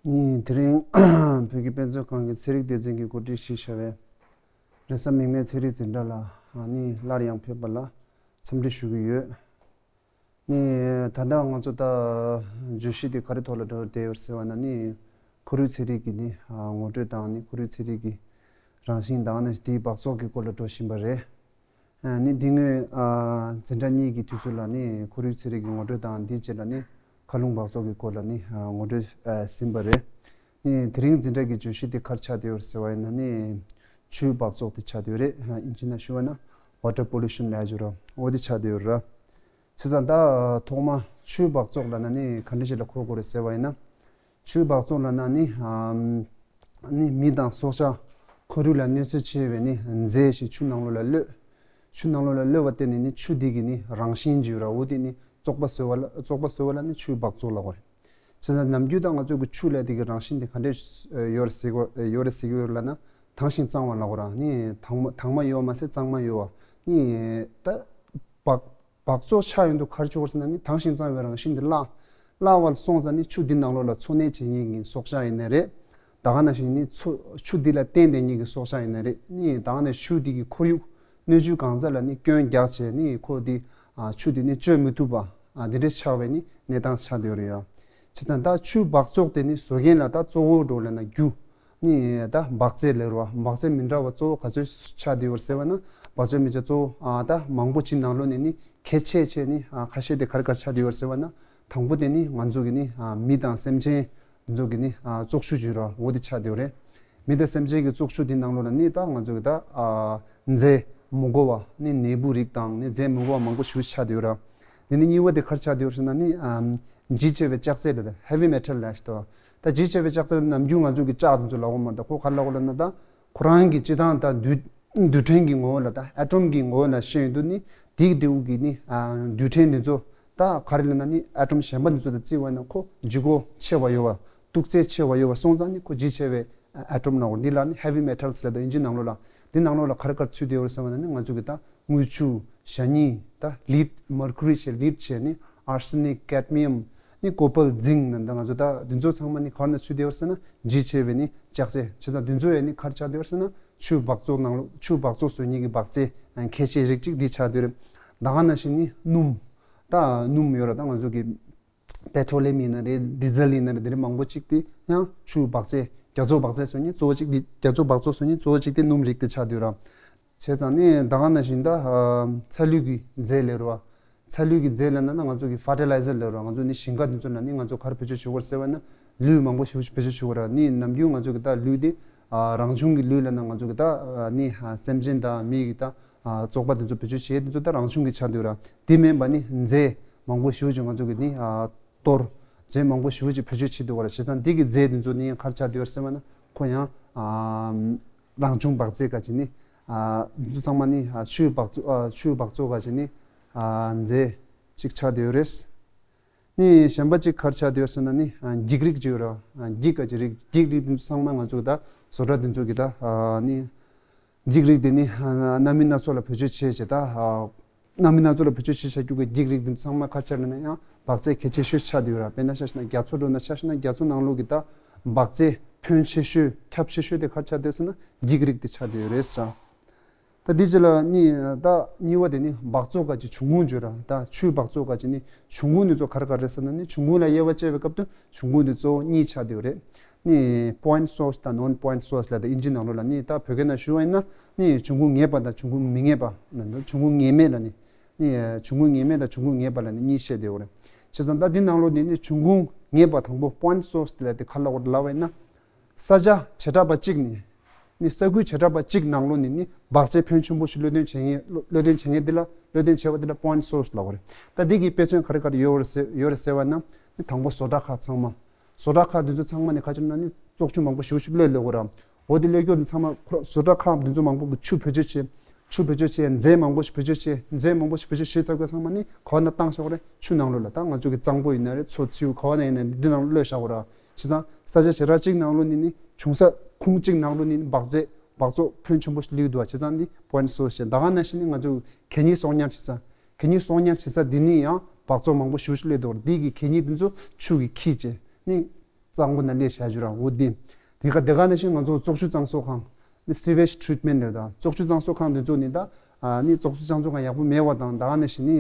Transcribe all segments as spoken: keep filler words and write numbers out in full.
ནི་དེ་རིང་བོད་ཀྱི་དཔེ་མཛོད་ཁང་གི་ཚན་རིག་སྡེ་ཚན་གྱིས་གོ་སྒྲིག་ཞུས་བྱ་བའི་རེས་གཟའ་མིག་དམར་ཚན་རིག་འཛིན་གྲྭ་ལ་ནི་སླར་ཡང་ཕེབས་པ་ལ་འཚམས་འདྲི་ཞུ་གི་ཡོད། ནི་ད་ལྟ་ང་ཚོ་ད་བརྗོད་གཞི་དེ་ག་རེ་ཐོག་ལ་འགྲོ་བསྡད་ཡོད་ཟེར་བ་ན་ནི་ཁོར་ཡུག་ཚན་རིག་གི་ནི་ངོ་སྤྲོད་དང་ནི་ཁོར་ཡུག་ཚན་རིག་གི་རང་བཞིན་དང་ནི་དེའི་སྦགས་བཙོག་གི་སྐོར་ལ་འགྲོ་བཞིན་པ་རེད། ནི་འདི་སྔོན་འཛིན་གྲྭ་གཉིས་ཀྱི་དུས་ཚོད་ལ་ནི་ཁོར་ཡུག་ཚན་རིག་གི་ངོ་སྤྲོད་དང་འདིའི་རྗེས་ལ་ནི་མཁའ་རླུང་སྦགས་བཙོག་གི་སྐོར་ལ་ནི་ངོ་སྤྲོད་ཟིན་པ་རེད། ནི་དེ་རིང་འཛིན་གྲྭ་གི་བརྗོད་གཞི་དེ་ག་རེ་ཆགས་བསྡད་ཡོད་ཟེར་བ་ཡིན་ན་ནི་ཆུའི་སྦགས་བཙོག་དེ་ཆགས་བསྡད་ཡོད་རེད། ཨིན་ཇི་ནང་ཞུ་བ་ན་water pollution ལབ་ཡོད་ར། འོ་དེ་ཆགས་བསྡད་ཡོད་ར། བྱས་ཙང་ད་ཐོག་མ་ཆུའི་སྦགས་བཙོག་ལབ་ན་ནི་ག་འདྲ་ཞིག་ལ་གོ་དགོས་རེད་ཟེར་བ་ཡིན་ན། ཆུའི་སྦགས་བཙོག་ལབ་ན་ནི་ཨམ་ནི་མི་དང་སྲོག་ཆགས་ཁོར་ཡུག་ལ་གནོད་འཚེ་ཆེ་བའི་ནི་རྫས་ཤིག་ཆུ་ནང་ལོགས་ལ་གློད། ཆུ་ནང་ལོགས་ལ་གློད་པ་བརྟེན་ནས་ནི་ཆུ་དེ་གི་ནི་རང་བཞིན་བརྗོད་ར། འོ་དེ་ནི་བཙོག་པ་བཟོ་བ་ལ་བཙོག་པ་བཟོ་བ་ལ་ནི་ཆུའི་སྦགས་བཙོག་ལབ་དགོས་རེད། བྱས་ཙང་ནམ་རྒྱུན་ད་ང་ཚོ་གི་ཆུ་ལ་དེ་གི་རང་བཞིན་དེ་ག་འདྲས་ཡོད་རེད་ཟེར་གོ་ཡོད་རེད་ཟེར་གི་ཡོད་རེད་ལབ་ན། དྭངས་ཤིང་གཙང་བ་ལབ་དགོས་ར། ནི་དྭངས་མ་དྭངས་མ་ཡོད་པ་མ་ཟད་གཙང་མ་ཡོད་པ། ནི་ད་སྦགས་སྦགས་བཙོག་ཆགས་ཡོང་དུས་ག་རེ་བྱུང་བ་ཟེར་ན་ནི་དྭངས་ཤིང་གཙང་བའི་རང་བཞིན་དེ་བརླག་བརླག་པ་ལ་སོང་ཙང་ནི་ཆུ་འདི་ནང་ལོགས་ལ་འཚོ་གནས་བྱེད་མཁན་གྱི་སྲོག་ཆགས་ཡིན་ནའི་རེད། ད་ག་ནང་བཞིན་ནི་ཆུ་ཆུ་འདི་ལ་བརྟེན་བསྡད་མཁན་གྱི་སྲོག་ཆགས་ཡིན་ནའི་རེད། ནི་ད་ག་ནང་ཆུ་འདི་གི་ཁོར་ཡུག་སྣོད་བཅུད་གང་ཟག་ལ་ནི་སྐྱོན་རྒྱག་བྱས་ནི་ཁོ་འདི་ཨ་ཆུ་འདི་ནི་སྤྱོད་མི་ཐུབ་པ་ཨ་འདི་འདྲ་ཆགས་པའི་ནི་གནས་སྟངས་ཆགས་བསྡད་ཡོད་རེད་ཡ། བྱས་ཙང་ད་ཆུ་སྦགས་བཙོག་དེ་ནི་བཟོ་མཁན་ལ་ད་གཙོ་བོ་འགྲོ་ལབ་ན་རྒྱུ། ནི་ད་འབག་རྫས་ལབ་ར། འབག་རྫས་མི་འདྲ་བ་གཙོ་བོ་ག་ཚོད་ཆགས་བསྡད་ཡོད་ཟེར་བ་ན། འབག་རྫས་མི་འདྲ་གཙོ་བོ་ཨ་ད་མང་པོ་ཅིག་ནང་ལོགས་ནས་ནི་གལ་ཆེ་ཆེ་ནི་ཨ་ཁ་ཤས་དེ་ག་རེ་ག་རེ་ཆགས་བསྡད་ཡོད་ཟེར་བ་ན། དང་པོ་དེ་ནི་ང་ཚོ་གི་ནི་ཨ་མི་དང་སེམས་ཅན་འདི་ཚོ་གི་ནི་ཨ་བཙོག་ཆུ་བརྗོད་ར། འོ་དེ་ཆགས་བསྡད་ཡོད་རེད། མི་དང་སེམས་ཅན་གྱི་བཙོག་ཆུ་དེ་ནང་ལོགས་ལ་ནི་ད་ང་ཚོ་གི་ད་ཨ་རྫས་མི་དགོས་པ་ནི་ནད་འབུ་རིགས་དང་ནི་རྫས་མི་དགོས་པ་མང་པོ་ཞིག་ཆགས་བསྡད་ཡོད་ར། དེ་ནི་གཉིས་པ་དེ་ག་རེ་ཆགས་བསྡད་ཡོད་ཟེར་ན་ནི་ཨ་ལྗིད་ཆེ་བའི་ལྕགས་རྫས་ལ་ད་heavy metal ལབ་ཤི་ཏོ། ད་ལྗིད་ཆེ་བའི་ལྕགས་རྫས་ནམ་རྒྱུན་ང་ཚོ་གི་ལྕགས་དེ་ཚོ་ལབ་དགོས་མ་རེད། ད་ཁོ་ག་རེ་ལབ་དགོས་ལབ་ན་ད་ཁོ་རང་གི་སྤྱི་བཏང་ད་རྡུལ་རྡུལ་ཕྲན་གྱི་ངོ་བོ་ལ་ད་ཨ་ཊོམ་གྱི་ངོ་བོ་ལ་བཤད་ཡོང་དུས་ནི་དེའི་འབྲས་བུ་གི་ནི་ཨ་རྡུལ་ཕྲན་འདི་ཚོ་ད་ག་རེ་ལབ་ན་ནི་ཨ་ཊོམ་གཞན་པ་འདི་ཚོ་དང་བརྩི་བ་ན་ཁོ་ལྗིད་ཁོག་ཆེ་བ་ཡོད་པ། གཏུག་རྩལ་ཆེ་བ་ཡོད་པ་སོང་ཙང་ནི་ཁོ་ལྗིད་ཆེ་བའི་ཨ་ཊོམ་ལབ་དགོས། འདི་ལ་ནི་heavy metals ལབ་ད་ཨིན་ཇི་ནང་ལོགས་ལ། འདི་ནང་ལོགས་ལ་ག་རེ་ག་རེ་ཚུད་བསྡད་ཡོད་རེད་ཟེར་བ་ན་ནི་ང་ཚོ་གི་ད་དངུལ་ཆུ། ཞ་སྨྱུག་ད་ལིཌ། མར་ཁུ་རི་བྱས་ལིཌ་བྱས་ནི་ཨར་སེ་ནིག་ཀེཌ་མི་ཡམ་ནི་ཀོ་པལ་ཛིང་ནི་ད་ང་ཚོ་ད་འདི་ཚོ་ཚང་མ་ནི་ག་རེ་ནང་ཚུད་བསྡད་ཡོད་རེད་ཟེར་ན་ལྗིད་ཆེ་བའི་ནི་ལྕགས་རྫས། བྱས་ཙང་འདི་ཚོ་ཡང་ནི་ག་རེ་ཆགས་བསྡད་ཡོད་རེད་ཟེར་ན་ཆུ་སྦགས་བཙོག་ནང་ལོགས། ཆུ་སྦགས་བཙོག་བཟོ་མཁན་གྱི་འབག་རྫས་ཁྱད་ཆོས་རིགས་གཅིག་འདི་ཆགས་བསྡད་ཡོད་རེད། ད་ག་ནང་བཞིན་ནི་སྣུམ། ད་སྣུམ་ཡོད་ར། ད་ང་ཚོ་གི་པེ་ཊྲོ་ལི་ཡམ་ཡིན་ན་རེད། ཌི་ཟལ་ཡིན་ན་རེད། འདི་རིགས་མང་པོ་གཅིག་དེ་ཡང་ཆུ་སྦགས་རྫས། རྒྱ་མཚོ་སྦགས་རྫས་བཟོ་མཁན་གཙོ་བོ་གཅིག་དེ། རྒྱ་མཚོ་སྦགས་བཙོག་བཟོ་མཁན་གཙོ་བོ་གཅིག་དེ་སྣུམ་རིགས་དེ་ཆགས་བསྡད་ཡོད་ར། བྱས་ཙང་ནི་ད་ག་ནང་བཞིན་ད་ཚ་ལུད་ཀྱི་རྫས་ལབ་ར། ཚ་ལུད་ཀྱི་རྫས་ལབ་ན་ན་ང་ཚོ་གི་ཕར་ཊི་ལའི་ཛར་ལབ་ར། ང་ཚོ་ནི་ཞིང་ཁ་འདི་ཚོ་ལ་ནི་ང་ཚོ་ག་རེ་བེད་སྤྱོད་བྱེད་ཀྱི་ཡོད་རེད་ཟེར་བ་ན་ལུད་མང་པོ་ཞེ་པོ་ཅིག་བེད་སྤྱོད་བྱེད་ཀྱི་ཡོད་ར། ནི་ནམ་རྒྱུན་ང་ཚོ་གི་ད་ལུད་དེ་རང་བྱུང་གི་ལུད་ལབ་ན་ང་ཚོ་གི་ད་ནི་སེམས་ཅན་དང་མི་གི་ད་བཙོག་པ་འདི་ཚོ་བེད་སྤྱོད་བྱེད་འདི་ཚོ་ད་རང་བྱུང་གི་ཆགས་བསྡད་ཡོད་ར། དེ་མིན་པ་ནི་རྫས་མང་པོ་ཞེ་པོ་ཅིག་ང་ཚོ་གི་ནི་གཏོར། རྫས་མང་པོ་ཞེ་པོ་ཅིག་བེད་སྤྱོད་བྱེད་འདུག་ག་ར། བྱས་ཙང་འདི་གི་རྫས་འདི་ཚོ་ནི་ག་རེ་ཆགས་བསྡད་ཡོད་རེད་ཟེར་བ་ན་ཁོ་ཡང་རང་བྱུང་འབག་རྫས་ག་ཅིག་ནི། འདི་ཚོ་ཚང་མ་ནི་ཆུའི་སྦགས་བཙོག་ཆུའི་སྦགས་བཙོག་ག་ཅིག་ནི་རྫས་གཅིག་ཆགས་བསྡད་ཡོད་རེད། ནི་གཞན་པ་གཅིག་ག་རེ་ཆགས་བསྡད་ཡོད་ཟེར་ན་ནི་འགྱིག་རིགས་ཅིག་ཡོད་ར། འགྱིག་ག་ཅིག་རིགས། འགྱིག་རིགས་འདི་ཚོ་ཚང་མ་ང་ཚོ་གི་ད་བཟོ་གྲྭ་འདི་ཚོ་གི་ད་ནི། འགྱིག་རིགས་དེ་ནི་སྣ་མིན་སྣ་ཚོགས་ལ་བེད་སྤྱོད་བྱས་བྱས་ད། སྣ་མིན་སྣ་ཚོགས་ལ་བེད་སྤྱོད་བྱས་བྱ་རྒྱུ་གི་འགྱིག་རིགས་དེ་ཚང་མ་ག་རེ་ཆགས་ན་ཡང་འབག་རྫས་གལ་ཆེ་ཤོས་ཆགས་བསྡད་ཡོད་ར། དཔེར་ན་ཆ་བཞག་ན་རྒྱ་མཚོ་འགྲོ་ན་ཆ་བཞག་ན་རྒྱ་མཚོ་ནང་ལོགས་ཀྱི་ད་འབག་རྫས་ཕོན་ཆེ་ཤོས་ཁྱབ་ཆེ་ཤོས་དེ་ག་རེ་ཆགས་བསྡད་ཟེར་ན་འགྱིག་རིགས་དེ་ཆགས་བསྡད་ཡོད་རེད་ཟེར། ད་འདི་རྗེས་ལ་ནི་ད་གཉིས་པ་དེ་ནི་འབག་བཙོག་ག་ཅིག་འབྱུང་ཁུངས་བརྗོད་ར། ད་ཆུའི་འབག་བཙོག་ག་ཅིག་ནི་འབྱུང་ཁུངས་དེ་ཚོ་ག་རེ་ག་རེ་རེད་ཟེར་ན་ནི་འབྱུང་ཁུངས་ལ་དབྱེ་བ་དཔྱད་པའི་སྐབས་དུ་འབྱུང་ཁུངས་དེ་གཙོ་བོ་གཉིས་ཆགས་བསྡད་ཡོད་རེད། ནི་པོ་ཡིན་ཊི་སོར་སི་དང་ནོན་པོ་ཡིན་ཊི་སོར་སི་ལབ་ད་ཨིན་ཇི་ནང་ལོགས་ལ་ནི་ད་བོད་སྐད་ནང་ཞུ་བ་ཡིན་ན་ནི་འབྱུང་ཁུངས་ངེས་པ་དང་འབྱུང་ཁུངས་མི་ངེས་པ་ལབ་འདུག་འབྱུང་ཁུངས་ངེས་མེད་ལ་ནི་ནི་འབྱུང་ཁུངས་ངེས་མེད་དང་འབྱུང་ཁུངས་ངེས་པ་ལབ་ནི་གཉིས་བཤད་བསྡད་ཡོད་རེད། བྱས་ཙང་ད་འདི་ནང་ལོགས་ནི་ནི་འབྱུང་ཁུངས་ངེས་པ་དང་པོ་པོ་ཡིན་ཊི་སོར་སི་ལབ་དེ་ག་རེ་ལབ་དགོས་ལབ་པ་ཡིན་ན། ས་ཆ་བྱེ་བྲག་པ་གཅིག་ནི། ནི་ས་ཁུལ་བྱེ་བྲག་པ་གཅིག་ནང་ལོགས་ནི་ནི་འབག་རྫས་ཕོན་ཆེན་པོ་ཞིག་གློད་གཏོང་བྱེད་མཁན་གློད་གཏོང་བྱེད་མཁན་འདི་ལ་གློད་གཏོང་བྱེད་པ་འདི་ལ་པོ་ཡིན་ཊི་སོར་སི་ལབ་དགོས་རེད། ད་འདི་གི་དཔེ་མཚོན་ག་རེ་ག་རེ་ཡོད་རེད་ཟེར་ཡོད་རེད་ཟེར་བ་ན། ནི་དང་པོ་བཟོ་གྲྭ་ཁག་ཚང་མ། བཟོ་གྲྭ་ཁག་འདི་ཚོ་ཚང་མ་ནི་ག་ཅིག་ན་ནི་བཙོག་ཆུ་མང་པོ་ཞེ་པོ་ཞིག་གློད་གློད་དགོས་ར། འོ་དེ་གློད་རྒྱུ་འདི་ཚང་མ་ཁོ་ར་བཟོ་གྲྭ་ཁག་འདི་ཚོ་མང་པོ་གི་ཆུ་བེད་སྤྱོད་བྱེད། ཆུ་བེད་སྤྱོད་བྱེད། རྫས་མང་པོ་ཞིག་བེད་སྤྱོད་བྱེད། རྫས་མང་པོ་ཞིག་བེད་སྤྱོད་བྱེད་ཚར་དུས་ཚང་མ་ནི་ག་བ་ན་བཏང་བཞག་དགོས་རེད། ཆུ་ནང་ལོགས་ལ། ད་ང་ཚོ་གི་གཙང་པོ་ཡིན་ན་རེད། མཚོ་མཚེའུ་ག་བ་ན་ཡིན་ན་འདི་ནང་ལོགས་གློད་བཞག་དགོས་ར། བྱས་ཙང་ས་ཆ་བྱེ་བྲག་གཅིག་ནང་ལོགས་ནི་ནི་འབྱུང་ས་ཁུངས་གཅིག་ནང་ལོགས་ནི་ནི་འབག་རྫས་འབག་བཙོག་ཕོན་ཆེན་པོ་ཞིག་སླེབས་འདུག་བ། བྱས་ཙང་ནི་པོ་ཡིན་ཊི་སོར་སི་བྱས། ད་ག་ནང་བཞིན་ནི་ང་ཚོ་གད་སྙིགས་གསོག་ཉར་བྱེད་ས། གད་སྙིགས་གསོག་ཉར་བྱེད་ས་འདི་ནི་ཡང་འབག་བཙོག་མང་པོ་ཞེ་པོ་ཞིག་སླེབས་འདུག་བ། འདི་གི་གད་སྙིགས་འདི་ཚོ་ཆུ་གི་འཁྱིལ་བྱས་ནི། གཙང་པོ་ནང་སླེབས་བཞག་རྒྱུ་ར། འོ་དེ་དེ་ག་དེ་ག་ནང་བཞིན་ང་ཚོ་བཙོག་ཆུ་གཙང་བཟོ་ཁང་། ནི་sewage treatment རེད་ད། བཙོག་ཆུ་གཙང་བཟོ་ཁང་དེ་ཚོ་ནི་ད་ནི་བཙོག་ཆུ་གཙང་བཟོ་ཁང་ཡག་པོ་མེད་པ་དང་། ད་ག་ནང་བཞིན་ནི་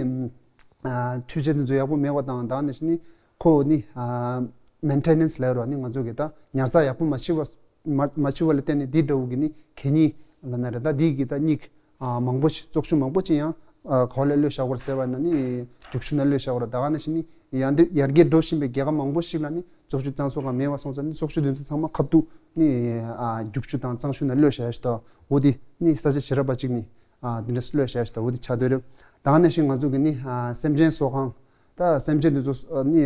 འཕྲུལ་ཆས་དེ་ཚོ་ཡག་པོ་མེད་པ་དང་། ད་ག་ནང་བཞིན་ནི་ཁོ་ནི་maintenance ལབ་ར། ནི་ང་ཚོ་གི་ད་ཉར་ཚགས་ཡག་པོ་མ་བྱས་པ། མ་མ་བྱས་པ་ལ་བརྟེན་ནས་འདི་འདྲ་བོ་གི་ནི་གད་སྙིགས་ལབ་ན་རེད་ད། འདི་གི་ད་སྙིགས་མང་པོ་ཞིག། བཙོག་ཆུ་མང་པོ་ཅིག་ཡང་ག་བ་ལ་གློད་བཞག་པ་རེད་ཟེར་བ་ན་ནི་རྒྱུག་ཆུ་ནང་གློད་བཞག་པ་རེད། ད་ག་ནང་བཞིན་ནི་ཡར་འདི་ཡར་རྒྱས་འགྲོ་བཞིན་པའི་རྒྱལ་ཁབ་མང་པོ་ཞིག་ལ་ནི་བཙོག་ཆུ་གཙང་བཟོ་ཁང་མེད་པ་སོང་ཙང་ནི་བཙོག་ཆུ་དེ་ཚོ་ཚང་མ་ཁ་ཐུག་ནི་རྒྱུག་ཆུ་དང་གཙང་ཆུ་ནང་གློད་བཞག་ཡ་ཞིག་ད། འོ་དེ་ནི་ས་ཆ་ཞེ་དྲག་པ་ཅིག་ནི་འདི་འདྲ་གློད་བཞག་ཡ་ཞིག་ད། འོ་དེ་ཆགས་བསྡད་རེད། ད་ག་ནང་བཞིན་ང་ཚོ་གི་ནི་སེམས་ཅན་གསོ་ཁང་། ད་སེམས་ཅན་འདི་ཚོ་ནི་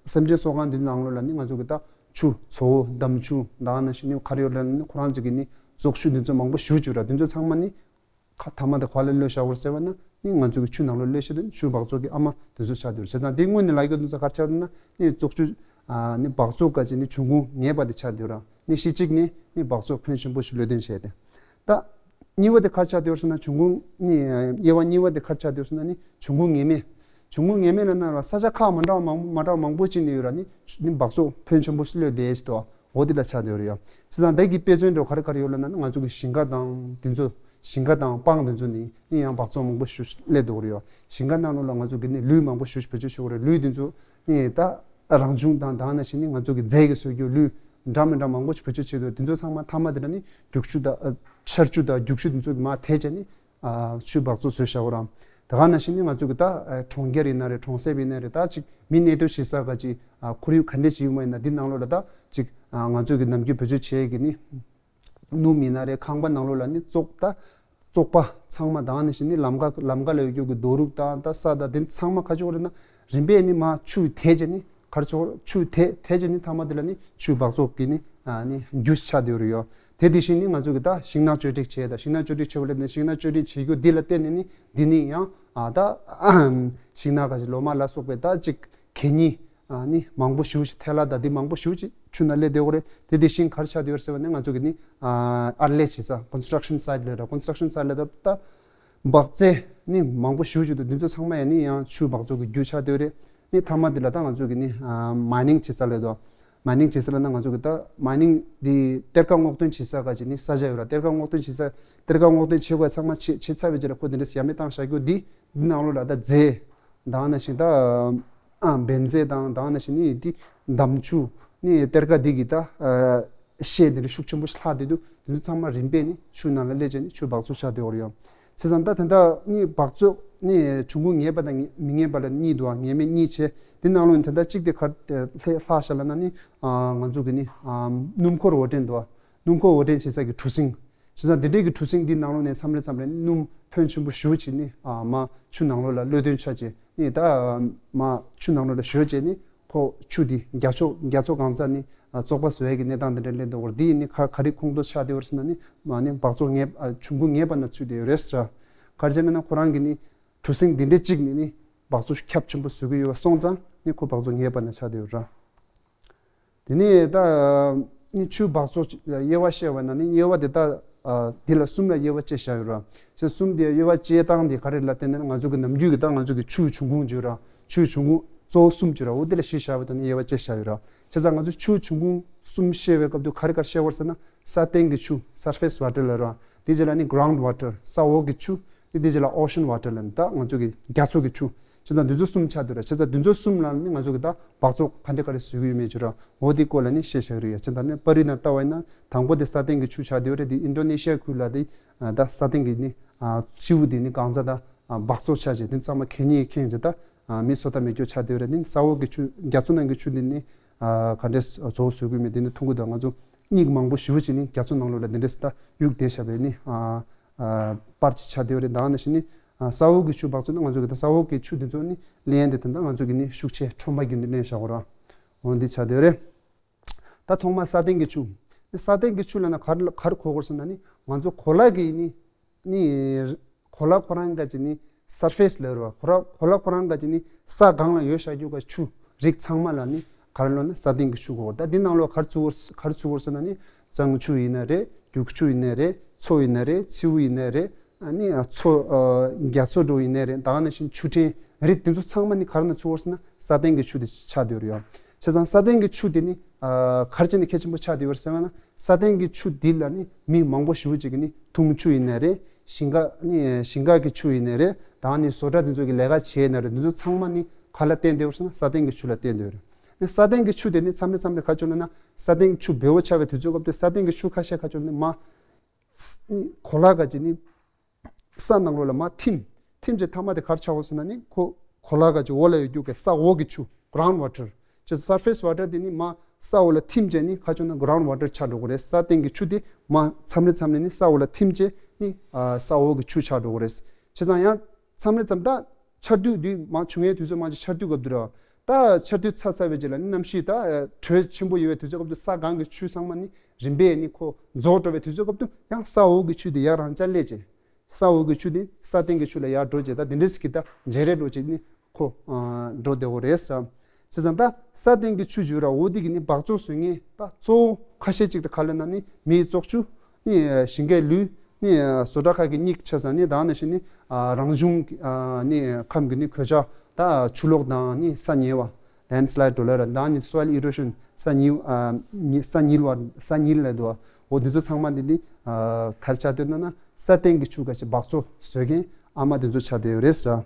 སེམས་ཅན་གསོ་ཁང་འདི་ནང་ལོགས་ལ་ནི་ང་ཚོ་གི་ད་ཆུ་བཙོ་བོ་འདམ་ཆུ། ད་ག་ནང་བཞིན་ནི་ག་རེ་ཡོད་ལབ་ན་ནི་ཁོ་རང་ཚོ་གི་ནི་བཙོག་ཆུ་འདི་ཚོ་མང་པོ་ཞེ་པོ་ཅིག་ཡོད་ར། འདི་ཚོ་ཚང་མ་ནི་ཁ་མཐའ་མ་དེ་ག་བ་ལ་གློད་བཞག་པ་རེད་ཟེར་བ་ན་ནི་ང་ཚོ་གི་ཆུ་ནང་ལོགས་གློད་བཞག་དུས་ཆུ་འབག་བཙོག་གི་ཨ་མ་དེ་ཚོ་ཆགས་བསྡད་ཡོད་རེད། བྱས་ཙང་དེ་དངོས་གནས་ལབ་ཡོང་དུས་ཙང་ག་རེ་ཆགས་འདུག་ན་ནི་བཙོག་ཆུ་ནི་འབག་བཙོག་ག་ཅིག་ནི་འབྱུང་ཁུངས་ངེས་པ་དེ་ཆགས་བསྡད་ཡོད་ར། ནི་གཞི་གཅིག་ནི་ནི་འབག་བཙོག་ཕོན་ཆེན་པོ་ཞིག་གློད་དོན་བྱས་ཏེ། ད་གཉིས་པ་དེ་ག་རེ་ཆགས་བསྡད་ཡོད་ཟེར་ན་འབྱུང་ཁུངས་ནི་དབྱེ་བ་གཉིས་པ་དེ་ག་རེ་ཆགས་བསྡད་ཡོད་ཟེར་ན་ནི་འབྱུང་ཁུངས་ངེས་མེད། འབྱུང་ཁུངས་ངེས་མེད་ལ་ན་ར་ས་ཆ་ཁག་མ་འདྲ་བ་མང་མ་འདྲ་བ་མང་པོ་ཅིག་ནས་ཡོད་ར། ནི་ནི་འབག་བཙོག་ཕོན་ཆེན་པོ་ཞིག་གློད་བསྡད་ཡོད་དོ། འོ་དེ་ལ་ཆགས་བསྡད་ཡོད་རེད་ཡ། བྱས་ཙང་དེ་གི་དཔེ་མཚོན་འདྲ་བོ་ག་རེ་ག་རེ་ཡོད་ལབ་ན་ནི་ང་ཚོ་གི་ཞིང་ཁ་དང་དེ་ཚོ། ཞིང་ཁ་དང་སྤང་དེ་ཚོ་ནི་ནི་ཡང་འབག་བཙོག་མང་པོ་ཞེ་པོ་ཅིག་སླེབས་བསྡད་ཡོད་རེད་ཡ། ཞིང་ཁ་ནང་ལོགས་ལ་ང་ཚོ་གི་ནི་ལུད་མང་པོ་ཞེ་པོ་ཅིག་བེད་སྤྱོད་བྱེད་ཀྱི་ཡོད་རེད། ལུད་དེ་ཚོ་ནི་ད་རང་བྱུང་དང་ད་ག་ནང་བཞིན་ནི་ང་ཚོ་གི་རྫས་ཀྱིས་བཟོས་རྒྱུ་ལུད་འདྲ་མི་འདྲ་མང་པོ་ཞིག་བེད་སྤྱོད་བྱེད་ཀྱི་ཡོད་རེད། དེ་ཚོ་ཚང་མ་མཐའ་མ་དེ་ལ་ནི་རྒྱུག་ཆུ་དང་ཆར་ཆུ་དང་རྒྱུག་ཆུ་དེ་ཚོ་གི་མར་ཐལ་བྱས་ནི་ཆུ་འབག་བཙོག་བཟོས་བཞག་ཡོད་རེད། ད་ག་ནང་བཞིན་ནི་ང་ཚོ་གི་ད་གྲོང་ཁྱེར་ཡིན་ན་རེད། གྲོང་གསེབ་ཡིན་ན་རེད། ད་ཅིག་མི་གནས་སྡོད་བྱེད་ས་ག་ཅིག་ཁོར་ཡུག་ག་འདྲ་ཞིག་ཡོད་མ་ཡིན་ན་འདི་ནང་ལོགས་ལ་ད་ཅིག་ང་ཚོ་གི་ནམ་རྒྱུན་བེད་སྤྱོད་བྱེད་ཀྱི་ནི་སྣུམ་ཡིན་ན་རེད། ཁང་པ་ནང་ལོགས་ལ་ནི་བཙོག་ད་བཙོག་པ་ཚང་མ་དང་ནི་ཞིག་ནི་ལམ་ཁ་ལམ་ཁ་ལ་ཡོད་རྒྱུ་གི་རྡོ་རུག་དང་ད་ས་དང་དེ་ཚང་མ་ག་ཅིག་ཡོད་རེད་ན་རིམ་པས་ནི་མར་ཆུ་ཐལ་བྱས་ནི་ག་རེ་ཆོག་ཆུ་ཐལ་ཐལ་བྱས་ནི་མཐའ་མ་དེ་ལ་ནི་ཆུ་འབག་བཙོག་གི་ནི་ནི་རྒྱུ་ཆགས་བསྡད་ཡོད་རེད་ཡོ། དེ་དེ་བཞིན་ནི་ང་ཚོ་གི་ད་ཤིང་ནགས་གཅོད་འབྲེག་བྱས་ད་ཤིང་ནགས་གཅོད་འབྲེག་བྱས་པ་ལས་ནི་ཤིང་ནགས་གཅོད་འབྲེག་བྱེད་རྒྱུ་འདི་ལ་བརྟེན་ནས་ནི་འདི་ནི་ཡང་ད་ཤིང་ནགས་ག་ཅིག་ལོ་མ་ལ་སོགས་པའི་ད་ཅིག་གད་སྙིགས། ནི་མང་པོ་ཞེ་པོ་ཅིག་ཐལ་བ་དང་འདི་མང་པོ་ཞེ་པོ་ཅིག་ཆུ་ནང་སླེབས་བསྡད་ཡོད་རེད། དེ་དེ་བཞིན་ག་རེ་ཆགས་བསྡད་ཡོད་རེད་ཟེར་བ་ནི་ང་ཚོ་གི་ནི་ཨར་ལས་བྱེད་ས་construction site ལབ་ར། construction site ལབ་ད་ད་འབག་རྫས་ནི་མང་པོ་ཞེ་པོ་ཅིག་འདུག་འདི་ཚོ་ཚང་མ་ཡང་ནི་ཡང་ཆུ་འབག་བཙོག་གི་རྒྱུ་ཆགས་བསྡད་ཡོད་རེད། ནི་མཐའ་མ་འདི་ལ་ད་ང་ཚོ་གི་ནི་མའི་ནིང་བྱེད་ས་ལབ་དོ། མའི་ནིང་བྱེད་ས་ལབ་ན་ང་ཚོ་གི་ད་མའི་ནིང་འདི་གཏེར་ཁ་སྔོག་འདོན་བྱེད་ས་ག་ཅིག་ནི་ས་ཆ་ཡོད་ར། གཏེར་ཁ་སྔོག་འདོན་བྱེད་ས་གཏེར་ཁ་སྔོག་འདོན་བྱེད་དགོས་ཚང་མ་བྱེད་བྱེད་ཚར་བའི་རྗེས་ལ་ཁོ་འདི་འདྲ་ཡ་མེད་བཏང་བཞག་རྒྱུ་འདི་འདི་ནང་ལོགས་ལ་ད་རྫས་དང་ནང་བཞིན་ད་ཨ་བེན་ཛིན་དང་དང་ནང་བཞིན་ནི་འདི་འདམ་ཆུ་ནི་གཏེར་ཁ་འདི་གི་ད་ཨ་ཤེལ་འདི་འདྲ་ཤུགས་ཆེན་པོ་ཞིག་ལྷག་བསྡད་འདུག་འདི་ཚོ་ཚང་མ་རིམ་པས་ནི་ཆུ་ནང་ལ་སླེབས་བྱས་ནི་ཆུ་འབག་བཙོག་ཆགས་བསྡད་ཡོད་རེད་ཡ། བྱས་ཙང་ད་དེ་འདྲ་ནི་འབག་བཙོག་ནི་འབྱུང་ཁུངས་ངེས་པ་དང་མི་ངེས་པ་ལ་གཉིས་འདུག་ངེས་མེད་གཉིས་བྱས། དེ་ནང་ལོགས་ནས་དེ་འདྲ་གཅིག་དེ་ག་ལྷག་ཤག་ལབ་ན་ནི་ང་ཚོ་གི་ནི་སྣུམ་འཁོར་འོར་འདྲེན་འདུག་སྣུམ་འཁོར་འོར་འདྲེན་བྱེད་ས་གི་གྲུ་གཟིངས། བྱས་ཙང་དེ་འདྲའི་གི་གྲུ་གཟིངས་འདི་ནང་ལོགས་ནས་མཚམས་རེ་མཚམས་རེ་སྣུམ་ཕོན་ཆེན་པོ་ཞེ་པོ་ཅིག་ནི་མར་ཆུ་ནང་ལོགས་ལ་གློད་དོན་ཆགས་བྱས་ནི་ད་མར་ཆུ་ནང་ལོགས་ལ་ཞོ་བྱས་ནི། ཁོ་ཆུ་འདི་རྒྱ་མཚོ་རྒྱ་མཚོ་གང་ཚ་ནི་བཙོག་པ་བཟོ་ཡས་ཀྱི་གནས་སྟངས་འདི་འདྲ་སླེབས་འདུག་འདི་ནི་ག་ག་རེ་ཁུངས་གཏོགས་ཆགས་བསྡད་ཡོད་རེད་ཟེར་ན་ནི་མ་ནི་འབག་བཙོག་ངེས་འབྱུང་ཁུངས་ངེས་པ་ན་ཚུད་བསྡད་ཡོད་རེད་ཟེར། ག་རེ་བྱས་ན་ན་ཁོ་རང་གི་ནི་གྲུ་གཟིངས་འདི་འདྲ་གཅིག་ནི་ནི་འབག་བཙོག་ཁྱབ་ཆེན་པོ་བཟོ་གི་ཡོད་པ་སོང་ཙང་ནི་ཁོ་འབག་བཙོག་ངེས་པ་ན་ཆགས་བསྡད་ཡོད་རེད། དེ་ནས་ད་ནི་ཆུ་འབག་བཙོག་དབྱེ་བ་བཤད་པ་ན་ནི་དབྱེ་བ་དེ་ད་འདི་ལ་གསུམ་ལ་དབྱེ་བ་བཅད་བཞག་ཡོད་རེད། ཞེས་གསུམ་དེ་དབྱེ་བ་བཅད་སྟངས་དེ་ག་རེ་ལ་བརྟེན་ནས་ང་ཚོ་གི་ནམ་རྒྱུན་གྱི་ད་ང་ཚོ་གི་ཆུའི་འབྱུང་ཁུངས་བརྗོད་ར། ཆུའི་འབྱུང་ཁུངས་གཙོ་བོ་གསུམ་བརྗོད་ར། འོ་དེ་ལ་གཞི་བཞག་པ་དང་ནི་དབྱེ་བ་བཅད་བཞག་ཡོད་ར། བྱས་ཙང་ང་ཚོ་ཆུའི་འབྱུང་ཁུངས་གསུམ་བཤད་པའི་སྐབས་དུ་ག་རེ་ག་རེ་བཤད་པར་ཟེར་ན་ས་སྟེང་གི་ཆུ་surface water ལ་ར། དེ་རྗེས་ལ་ནི་ground water ས་འོག་གི་ཆུ། དེ་དེ་རྗེས་ལ་ocean water ལ་ནི་ད་ང་ཚོ་གི་རྒྱ་མཚོ་གི་ཆུ། བྱས་ཙང་འདི་ཚོ་གསུམ་ཆགས་འདུག་ར། བྱས་ཙང་འདི་ཚོ་གསུམ་ལ་ནི་ང་ཚོ་གི་ད་འབག་བཙོག་ག་འདྲ་ག་རེ་བཟོ་གི་ཡོད་མེད་ཅིག་ར། འོ་དེ་སྐོར་ལ་ནི་བཤད་བཞག་གི་རེད་ཡ། བྱས་ཙང་ནི་པར་རིས་ནང་ལྟ་བ་ཡིན་ན་དང་པོ་དེ་ས་སྟེང་གི་ཆུ་ཆགས་བསྡད་ཡོད་རེད། དེ་ཨིན་ཌོ་ནེ་ཤི་ཡ་ཁུལ་ལ་དེ་ད་ས་སྟེང་གི་ནི་མཚེའུ་དེ་ནི་གང་ཚ་ད་འབག་བཙོག་ཆགས་བྱས་དེ་ཚང་མ་གད་སྙིགས་ཁེངས་བྱས་ད་མི་སོ་ད་མེད་སྐྱོ་ཆགས་བསྡད་ཡོད་རེད། དེ་ནི་ས་འོག་གི་ཆུ་རྒྱ་མཚོ་ནང་གི་ཆུ་དེ་ནི་ག་འདྲས་བཙོག་བཟོ་གི་མེད་དེ་ནི་ཐུང་གུ་ད་ང་ཚོ་སྙིགས་མང་པོ་ཞེ་པོ་ཅིག་ནི་རྒྱ་མཚོ་ནང་ལོགས་ལ་འདི་འདྲས་ད་གཡུག་བསྡད་བཞག་པས་ནི་པར་ཅིག་ཆགས་བསྡད་ཡོད་རེད། ད་ནང་བཞིན་ནི་ས་འོག་གི་ཆུ་འབག་བཙོག་ནི་ང་ཚོ་གི་ད་ས་འོག་གི་ཆུ་འདི་ཚོ་ནི་ལེན་དེ་ད་ང་ཚོ་གི་ནི་ཤུགས་ཆེ་ཁྲོན་པ་རྒྱུན་དུ་ལེན་བཞག་གོ་ར། འོ་འདི་ཆགས་བསྡད་ཡོད་རེད། ད་ཐོག་མ་ས་སྟེང་གི་ཆུ། ནི་ས་སྟེང་གི་ཆུ་ལ་ན་ག་རེ་ག་རེ་གོ་དགོས་ཟེར་ན་ནི་ང་ཚོ་གོ་ལ་གི་ནི་ནི་གོ་ལ་ཁོ་རང་ག་ཅི་ནི་surface ལབ་ར། གོ་ལ་གོ་ལ་ཁོ་རང་ག་ཅི་ནི་ས་སྒང་ལ་ཡོད་བཞག་རྒྱུ་ག་ཆུ་རིགས་ཚང་མ་ལ་ནི་ག་རེ་ལབ་ན་ས་སྟེང་གི་ཆུ་གོ། ད་འདི་ནང་ལོགས་ག་རེ་ཚུད་གོ་ག་རེ་ཚུད་གོ་ཟེར་ན་ནི་གཙང་ཆུ་ཡིན་ན་རེད། རྒྱུག་ཆུ་ཡིན་ན་རེད། མཚོ་ཡིན་ན་རེད། མཚེའུ་ཡིན་ན་རེད། ཨ་ནི་མཚོ་ཨ་རྒྱ་མཚོ་འགྲོ་ཡིན་ན་རེད། ད་ག་ནང་བཞིན་ཆུ་ཕྲན་རིགས་དེ་ཚོ་ཚང་མ་ནི་ག་རེ་ན་ཚུད་གོ་ཟེར་ན་ས་སྟེང་གི་ཆུ་དེ་ཆགས་བསྡད་ཡོད་རེད་ཡ། བྱས་ཙང་ས་སྟེང་གི་ཆུ་དེ་ནི་ཨ་ག་རེ་བྱས་ནས་གལ་ཆེན་པོ་ཆགས་བསྡད་ཡོད་རེད་ཟེར་བ་ན། ས་སྟེང་གི་ཆུ་འདི་ལ་ནི་མི་མང་པོ་ཞེ་པོ་ཅིག་གིས་ནི་འཐུང་ཆུ་ཡིན་ནའི་རེད། ཞིང་ཁ་ནི་ཞིང་ཁ་གི་ཆུ་ཡིན་ནའི་རེད། ད་ནི་བཟོ་གྲྭ་དེ་ཚོ་གི་ལས་ཀ་བྱས་ནའི་རེད། དེ་ཚོ་ཚང་མ་ནི་ག་ལ་བརྟེན་བསྡད་ཡོད་རེད་ཟེར་ན། ས་སྟེང་གི་ཆུ་ལ་བརྟེན་བསྡད་ཡོད་རེད། ནི་ས་སྟེང་གི་ཆུ་དེ་ནི་མཚམས་རེ་མཚམས་རེ་ག་ཅིག་ལབ་ན། ས་སྟེང་ཆུ་འབེལ་པོ་ཆགས་པའི་དུས་ཚོད་སྐབས་དུ་ས་སྟེང་གི་ཆུ་ཁ་ཤས་ག་ཅིག་ལབ་ན་མར་གོ་ལ་ག་ཅིག་ནི་ས་ནང་ལོགས་ལ་མར་ཐིམ། ཐིམ་བྱས་མཐའ་མ་དེ་ག་རེ་ཆགས་ཡོད་ཟེར་ན་ནི་ཁོ་གོ་ལ་ག་ཅིག་འོག་ལ་ཡོད་རྒྱུ་གི་ས་འོག་གི་ཆུ། ground water། ཅེས་surface water དེ་ནི་མར་ས་འོག་ལ་ཐིམ་བྱས་ནི་ག་ཅིག་ལབ་ན་ground water ཆགས་འགྲོ་གི་རེད། ས་སྟེང་གི་ཆུ་དེ་མར་མཚམས་རེ་མཚམས་རེ་ནི་ས་འོག་ལ་ཐིམ་བྱས་ནི་ཨ་ས་འོག་གི་ཆུ་ཆགས་འགྲོ་གི་རེད། བྱས་ཙང་ཡང་མཚམས་རེ་མཚམས་ད་ཆར་དུས་དུས་མང་བྱུང་བའི་དུས་ཚོད་མང་ཆེ་ཆར་དུས་སྐབས་དུ་རེད། ད་ཆར་དུས་ཚ་ཚ་བའི་རྗེས་ལ་ནི་གནམ་གཤིས་ད་དྲོད་ཆེན་པོ་ཡོད་པའི་དུས་ཚོད་སྐབས་དུ་ས་སྒང་གི་ཆུ་ཚང་མ་ནི་རིམ་པས་ནི་ཁོ་རྫོགས་འགྲོ་བའི་དུས་ཚོད་སྐབས་དུ་ཡང་ས་འོག་གི་ཆུ་དེ་ཡར་རང་འཇགས་སླེབས་བྱས། ས་འོག་གི་ཆུ་དེ་ས་སྟེང་གི་ཆུ་ལ་ཡར་འགྲོ་བྱས། ད་དེ་འདྲས་ཀྱི་ད་བརྗེ་རེས་འགྲོ་བྱས་ནི་ཁོ་ཨ་འགྲོ་བསྡད་ཡོད་རེད་ཟེར། བྱས་ཙང་ད་ས་སྟེང་གི་ཆུ་བརྗོད་ར་འོ་དེ་གི་ནི་འབག་བཙོག་བཟོ་མཁན་ད་གཙོ་བོ་ཁ་ཤས་གཅིག་ཏུ་ག་ལབ་ན་ནི་མིའི་བཙོག་ཆུ། ནི་ཞིང་ཁའི་ལུད། ནི་བཟོ་གྲྭ་ཁག་གི་རྙིགས་ཆ་ཚང་། ནི་ད་ནང་བཞིན་ནི་ཨ་རང་བྱུང་གི་ཨ་ནི་ཁམས་ཀྱི་ནི་གོད་ཆག་ད་ཆུ་ལོག་དང་ནི་ས་ཉིལ་བ། landslide འགྲོ་ལ་ར། ད་ནི་soil erosion ས་ཉིལ་ཨ་ནི་ས་ཉིལ་བ། ས་ཉིལ་ལ་འདུག་འོ་འདི་ཚོ་ཚང་མ་འདི་ནི་ཨ་ག་རེ་ཆགས་བསྡད་ན་ན་ས་སྟེང་གི་ཆུ་ག་ཅིག་འབག་བཙོག་བཟོ་མཁན་ཨ་མ་འདི་ཚོ་ཆགས་བསྡད་ཡོད་རེད་ཟེར།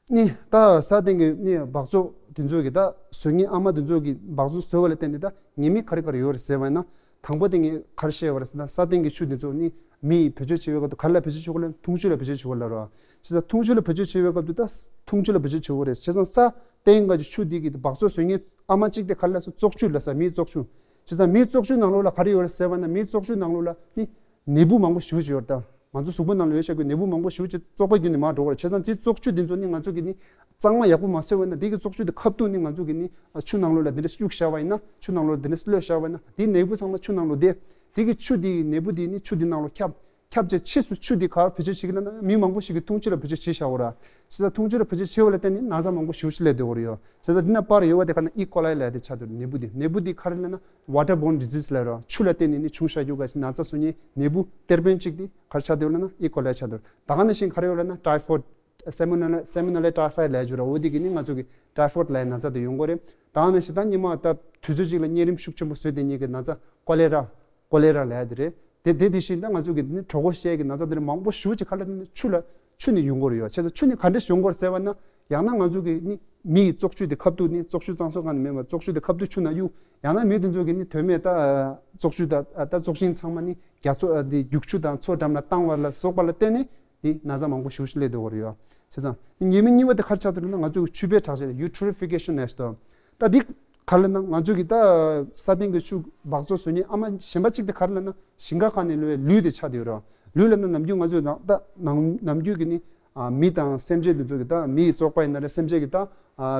ནི་ད་ས་སྟེང་གི་ནི་འབག་བཙོག་དེ་ཚོ་གི་ད་བཟོ་མཁན་ཨ་མ་དེ་ཚོ་གི་འབག་བཙོག་བཟོ་བ་ལ་བརྟེན་ནས་ད་ཉེས་དམིགས་ག་རེ་ག་རེ་ཡོད་རེད་ཟེར་བ་ཡིན་ན། དང་པོ་དེ་ངས་ག་རེ་བཤད་པ་རེད་ཟེར་ན། ས་སྟེང་གི་ཆུ་དེ་ཚོ་ནི་མི་ཡིས་བེད་སྤྱོད་བྱེད་པའི་སྐབས་དུ་ག་ལ་བེད་སྤྱོད་བྱེད་དགོས་ལབ་ན་འཐུང་ཆུ་ལ་བེད་སྤྱོད་བྱེད་དགོས་ལབ་རེད་བ། བྱས་ཙང་འཐུང་ཆུ་ལ་བེད་སྤྱོད་བྱེད་པའི་སྐབས་དུ་ད་འཐུང་ཆུ་ལ་བེད་སྤྱོད་བྱེད་དགོས་རེད། བྱས་ཙང་ས་སྟེང་གི་ཆུ་འདི་གི་འབག་བཙོག་བཟོ་མཁན་ཨ་མ་གཅིག་དེ་ག་རེ་ལབ་ཟེར། བཙོག་ཆུ། བྱས་ཙང་འཐུང་ཆུ་ལ་ས་མིའི་བཙོག་ཆུ། བྱས་ཙང་མིའི་བཙོག་ཆུ་ནང་ལོགས་ལ་ག་རེ་ཡོད་རེད་ཟེར་བ་ན། མིའི་བཙོག་ཆུ་ནང་ལོགས་ལ་ནི་ནད་འབུ་མང་པོ་ཞེ་པོ་ཅིག་ཡོད་རེད་ད། ང་ཚོ་གཟུགས་པོ་ནང་ལ་ཡོད་བཞག་པའི་ནད་འབུ་མང་པོ་ཞེ་པོ་ཅིག་བཙོག་པ་བརྒྱུད་ནས་མར་འགྲོ་གི་རེད། བྱས་ཙང་དེ་བཙོག་ཆུ་དེ་ཚོ་ནི་ང་ཚོ་གི་ནི་གཙང་མ་ཡག་པོ་མ་བཟོས་པ་ཡིན་ན། དེ་གི་བཙོག་ཆུ་དེ་ཁ་ཐུག་ནི་ང་ཚོ་གི་ནི་ཆུ་ནང་ལོགས་ལ་དེ་འདྲ་གཡུག་བཞག་པ་ཡིན་ན། ཆུ་ནང་ལོགས་ལ་དེ་འདྲ་གློད་བཞག་པ་ཡིན་ན། དེའི་ནད་འབུ་ཚང་མ་ཆུ་ནང་ལོགས་བསྡད། དེ་གི་ཆུ་དེ་ནད་འབུ་དེ་ནི་ཆུ་དེ་ནང་ལོགས་ཁྱབ། ཁྱབ་བྱས་ཕྱིས་སུ་ཆུ་དེ་ག་བེད་སྤྱོད་བྱེད་ཀྱི་ལབ་ན། མི་མང་པོ་ཞིག་གིས་འཐུང་ཆུ་ལ་བེད་སྤྱོད་བྱས་བཞག་པ་རེད། བྱས་ཙང་འཐུང་ཆུ་ལ་བེད་སྤྱོད་བྱས་པ་ལ་བརྟེན་ནས་ན་ཚ་མང་པོ་ཞེ་པོ་ཅིག་སླེབས་བསྡད་ཡོད་རེད་ཡོ། བྱས་ཙང་དེ་ན་པར་ཡོད་པ་དེ་ག་ན་ཨི་ཀོ་ལའི་ལབ་ཡ་དེ་ཆགས་བསྡད་ཡོད་རེད། ནད་འབུ་དེ། ནད་འབུ་དེ་ག་རེ་ལབ་ན་water borne disease ལབ་རེད། ཆུ་ལ་བརྟེན་ནས་ནི་བྱུང་བཞག་རྒྱུ་ག་ཞིག་ན་ཚ་བཟོ་མཁན་ནད་འབུ་གཏེར་དཔོན་གཅིག་དེ་ག་རེ་ཆགས་བསྡད་ཡོད་ལབ་ན་ཨི་ཀོ་ལའི་ཆགས་བསྡད་ཡོད་རེད། ད་ག་ནང་བཞིན་ག་རེ་ཡོད་ལབ་ན་ཊའི་ཕོཌ། སེ་མོ་ནེ་ལ། སེ་མོ་ནེ་ལ་ཊའི་ཕའི་ལབ་ཡ་ཅིག་ཡོད་རེད། འོ་དེ་གི་ནི་ང་ཚོ་གི་ཊའི་ཕོཌ་ལབ་ཡ་ན་ཚ་དེ་ཡོང་གི་རེད། ད་ག་ནང་བཞིན་ད་སྔོན་མ་ད་དུས་ཚོད་ཅིག་ལ་གཉན་རིམས་ཤུགས་ཆེན་པོ་བཟོས་བསྡད་མཁན་གྱི་ན་ཚ་ཀོ་ལེ་ར། ཀོ་ལེ་ར་ལབ་ཡ་དེ་རེད། དེ་དེ་དེ་བཞིན་ད་ང་ཚོ་གི་ནི་གྲོད་ཁོག་བཤལ་གྱི་ན་ཚ་དེ་རིགས་མང་པོ་ཞེ་པོ་ཅིག་ག་ལ་ཆུ་ལ་ཆུ་ནས་ཡོང་གི་རེད་ཡོ། བྱས་ཙང་ཆུ་ནས་ག་འདྲས་ཡོང་གི་རེད་ཟེར་བ་ན། ཡང་ན་ང་ཚོ་གི་ནི་མི་ཡི་བཙོག་ཆུ་དེ་ཁ་ཐུག་ནི་བཙོག་ཆུ་གཙང་བཟོ་ཁང་ནས་མེད་པ་བཙོག་ཆུ་དེ་ཁ་ཐུག་ཆུ་ནང་གཡུག། ཡང་ན་མི་དེ་ཚོ་གི་ནི་དོན་མེད་ད་བཙོག་ཆུ་དང་ད་བཙོག་ཤིང་ཚང་མ་ནི་རྒྱ་མཚོ་ཨ་དེ་རྒྱུག་ཆུ་དང་མཚོ་འགྲམ་ལ་བཏང་བ་ལ་སོགས་པ་ལ་བརྟེན་ནས་དེ་ན་ཚ་མང་པོ་ཞེ་པོ་ཅིག་སླེབས་བསྡད་ཡོད་རེད་ཡོ། བྱས་ཙང་ཉེས་དམིགས་གཉིས་པ་དེ་ག་རེ་ཆགས་བསྡད་ཡོད་ལབ་ན། ང་ཚོ་གི་ཆུ་བེད་དྲག་ཆ་eutrophication ནས་ད། ད་འདི་ག་རེ་ལབ་ན། ང་ཚོ་གི་ད་ས་སྟེང་གི་ཆུ་འབག་བཙོག་བཟོ་མཁན་ཨ་མ་གཞན་པ་གཅིག་དེ་ག་རེ་ལབ་ན། ཞིང་ཁ་ཁག་ནས་སླེབས་པའི་ལུད་དེ་ཆགས་བསྡད་ཡོད་རེད། ལུད་ལབ་ན་ནམ་རྒྱུན་ང་ཚོས་ནང་ད་ནང་ནམ་རྒྱུན་གི་ནི་ཨ་མི་དང་སེམས་ཅན་དེ་ཚོ་གི་ད་མི་ཡི་བཙོག་པ་ཡིན་ན་རེད། སེམས་ཅན་གི་ད་ཨ་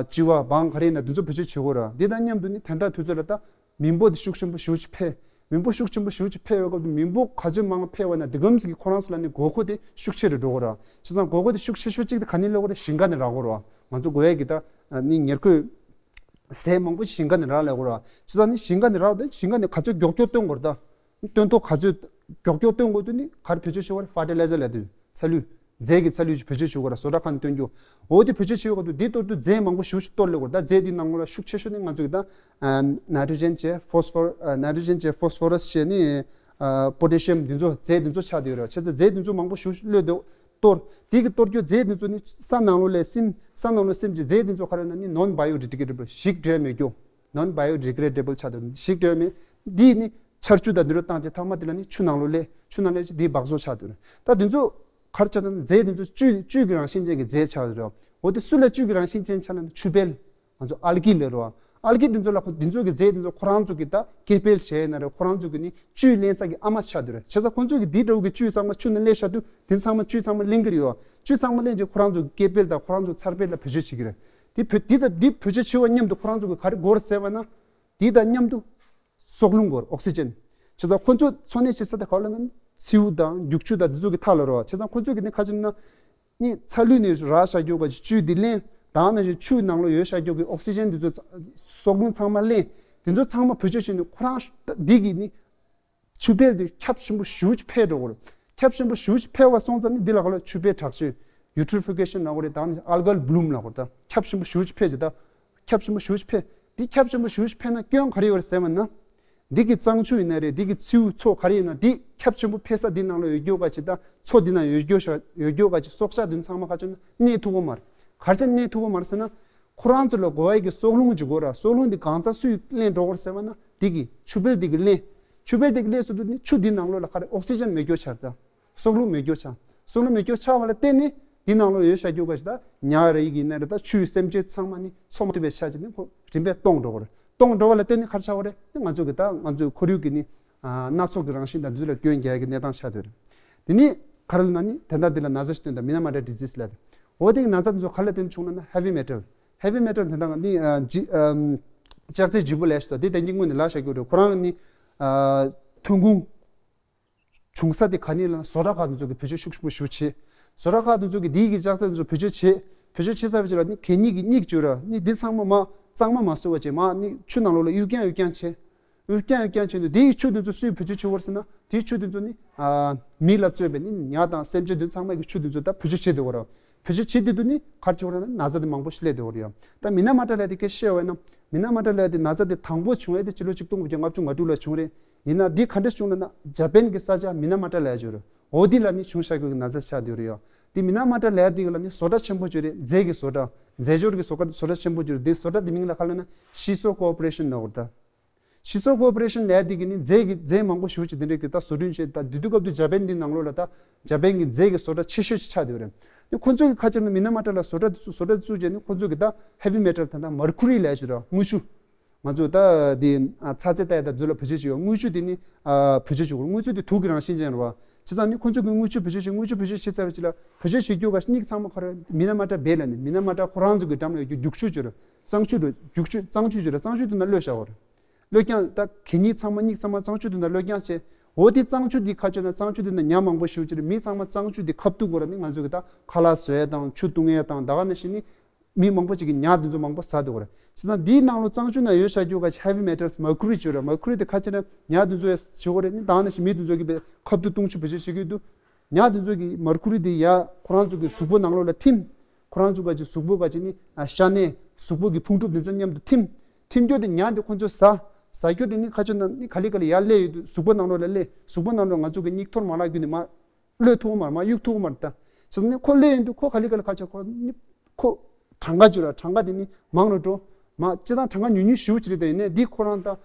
ལྕི་བ་སྦང་ག་རེ་ཡིན་ན་དེ་ཚོ་བེད་སྤྱོད་བྱེད་དགོས་རེད། འདི་དང་མཉམ་དུ་ནི་དོན་དག་དུས་ཚོད་ལ་ད་མེ་འབོ་དེ་ཤུགས་ཆེན་པོ་ཞེ་པོ་ཅིག་འཕེལ། མེ་འབོ་ཤུགས་ཆེན་པོ་ཞེ་པོ་ཅིག་འཕེལ་བའི་སྐབས་དུ་མེ་འབོ་ག་ཚོད་མང་འཕེལ་བ་ན་དེ་གམ་ཟིག་གི་ཁོ་རང་ཚོ་ལ་ནི་དགོས་མཁོ་དེ་ཤུགས་ཆེ་རུ་འགྲོ་གི་རེད། བྱས་ཙང་དགོས་མཁོ་དེ་ཤུགས་ཆེ་ཤོས་གཅིག་དེ་ག་ནས་སླེབས་ཀྱི་རེད། ཞིང་ཁ་ནས་རག་གི་རེད། ང་ཚོ་དགོས་ཡ་གི་ད་ནི་ཉེར་མཁོའི་ཟས་མང་པོ་ཞིང་ཁ་ནས་རག་སླེབས་ཀྱི་རེད། བྱས་ཙང་ནི་ཞིང་ཁ་ནས་རག་དེ་ཞིང་ཁ་ནས་ག་ཚོད་མགྱོགས་མགྱོགས་བཏོན་དགོས་རེད། ད་བཏོན་ཐོག་ག་ཚོད་མགྱོགས་མགྱོགས་བཏོན་དགོས་དུས་ནི་ག་རེ་བེད་སྤྱོད་བྱེད་དགོས་རེད། ཕར་ཊི་ལའི་ཛར་ལབ་དུས་ཚ་ལུད། རྫས་ཀྱི་ཚ་ལུད་ཅིག་བེད་སྤྱོད་བྱེད་དགོས་ར། བཟོ་གྲྭ་ཁང་ནས་བཏོན་རྒྱུ། འོ་དེ་བེད་སྤྱོད་བྱེད་དགོས་དུས་འདི་གཏོར་དུས་རྫས་མང་པོ་ཞེ་པོ་ཅིག་གཏོར་སླེབས་དགོས་ར། ད་རྫས་འདི་ནང་ལོགས་ལ་ཤུགས་ཆེ་ཤོས་ནི་ང་ཚོ་གི་ད་ནའི་ཊྲོ་ཇེན་བྱས། ཕོ་སི་ཕོ་ནའི་ཊྲོ་ཇེན་བྱས། ཕོ་སི་ཕོ་ར་སི་བྱས་ནི་པོ་ཊེ་ཤི་ཡམ། འདི་ཚོ་རྫས་འདི་ཚོ་ཆགས་བསྡད་ཡོད་ར། བྱས་ཙང་རྫས་འདི་ཚོ་མང་པོ་ཞེ་པོ་ཅིག་གློད་དེ་གཏོར། དེ་གི་གཏོར་རྒྱུ་རྫས་འདི་ཚོ་ནི་ས་ནང་ལོགས་ལ་སིམ། ས་ནང་ལོགས་སིམ་གྱི་རྫས་འདི་ཚོ་ག་རེ་ན་ནི་ནོན་བྷའི་ཡོ་ཌི་གྷི་རེ་ཌི་བལ། ཞིག་འགྲོ་ཡ་མེད་རྒྱུ། ནོན་བྷའི་ཡོ་ཌི་གྷི་རེ་ཌི་བལ་ཆགས་འདུག་ཞིག་འགྲོ་ཡ་མེད། འདི་ནི་ཆར་ཆུ་དང་འདི་རུ་བཏང་རྗེས་མཐའ་མ་དེ་ལ་ནི་ཆུ་ནང་ལོགས་སླེབས། ཆུ་ནང་སླེབས་རྗེས་འདི་འབག་བཙོག་ཆགས་འདུག་ད་འདི་ཚོ་ག་རེ་ཆགས་འདུག་རྫས་འདི་ཚོ་བཅུད། བཅུད་ཀྱི་རང་བཞིན་ཅན་གྱི་རྫས་ཆགས་འདུག་འོ་དེ་སུ་ལ་བཅུད་ཀྱི་རང་བཞིན་ཅན་ཆགས་ན་ཆུ་བལ། ང་ཚོ་ཨལ་ཀི་ལབ་རོ། ཨལ་ཀི་འདི་ཚོ་ལ་ཁོ་འདི་ཚོ་གི་རྫས་འདི་ཚོ་ཁོ་རང་ཚོ་གི་ད་སྐྱེ་འཕེལ་བྱས་ན་རེད། ཁོ་རང་ཚོ་གི་ནི་བཅུད་ལེན་ས་གི་ཨ་མ་ཆགས་འདུག་རེད། བྱས་ཙང་ཁོ་ཚོ་གི་འདི་འདྲ་བོ་གི་བཅུད་ཚང་མ་ཆུ་ནང་སླེབས་བཞག་དུས་དེ་ཚང་མ་བཅུད་ཚང་མ་ལེན་གི་རེད་ཡོ། བཅུད་ཚང་མ་ལེན་རྗེས་ཁོ་རང་ཚོ་གི་སྐྱེ་འཕེལ་དང་ཁོ་རང་ཚོ་འཚར་འཕེལ་ལ་བེད་སྤྱོད་བྱེད་ཀྱི་རེད། དེ་བེད་དེ་དང་དེ་བེད་སྤྱོད་བྱེད་པ་མཉམ་དུ་ཁོ་རང་ཚོ་གི་ག་རེ་དགོས་རེད་ཟེར་བ་ན། དེ་དང་མཉམ་དུ་སྲོག་རླུང་དགོས་རེད། ཨོག་སི་ཇན། བྱས་ཙང་ཁོ་ཚོ་འཚོ་གནས་བྱེད་ས་དེ་ག་པར་ལབ་ན་མཚེའུ་དང་རྒྱུག་ཆུ་དང་འདི་ཚོ་གི་མཐའ་ལ་རེད་བ། བྱས་ཙང་ཁོ་ཚོ་གི་ནི་ག་ཅི་ན། ནི་ཚ་ལུད་ནས་རག་བཞག་རྒྱུ་ག་ཅིག་བཅུད་འདི་ལེན། ད་ནང་བཞིན་ཆུའི་ནང་ལོགས་ཡོད་བཞག་རྒྱུ་གི་ཨོག་སི་ཇན་འདི་ཚོ་ཚ་སྲོག་རླུང་ཚང་མ་ལེན། འདི་ཚོ་ཚང་མ་བེད་སྤྱོད་བྱས་ནས་ཁོ་རང་འདི་གི་ནི་ཆུ་བལ་འདི་ཁྱབ་ཆེན་པོ་ཞེ་པོ་ཅིག་འཕེལ་འགྲོ་གི་རེད། ཁྱབ་ཆེན་པོ་ཞེ་པོ་ཅིག་འཕེལ་བ་སོང་ཙང་ནི་འདི་ལ་ག་ལ་ཆུ་བལ་དྲག་ཤོས། eutrophication ལབ་དགོས་རེད། ད་ནི་algal bloom ལབ་དགོས་རེད། ད་ཁྱབ་ཆེན་པོ་ཞེ་པོ་ཅིག་འཕེལ་ཅིག་ད་ཁྱབ་ཆེན་པོ་ཞེ་པོ་ཅིག་འཕེལ། འདི་ཁྱབ་ཆེན་པོ་ཞེ་པོ་ཅིག་འཕེལ་ན་སྐྱོན་ག་རེ་ཡོད་རེད་ཟེར་བ་ན། འདི་གི་གཙང་ཆུ་ཡིན་ན་རེད། འདི་གི་མཚེའུ་མཚོ་ག་རེ་ཡིན་ན་འདི་ཁྱབ་ཆེན་པོ་འཕེལ་ས་འདི་ནང་ལ་ཡོད་རྒྱུ་ག་ཅིག་ད་མཚོ་འདི་ནང་ཡོད་རྒྱུ་ཤ་ཡོད་རྒྱུ་ག་ཅིག་སྲོག་ཆགས་འདི་ཚང་མ་ག་ཅིག་ན་གནས་ཐུབ་ཀྱི་མ་རེད། ག་རེ་བྱས་གནས་ཐུབ་ཀྱི་མ་རེད་ཟེར་ན། ཁོ་རང་ཚོ་ལ་དགོས་ཡ་གི་སྲོག་རླུང་ཅིག་དགོས་ར། སྲོག་རླུང་འདི་གང་ཙམ་སུས་ལེན་འགྲོ་གི་རེད་ཟེར་བ་ན། འདི་གི་ཆུ་བལ་འདི་གི་ལེན། ཆུ་བལ་འདི་གི་ལེན་སུ་དུ་ནི་ཆུ་འདི་ནང་ལོགས་ལ་ག་རེ་ཨོག་སི་ཇན་མེད་རྒྱུ་ཆགས་རེད་ད། སྲོག་རླུང་མེད་རྒྱུ་ཆགས། སྲོག་རླུང་མེད་རྒྱུ་ཆགས་པ་ལ་བརྟེན་ནས་འདི་ནང་ལོགས་ཡོད་བཞག་རྒྱུ་ག་ཅིག་ད་ཉ་རེད་ཡིན་ན་རེད། ད་ཆུའི་སེམས་ཅན་ཚང་མ་ནི་འཚོ་མ་ཐུབ་པའི་ཆ་ཅིག་ནི་ཁོ་རིམ་པས་སྟོང་འགྲོ་གི་རེད། སྟོང་འགྲོ་བ་ལ་བརྟེན་ནས་ག་རེ་ཆགས་པ་རེད། ང་ཚོ་གི་ད་ང་ཚོའི་ཁོར་ཡུག་གི་ནི་ཨ་སྣ་ཚོགས་ཀྱི་རང་བཞིན་དང་འདི་ཚོ་ལ་སྐྱོན་རྒྱག་ཡ་གི་གནས་སྟངས་ཆགས་བསྡད་ཡོད་རེད། དེ་ནི་ག་རེ་ལབ་ན་ནི་དེ་འདྲ་འདི་ལ་ན་ཚ་ཞིག་བཏོན་ད་མི་ན་མ་ཏྲ་ཌི་ཛིས་ལབ་དེ། འོ་དེ་གི་ན་ཚ་འདི་ཚོ་ག་ལ་བརྟེན་བྱུང་ལབ་ན་ཧེ་བི་མེ་ཊལ། ཧེ་བི་མེ་ཊལ་དེ་འདྲ་ནི་ཨ་ལྕགས་རྩི་ལྗིད་པོ་ལས་ཞིག་ཏོ་དེ་དེང་གི་སྔོན་ནས་ལ་བཞག་རྒྱུ་རེད། ཁོ་རང་ནི་ཨ་ཐོན་ཁུངས་བྱུང་ས་དེ་ག་ནས་ལབ་ན་བཟོ་གྲྭ་ཁག་དེ་ཚོ་གི་བེད་སྤྱོད་ཤུགས་ཆེན་པོ་ཞེ་པོ་བྱེད། བཟོ་གྲྭ་ཁག་དེ་ཚོ་གི་དེའི་གི་ལྕགས་རྩི་དེ་ཚོ་བེད་སྤྱོད་བྱེད། བེད་སྤྱོད་བྱེད་ཚར་བའི་རྗེས་ལ་ནི་གད་སྙིགས་ཀྱི་སྙིགས་བཅུག་ར་ནི་འདི་ཚང་མ་མ་གཙང་མ་མ་བཟོ་བ་བྱེད། མ་ནི་ཆུ་ནང་ལོགས་ལ་གཡུག་རྐྱང་གཡུག་རྐྱང་བྱེད། གཡུག་རྐྱང་གཡུག་རྐྱང་བྱས་ནས་དེའི་ཆུ་དེ་ཚོ་སུས་བེད་སྤྱོད་བྱེད་ཀྱི་ཡོད་རེད་ཟེར་ན། དེའི་ཆུ་དེ་ཚོ་ནི་ཨ་མི་ལ་གཙོས་པའི་ནི་ཉ་དང་སེམས་ཅན་དེ་ཚང་མ་གི་ཆུ་དེ་ཚོ་ད་བེད་སྤྱོད་བྱེད་བསྡད་ཡོད་རེད། བེད་སྤྱོད་བྱེད་དུས་དུ་ནི་ག་རེ་བྱེད་ཀྱི་ཡོད་རེད་ན་ན་ཚ་དེ་མང་པོ་ཞིག་སླེབས་བསྡད་ཡོད་རེད་ཡ། ད་མི་ན་མ་ཏྲ་ལབ་དེ་སྐད་ཆ་བཤད་པ་ན་མི་ན་མ་ཏྲ་ལབ་དེ་ན་ཚ་དེ་དང་པོ་བྱུང་ཡ་དེ་སྤྱི་ལོ་ཆིག་སྟོང་དགུ་བརྒྱ་ལྔ་བཅུ་ང་དྲུག་ལ་བྱུང་རེད། ཡིན་ན་འདི་ག་འདྲ་བྱུང་ལབ་ན་ཇ་པན་གི་ས་ཆ་མི་ན་མ་ཏྲ་ལབ་ཡ་ཅིག་ཡོད་རེད། འོ་དེ་ལ་ནི་བྱུང་བཞག་རྒྱུ་གི་ན་ཚ་ཆགས་བསྡད་ཡོད་རེད་ཡ། དེ་མི་ན་མ་ཏྲ་ལབ་དེ་གི་ལ་ནི་བཟོ་གྲྭ་ཆེན་པོ་ཅིག་རེད། རྫས་ཀྱི་བཟོ་གྲྭ། རྫས་སྦྱོར་གྱི་བཟོ་གྲྭ་བཟོ་གྲྭ་ཆེན་པོ་ཅིག་རེད། དེ་བཟོ་གྲྭ་དེ་མིང་ལ་ག་ལབ་ན་ཤི་སོ་ཀོ་པ་རེ་ཤན་ལབ་ཡོད་རེད་ད། ཤི་སོ་ཀོ་པ་རེ་ཤན་ལབ་དེ་གི་ནི་རྫས་ཀྱི་རྫས་མང་པོ་ཞེ་པོ་ཅིག་དེ་འདྲས་ཀྱི་ད་བཟོ་སྐྲུན་བྱས། ད་དེ་དུས་སྐབས་དུ་ཇ་པན་འདི་ནང་ལོགས་ལ་ད་ཇ་པན་གྱི་རྫས་ཀྱི་བཟོ་གྲྭ་ཆེ་ཤོས་ཅིག་ཆགས་བསྡད་ཡོད་རེད། དེ་ཁོ་ཚོ་གི་ཁ་ཆེ་ན་མི་ན་མ་ཏྲ་ལ་བཟོ་གྲྭ་དེ་ཚོ་བཟོ་གྲྭ་དེ་ཚོ་བྱས་ནས་ཁོ་ཚོ་གི་ད་ཧེ་བི་མེ་ཊལ་ད་ད་མར་ཁུ་རི་ལབ་ཞིག་ར་དངུལ་ཆུ། ང་ཚོ་ད་དེ་ཨ་ཚ་ཚེ་ལྟ་ཡ་ད་ཚོ་ལ་བེད་སྤྱོད་བྱེད་ཡོད། དངུལ་ཆུ་དེ་ནི་ཨ་བེད་སྤྱོད་བྱེད་དགོས། དངུལ་ཆུ་དེ་དུག་གི་རང་བཞིན་ཅན་རེད་བ། བྱས་ཙང་ནི་ཁོ་ཚོ་གི་དངུལ་ཆུ་བེད་སྤྱོད་བྱེད། དངུལ་ཆུ་བེད་སྤྱོད་བྱེད་ཚར་བའི་རྗེས་ལ་བེད་སྤྱོད་བྱེད་རྒྱུ་ག་ཤ་སྙིགས་ཚང་མ་ཁ་ར་མི་ན་མ་ཏྲ་བེ་ལ་ནི་མི་ན་མ་ཏྲ་ཁོ་རང་ཚོ་གི་འགྲམ་ལ་ཡོད་རྒྱུ་རྒྱུག་ཆུ་བྱོས་ར་གཙང་ཆུ་ར་རྒྱུག་ཆུ་གཙང་ཆུ་བྱོས་ར་གཙང་ཆུ་དེ་ན་གློད་བཞག་གོ་ར། གློད་རྐྱང་ད་གད་སྙིགས་ཚང་མ་སྙིགས་ཚང་མ་གཙང་ཆུ་དེ་ན་གློད་རྐྱང་བྱས། འོ་དེ་གཙང་ཆུ་དེ་ཁ་ཆོད་ན་གཙང་ཆུ་དེ་ན་ཉ་མང་པོ་ཞེ་པོ་ཅིག་རེད། མི་ཚང་མ་གཙང་ཆུ་དེ་ཁ་ཐུག་གོ་ར་ནི་ང་ཚོ་གི་ད་ཁ་ལག་བཟོ་ཡ་དང་ཆུ་བཏུང་ཡ་དང་ད་ག་ནང་བཞིན་ནི་མི་མང་པོ་ཅིག་གི་ཉ་དེ་ཚོ་མང་པོ་ཟ་འདུག་གོ་ར། བྱས་ཙང་དེའི་ནང་ལོ་གཙང་ཆུ་ན་ཡོད་བཞག་རྒྱུ་ག་ཧེ་བི་མེ་ཊལ་མར་ཁུ་རི་བྱོས་ར། མར་ཁུ་རི་དེ་ཁ་ཆེ་ན་ཉ་དེ་ཚོ་ཡ་བྱེད་གོ་ར་ནི་ད་ག་ནང་བཞིན་མི་དེ་ཚོ་གི་བའི་ཁ་ཐུག་བཏུང་ཆུ་བེད་སྤྱོད་བྱེད་ཀྱི་འདུག་ཉ་དེ་ཚོ་གི་མར་ཁུ་རི་དེ་ཡ་ཁོ་རང་ཚོ་གི་གཟུགས་པོ་ནང་ལོགས་ལ་ཐིམ། ཁོ་རང་ཚོ་ག་ཅིག་གཟུགས་པོ་ག་ཅིག་ནི་ཨ་ཤ་གནད་གཟུགས་པོ་གི་ཕུང་གྲུབ་དེ་ཚོ་མཉམ་དུ་ཐིམ། ཐིམ་རྒྱུ་དེ་ཉ་དེ་ཁོ་ཚོ་ཟ། ཟ་རྒྱུ་དེ་ནི་ཁ་ཆོད་ན་ནི་ག་ལེ་ག་ལེ་ཡར་སླེབས་ཡོད་དུས་གཟུགས་པོ་ནང་ལོགས་ལ་སླེབས། གཟུགས་པོ་ནང་ལོགས་ང་ཚོ་གི་སྙིགས་དོར་མ་ལག་བརྒྱུད་ནས་མར་གློད་ཐུབ་མ་རེད། མར་གཡུག་ཐུབ་མ་རེད་ད། བྱས་ཙང་ནི་ཁོ་སླེབས་ཡོང་དུས་ཁོ་ག་ལེ་ག་ལེ་ཁ་ཆོད་ཁོ་ནི་ཁོ་གྲངས་ཀ་བརྗོད་ར་གྲངས་ཀ་དེ་ནི་མང་རུ་འགྲོ། མ་སྤྱིར་བཏང་གྲངས་ཀ་ཉུང་ཉུང་ཞེ་པོ་ཅིག་རེད་ད། ཡིན་ནའི་འདི་ཁོ་རང་ད།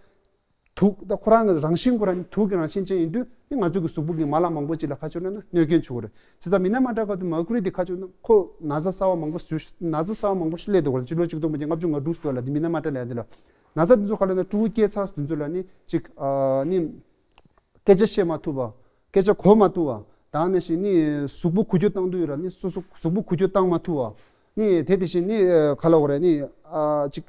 དུག་ད་ཁོ་རང་གི་རང་བཞིན་ཁོ་རང་ནི་དུག་གི་རང་བཞིན་ཅན་ཡིན་དུས་ནི་ང་ཚོ་གི་གཟུགས་པོ་གི་མ་ལག་མང་པོ་ཅིག་ལ་ཁ་ཆོད་ན་ན་གནོད་སྐྱོན་བྱུང་གི་རེད། བྱས་ཙང་མི་ན་མ་ཏྲ་ག་དུ་མར་ཁུ་རི་དེ་ཁ་ཆོད་ན་ཁོ་ན་ཚ་གསར་བ་མང་པོ་ཞིག་ན་ཚ་གསར་བ་མང་པོ་ཞིག་སླེབས་འདུག་ག་རེད། སྤྱི་ལོ་ཆིག་སྟོང་དགུ་བརྒྱ་ལྔ་བཅུ་ང་དྲུག་ཙམ་ལ་དེ་མི་ན་མ་ཏྲ་ལབ་ཡ་དེ་ལ་ན་ཚ་དེ་ཚོ་ག་ལ་ན་ཕྲུ་གུ་སྐྱེས་ཚར་དེ་ཚོ་ལ་ནི་ཅིག་ཨ་ནི་སྐད་ཆ་བཤད་མ་ཐུབ་པ། སྐད་ཆ་གོ་མ་ཐུབ་པ། ད་ནང་བཞིན་ནི་གཟུགས་པོ་འགུལ་སྐྱོད་བཏང་དུས་ར་ནི་སོ་སོ་གཟུགས་པོ་འགུལ་སྐྱོད་བཏང་མ་ཐུབ་པ། ནི་དེ་དེ་བཞིན་ནི་ཨ་ག་ལ་གོ་རེད་ནི་ཨ་ཅིག་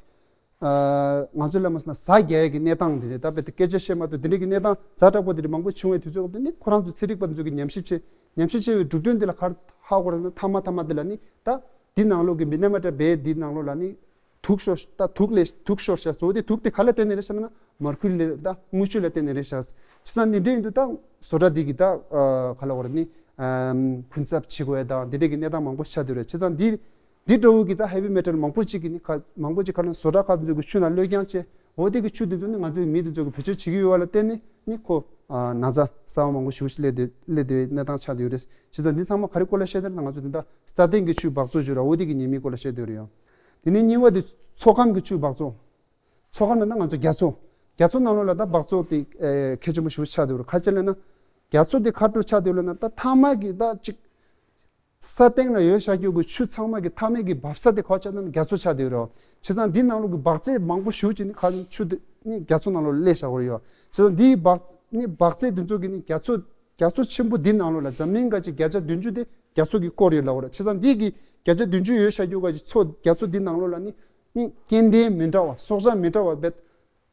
ཨ་ང་ཚོ་ལ་མ་སོང་ན་ཟ་རྒྱག་ཡས་ཀྱི་གནས་སྟངས་དེ་རེད། ད་དཔེ་དེ་སྐད་ཆ་བཤད་མ་ཐུབ་དེ་འདྲས་ཀྱི་གནས་སྟངས་ཛ་དྲག་པོ་དེ་རེད། མང་པོ་བྱུང་བའི་དུས་ཚོད་སྐབས་དེ་ནི་ཁོ་རང་ཚོ་ཚན་རིག་པ་དེ་ཚོ་གིས་ཉམས་ཞིབ་བྱས། ཉམས་ཞིབ་བྱས་པའི་གྲུབ་དོན་དེ་ལ་ག་རེ་ཧ་གོ་ར་ན་མཐའ་མ་མཐའ་མ་དེ་ལ་ནི་ད་འདི་ནང་ལོགས་ཀྱི་མི་ན་མ་ཏྲ་བེ་འདི་ནང་ལོགས་ལ་ནི་དུག་ཤོར་ད་དུག་ལས་དུག་ཤོར་ཤག་བཟོ་དེ་དུག་དེ་ག་ལ་བརྟེན་ནས་རེད་ཤག་ན་མར་ཁུ་རི་ལས་ད་དངུལ་ཆུ་ལ་བརྟེན་ནས་རེད་ཤག་བྱས་ཙང་འདི་འདྲ་ཡིན་དུས་ད་བཟོ་གྲྭ་འདི་གི་ད་ག་ལ་གོ་ར་ནི་ཕུན་ཚབ་བྱེད་དགོས་ཡ་ད་འདི་འདྲས་ཀྱི་གནས་སྟངས་མང་པོ་ཆགས་བསྡད་རེད། བྱས་ཙང་འདི། འདི་འདྲ་བོ་གི་ད་ཧེ་བི་མེ་ཊལ་མང་པོ་ཅིག་གི་ནི་ཁ་མང་པོ་ཅིག་ཁ་ལ་བཟོ་གྲྭ་ཁག་ཚོ་གི་ཆུ་ནང་གློད་རྐྱང་བྱས། འོ་དེ་གི་ཆུ་དེ་ཚོ་ནི་ང་ཚོའི་མི་དེ་ཚོ་གི་བེད་སྤྱོད་བྱེད་ཀྱི་ཡོད་པ་ལ་བརྟེན་ནས་ནི་ཁོ་ཨ་ན་ཚ་གསར་བ་མང་པོ་ཞེ་པོ་ཞིག་སླེབས་བསྡད་སླེབས་བསྡད་པའི་གནས་སྟངས་ཆགས་བསྡད་ཡོད་རེད། བྱས་ཙང་འདི་ཚང་མ་ག་རེ་སྐོར་ལ་བཤད་དེ་ན་ང་ཚོ་དེ་འདྲ་ས་སྟེང་གི་ཆུའི་འབག་བཙོག་བརྗོད་ར་འོ་དེ་གི་ཉེས་དམིགས་སྐོར་ལ་བཤད་བསྡད་ཡོད་རེད་ཡང་། དེ་ནས་གཉིས་པ་དེ་མཚོ་ཁམས་ཀྱི་ཆུའི་འབག་བཙོག་མཚོ་ཁམས་ལ་ད་ང་ཚོ་རྒྱ་མཚོ། རྒྱ་མཚོ་ནང་ལོགས་ལ་ད་འབག་བཙོག་དེ་ཨེ་གལ་ཆེན་པོ་ཞེ་པོ་ཆགས་བསྡད་ཡོད་རེད། ག་རེ་བྱས་ལབ་ན། རྒྱ་མཚོ་དེ་ག་འདྲ་ཆགས་བསྡད་ཡོད་ལབ་ན་ད་མཐའ་མ་གི་ད་ཅིག་ས་སྟེང་ལ་ཡོད་བཞག་རྒྱུ་གི་ཆུ་ཚང་མ་གི་མཐའ་མའི་གི་འབབ་ས་དེ་ག་པར་ཆགས་ན་རྒྱ་མཚོ་ཆགས་བསྡད་ཡོད་རེད། བྱས་ཙང་འདི་ནང་ལོགས་ཀྱི་འབག་རྫས་མང་པོ་ཞེ་པོ་ཅིག་ནི་ག་ནི་ཆུ་དེ་ནི་རྒྱ་མཚོ་ནང་ལོགས་ལ་སླེབས་བཞག་གི་ཡོད་རེད། བྱས་ཙང་འདིའི་འབག་ནི་འབག་རྫས་དེ་ཚོ་གི་ནི་རྒྱ་མཚོ་རྒྱ་མཚོ་ཆེན་པོ་འདི་ནང་ལོགས་ལ་འཛམ་གླིང་ག་ཅིག་བརྒྱ་ཆ་བདུན་ཅུ་དེ་རྒྱ་མཚོ་གིས་བསྐོར་ཡོད་ལབ་ཡོད་རེད། བྱས་ཙང་འདི་གི་བརྒྱ་ཆ་བདུན་ཅུ་ཡོད་བཞག་རྒྱུ་ག་ཅིག་མཚོ་རྒྱ་མཚོ་འདི་ནང་ལོགས་ལ་ནི་ནི་སྐྱེ་ལྡན་མི་འདྲ་བ་སྲོག་ཆགས་མི་འདྲ་བ་བེད།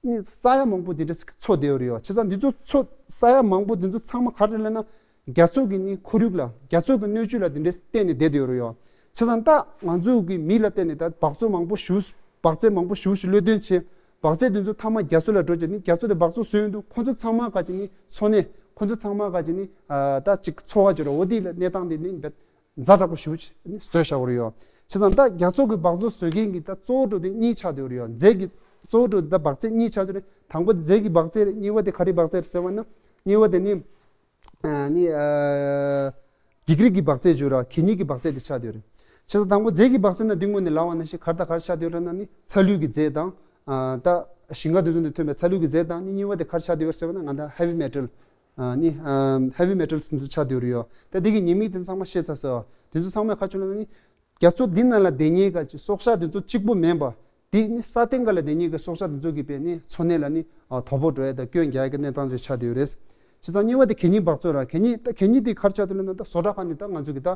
ནི་ས་ཡ་མང་པོ་འདི་འདྲ་ཞིག་འཚོ་བསྡད་ཡོད་རེད་ཡ། བྱས་ཙང་འདི་ཚོ་འཚོ་ས་ཡ་མང་པོ་འདི་ཚོ་ཚང་མ་ག་རེ་ལབ་ན་རྒྱ་མཚོ་གི་ནི་ཁོར་ཡུག་ལ་རྒྱ་མཚོ་གི་སྣོད་བཅུད་ལ་འདི་འདྲ་བརྟེན་ནས་བསྡད་ཡོད་རེད་ཡ། བྱས་ཙང་ད་ང་ཚོ་གི་མི་ལ་བརྟེན་ནས་ད་འབག་བཙོག་མང་པོ་ཞེ་པོ་འབག་རྫས་མང་པོ་ཞེ་པོ་ཞིག་གློད་འདོན་བྱས། འབག་རྫས་འདི་ཚོ་མཐའ་མ་རྒྱ་མཚོ་ལ་འགྲོ་བྱས་ནི་རྒྱ་མཚོ་དེ་འབག་བཙོག་བཟོས་ཡོང་དུས་ཁོ་ཚོ་ཚང་མ་ག་ཅིག་ནི་འཚོ་གནས་ཁོ་ཚོ་ཚང་མ་ག་ཅིག་ནི་ད་ཅིག་འཚོ་བ་བྱེད་རོགས་འོ་དེ་ལ་གནས་སྟངས་དེ་ནི་འབད། ཛ་དྲག་པོ་ཞེ་པོ་ཅིག་ནི་བཟོས་བཞག་གི་ཡོད་རེད་ཡོ། བྱས་ཙང་ད་རྒྱ་མཚོ་གི་སྦགས་བཙོག་བཟོ་མཁན་གྱི་ད་གཙོ་བོ་དེ་གཉིས་ཆགས་བསྡད་ཡོད་རེད་ཡོ། རྫས་ཀྱི་གཙོ་བོ་ད་སྦགས་རྫས་གཉིས་ཆགས་བསྡད་ཡོད་རེད། དང་པོ་རྫས་ཀྱི་སྦགས་རྫས་རེད། གཉིས་པ་དེ་ག་རེ་སྦགས་རྫས་རེད་ཟེར་བ་ན། གཉིས་པ་དེ་ནི། ཨ་ནི། ཨ། འགྱིག་རིགས་ཀྱི་སྦགས་རྫས་བརྗོད་ར་གད་སྙིགས་ཀྱི་སྦགས་རྫས་དེ་ཆགས་བསྡད་ཡོད་རེད། བྱས་ཙང་དང་པོ་རྫས་ཀྱི་སྦགས་རྫས་ན་འདི་སྔོན་ནས་ལབ་པ་ནང་བཞིན་ག་རེ་དང་ག་རེ་ཆགས་བསྡད་ཡོད་རེད་ན་ནི་ཚ་ལུད་ཀྱི་རྫས་དང་། ཨ། ད་ཞིང་ཁ་དེ་ཚོ་ནས་ཐོན་པའི་ཚ་ལུད་ཀྱི་རྫས་དང་ནི། གཉིས་པ་དེ་ག་རེ་ཆགས་བསྡད་ཡོད་རེད་ཟེར་བ་ན་ང་ད་heavy metal། ཨ་ནི། ཨ། heavy metals དེ་ཚོ་ཆགས་བསྡད་ཡོད་རེད་ཡོ། ད་འདི་གི་ཉེས་དམིགས་དེ་ཚང་མ་བཤད་ཚར་སོང་། དེ་ཚོ་ཚང་མ་ག་ཅི་ལབ་ན་ནི། རྒྱ་མཚོ་འདི་ནང་ལ་བསྡད་མཁན་གྱི་སྲོག་ཆགས་འདི་ཚོ་གཅིག་པོ་མིན་པ། འདི་ནི་ས་སྟེང་ག་ལ་བསྡད་མཁན་གྱི་སྲོག་ཆགས་འདི་ཚོ་གི་དཔེ་ནི་འཚོ་གནས་ལ་ནི་ཨ་དོ་ཕོག་འགྲོ་ཡ་དང་སྐྱོན་རྒྱག་ཡ་གི་གནས་སྟངས་རེ་ཆགས་བསྡད་ཡོད་རེད། བྱས་ཙང་གཉིས་པ་དེ་གད་སྙིགས་སྦགས་བཙོག་ར། གད་སྙིགས་ད་གད་སྙིགས་དེ་ག་རེ་ཆགས་འདུག་ལབ་ན། ད་བཟོ་གྲྭ་ཁག་ནས་ད་ང་ཚོ་གི་ད་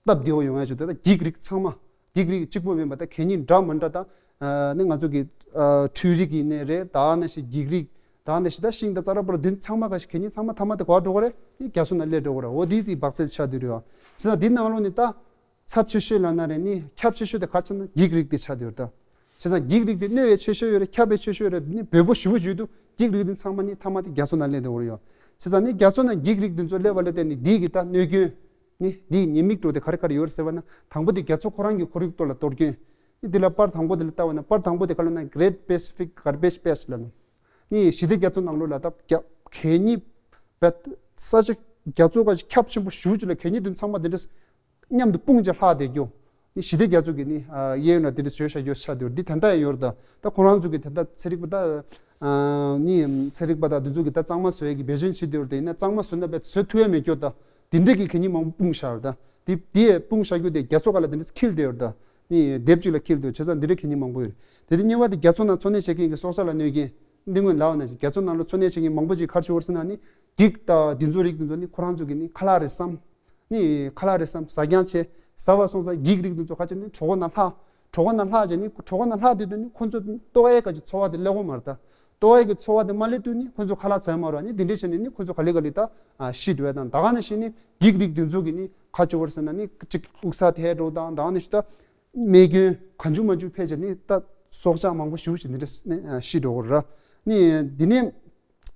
སྟབས་བདེ་བོ་ཡོང་ཡ་ཆེད་དུ་ད་འགྱིག་རིགས་ཚང་མ། འགྱིག་རིགས་གཅིག་པོ་མིན་པ་ད་གད་སྙིགས་འདྲ་མི་འདྲ་ད། ཨ་ནི་ང་ཚོ་གི་ཨ་འཕྲུལ་རིགས་ཡིན་ནའི་རེད། ད་ནང་བཞིན་འགྱིག་རིགས། ད་ནང་བཞིན་ད་ཤིང་དང་རྩྭ་ར་པར་འདི་ཚང་མ་ག་ཞིག་གད་སྙིགས་ཚང་མ་མཐའ་མ་དེ་ག་པར་འགྲོ་གི་རེད། ནི་རྒྱ་མཚོ་ནང་སླེབས་འགྲོ་གི་རེད། འོ་དེ་དེ་སྦགས་རྫས་ཆགས་བསྡད་ཡོད་རེད་བ། བྱས་ཙང་འདི་ནང་ལོགས་ནས་ད། ཚབས་ཆེ་ཤོས་ལབ་ན་རེད། ནི་ཁྱབ་ཆེ་ཤོས་དེ་ག་རེ་ཆགས་ན་འགྱིག་རིགས་དེ་ཆགས་བསྡད་ཡོད་རེད་ད། བྱས་ཙང་འགྱིག་རིགས་དེ་གནོད་ཡས་ཆེ་ཤོས་ཡོད་རེད། ཁྱབ་ཡས་ཆེ་ཤོས་ཡོད་རེད། ནི་འབོལ་པོ་ཞེ་པོ་བརྗོད་དུས་འགྱིག་རིགས་དེ་ཚང་མ་ནི་མཐའ་མ་དེ་རྒྱ་མཚོ་ནང་སླེབས་བསྡད་ཡོད་རེད་ཡ། བྱས་ཙང་ནི་རྒྱ་མཚོ་ནང་འགྱིག་རིགས་དེ་ཚོ་སླེབས་པ་ལ་བརྟེན་ནས་འདི་གི་ད་གནོད་སྐྱོན། ནི་འདིའི་ཉེས་དམིགས་འདྲ་བོ་དེ་ག་རེ་ག་རེ་ཡོད་རེད་ཟེར་བ་ན། དང་པོ་དེ་རྒྱ་མཚོ་ཁོ་རང་གི་ཁོར་ཡུག་ཐོག་ལ་གཏོར་སྐྱོན། ནི་འདི་ལ་པར་དང་པོ་དེ་ལ་ལྟ་བ་ན། པར་དང་པོ་དེ་ག་ལབ་ན་Great Pacific Garbage Patch ལབ་ན། ནི་ཞི་བདེ་རྒྱ་མཚོ་ནང་ལོགས་ལ་ད་རྒྱ་གད་སྙིགས་བེད་ས་ཆ་རྒྱ་མཚོ་ག་ཞིག་ཁྱབ་ཆེན་པོ་ཞེ་པོ་ཅིག་ལ་གད་སྙིགས་དེ་ཚང་མ་དེ་འདྲ་མཉམ་དུ་སྤུངས་བྱས་ལྷག་བསྡད་རྒྱུ། ནི་ཞི་བདེ་རྒྱ་མཚོ་གི་ནི་ཨ་གཡས་གཡོན་ལ་དེ་འདྲ་བཟོས་བཞག་རྒྱུ་ཆགས་བསྡད་ཡོད་རེད། འདི་ད་ལྟ་ཡང་ཡོད་རེད་ད། ད་ཁོ་རང་ཚོ་གི་ད་ལྟ་ཚན་རིག་པ་ད་ཨ་ནི་ཚན་རིག་པ་དང་དེ་ཚོ་གི་ད་གཙང་མ་བཟོ་ཡས་ཀྱི་འབད་བརྩོན་བྱེད་བསྡད་ཡོད་རེད་ད། ཡིན་ན་གཙང་མ་བཟོས་ན་བས་བཟོ་ཐུབ་ཡ་མེད་རྒྱུ་ད། དེ་འདྲས་ཀྱི་གད་སྙིགས་མང་པོ་སྤུངས་བཞག་ཡོད་རེད་ད། དེ་དེ་སྤུངས་བཞག་རྒྱུ་དེ་རྒྱ་མཚོ་ག་ལ་དེ་འདྲས་འཁྱིལ་བསྡད་ཡོད་རེད་ད། ནི་ལྡེབས་གཅིག་ལ་འཁྱིལ་བསྡད་ཡོད། བྱས་ཙང་འདི་འདྲས་གད་སྙིགས་མང་པོ་ཡོད་རེད། དེ་དེ་གཉིས་པ་དེ་རྒྱ་མཚོ་ནང་འཚོ་གནས་བྱེད་མཁན་གྱི་སྲོག་ཆགས་ལ་གནོད་མཁན། འདི་སྔོན་ལབ་པ་ནང་བཞིན་རྒྱ་མཚོ་ནང་ལ་འཚོ་གནས་བྱེད་མཁན་མང་པོ་ཅིག་ག་རེ་བྱེད་ཀྱི་ཡོད་རེད་ཟེར་ན། ནི་འགྱིག་དང་དེ་ཚོ་རིགས་དེ་ཚོ་ནི་ཁོ་རང་ཚོ་གི་ནི་ཁ་ལག་རེད་བསམ། ནི་ཁ་ལག་རེད་བསམ། ཟ་རྐྱང་བྱས། ཟ་བ་སོང་ཙང་འགྱིག་རིགས་དེ་ཚོ་ག་ཅིག་ནི་གྲོད་ཁོག་ནང་ལྷག་གྲོད་ཁོག་ནང་ལྷག་བྱས་ནི། གྲོད་ཁོག་ནང་ལྷག་དུས་དུ་ནི་ཁོ་ཚོ་ལྟོགས་ཡས་ག་ཅིག་འཚོ་བ་དེ་སླེབས་ཀྱི་མ་རེད་ད། ལྟོགས་ཡས་ཀྱི་འཚོ་བ་དེ་མ་སླེབས་དུས་ནི་ཁོ་ཚོ་ཁ་ལག་ཟ་ཡ་མ་རེད་བ། ནི་དེ་འདྲས་བྱས་ནས་ནི་ཁོ་ཚོ་ག་ལེ་ག་ལེ་ད་ཨ་ཤི་འགྲོ་ཡ་དང་། ད་ག་ནང་བཞིན་ནི་འགྱིག་རིགས་དེ་ཚོ་གི་ནི་ག་ཅིག་ཡོད་རེད་ཟེར་ན། ནི་ཅིག་དབུགས་ས་ཐལ་འགྲོ་དང་། ད་ག་ནང་བཞིན་ད་རྨས་སྐྱོན་གང་བྱུང་མང་བྱུང་ཕེབས་བྱས་ནི་ད་སྲོག་ཆགས་མང་པོ་ཞེ་པོ་ཅིག་འདི་འདྲས་ནི་ཨ་ཤི་འགྲོ་གི་རེད། ནི་འདི་ནས།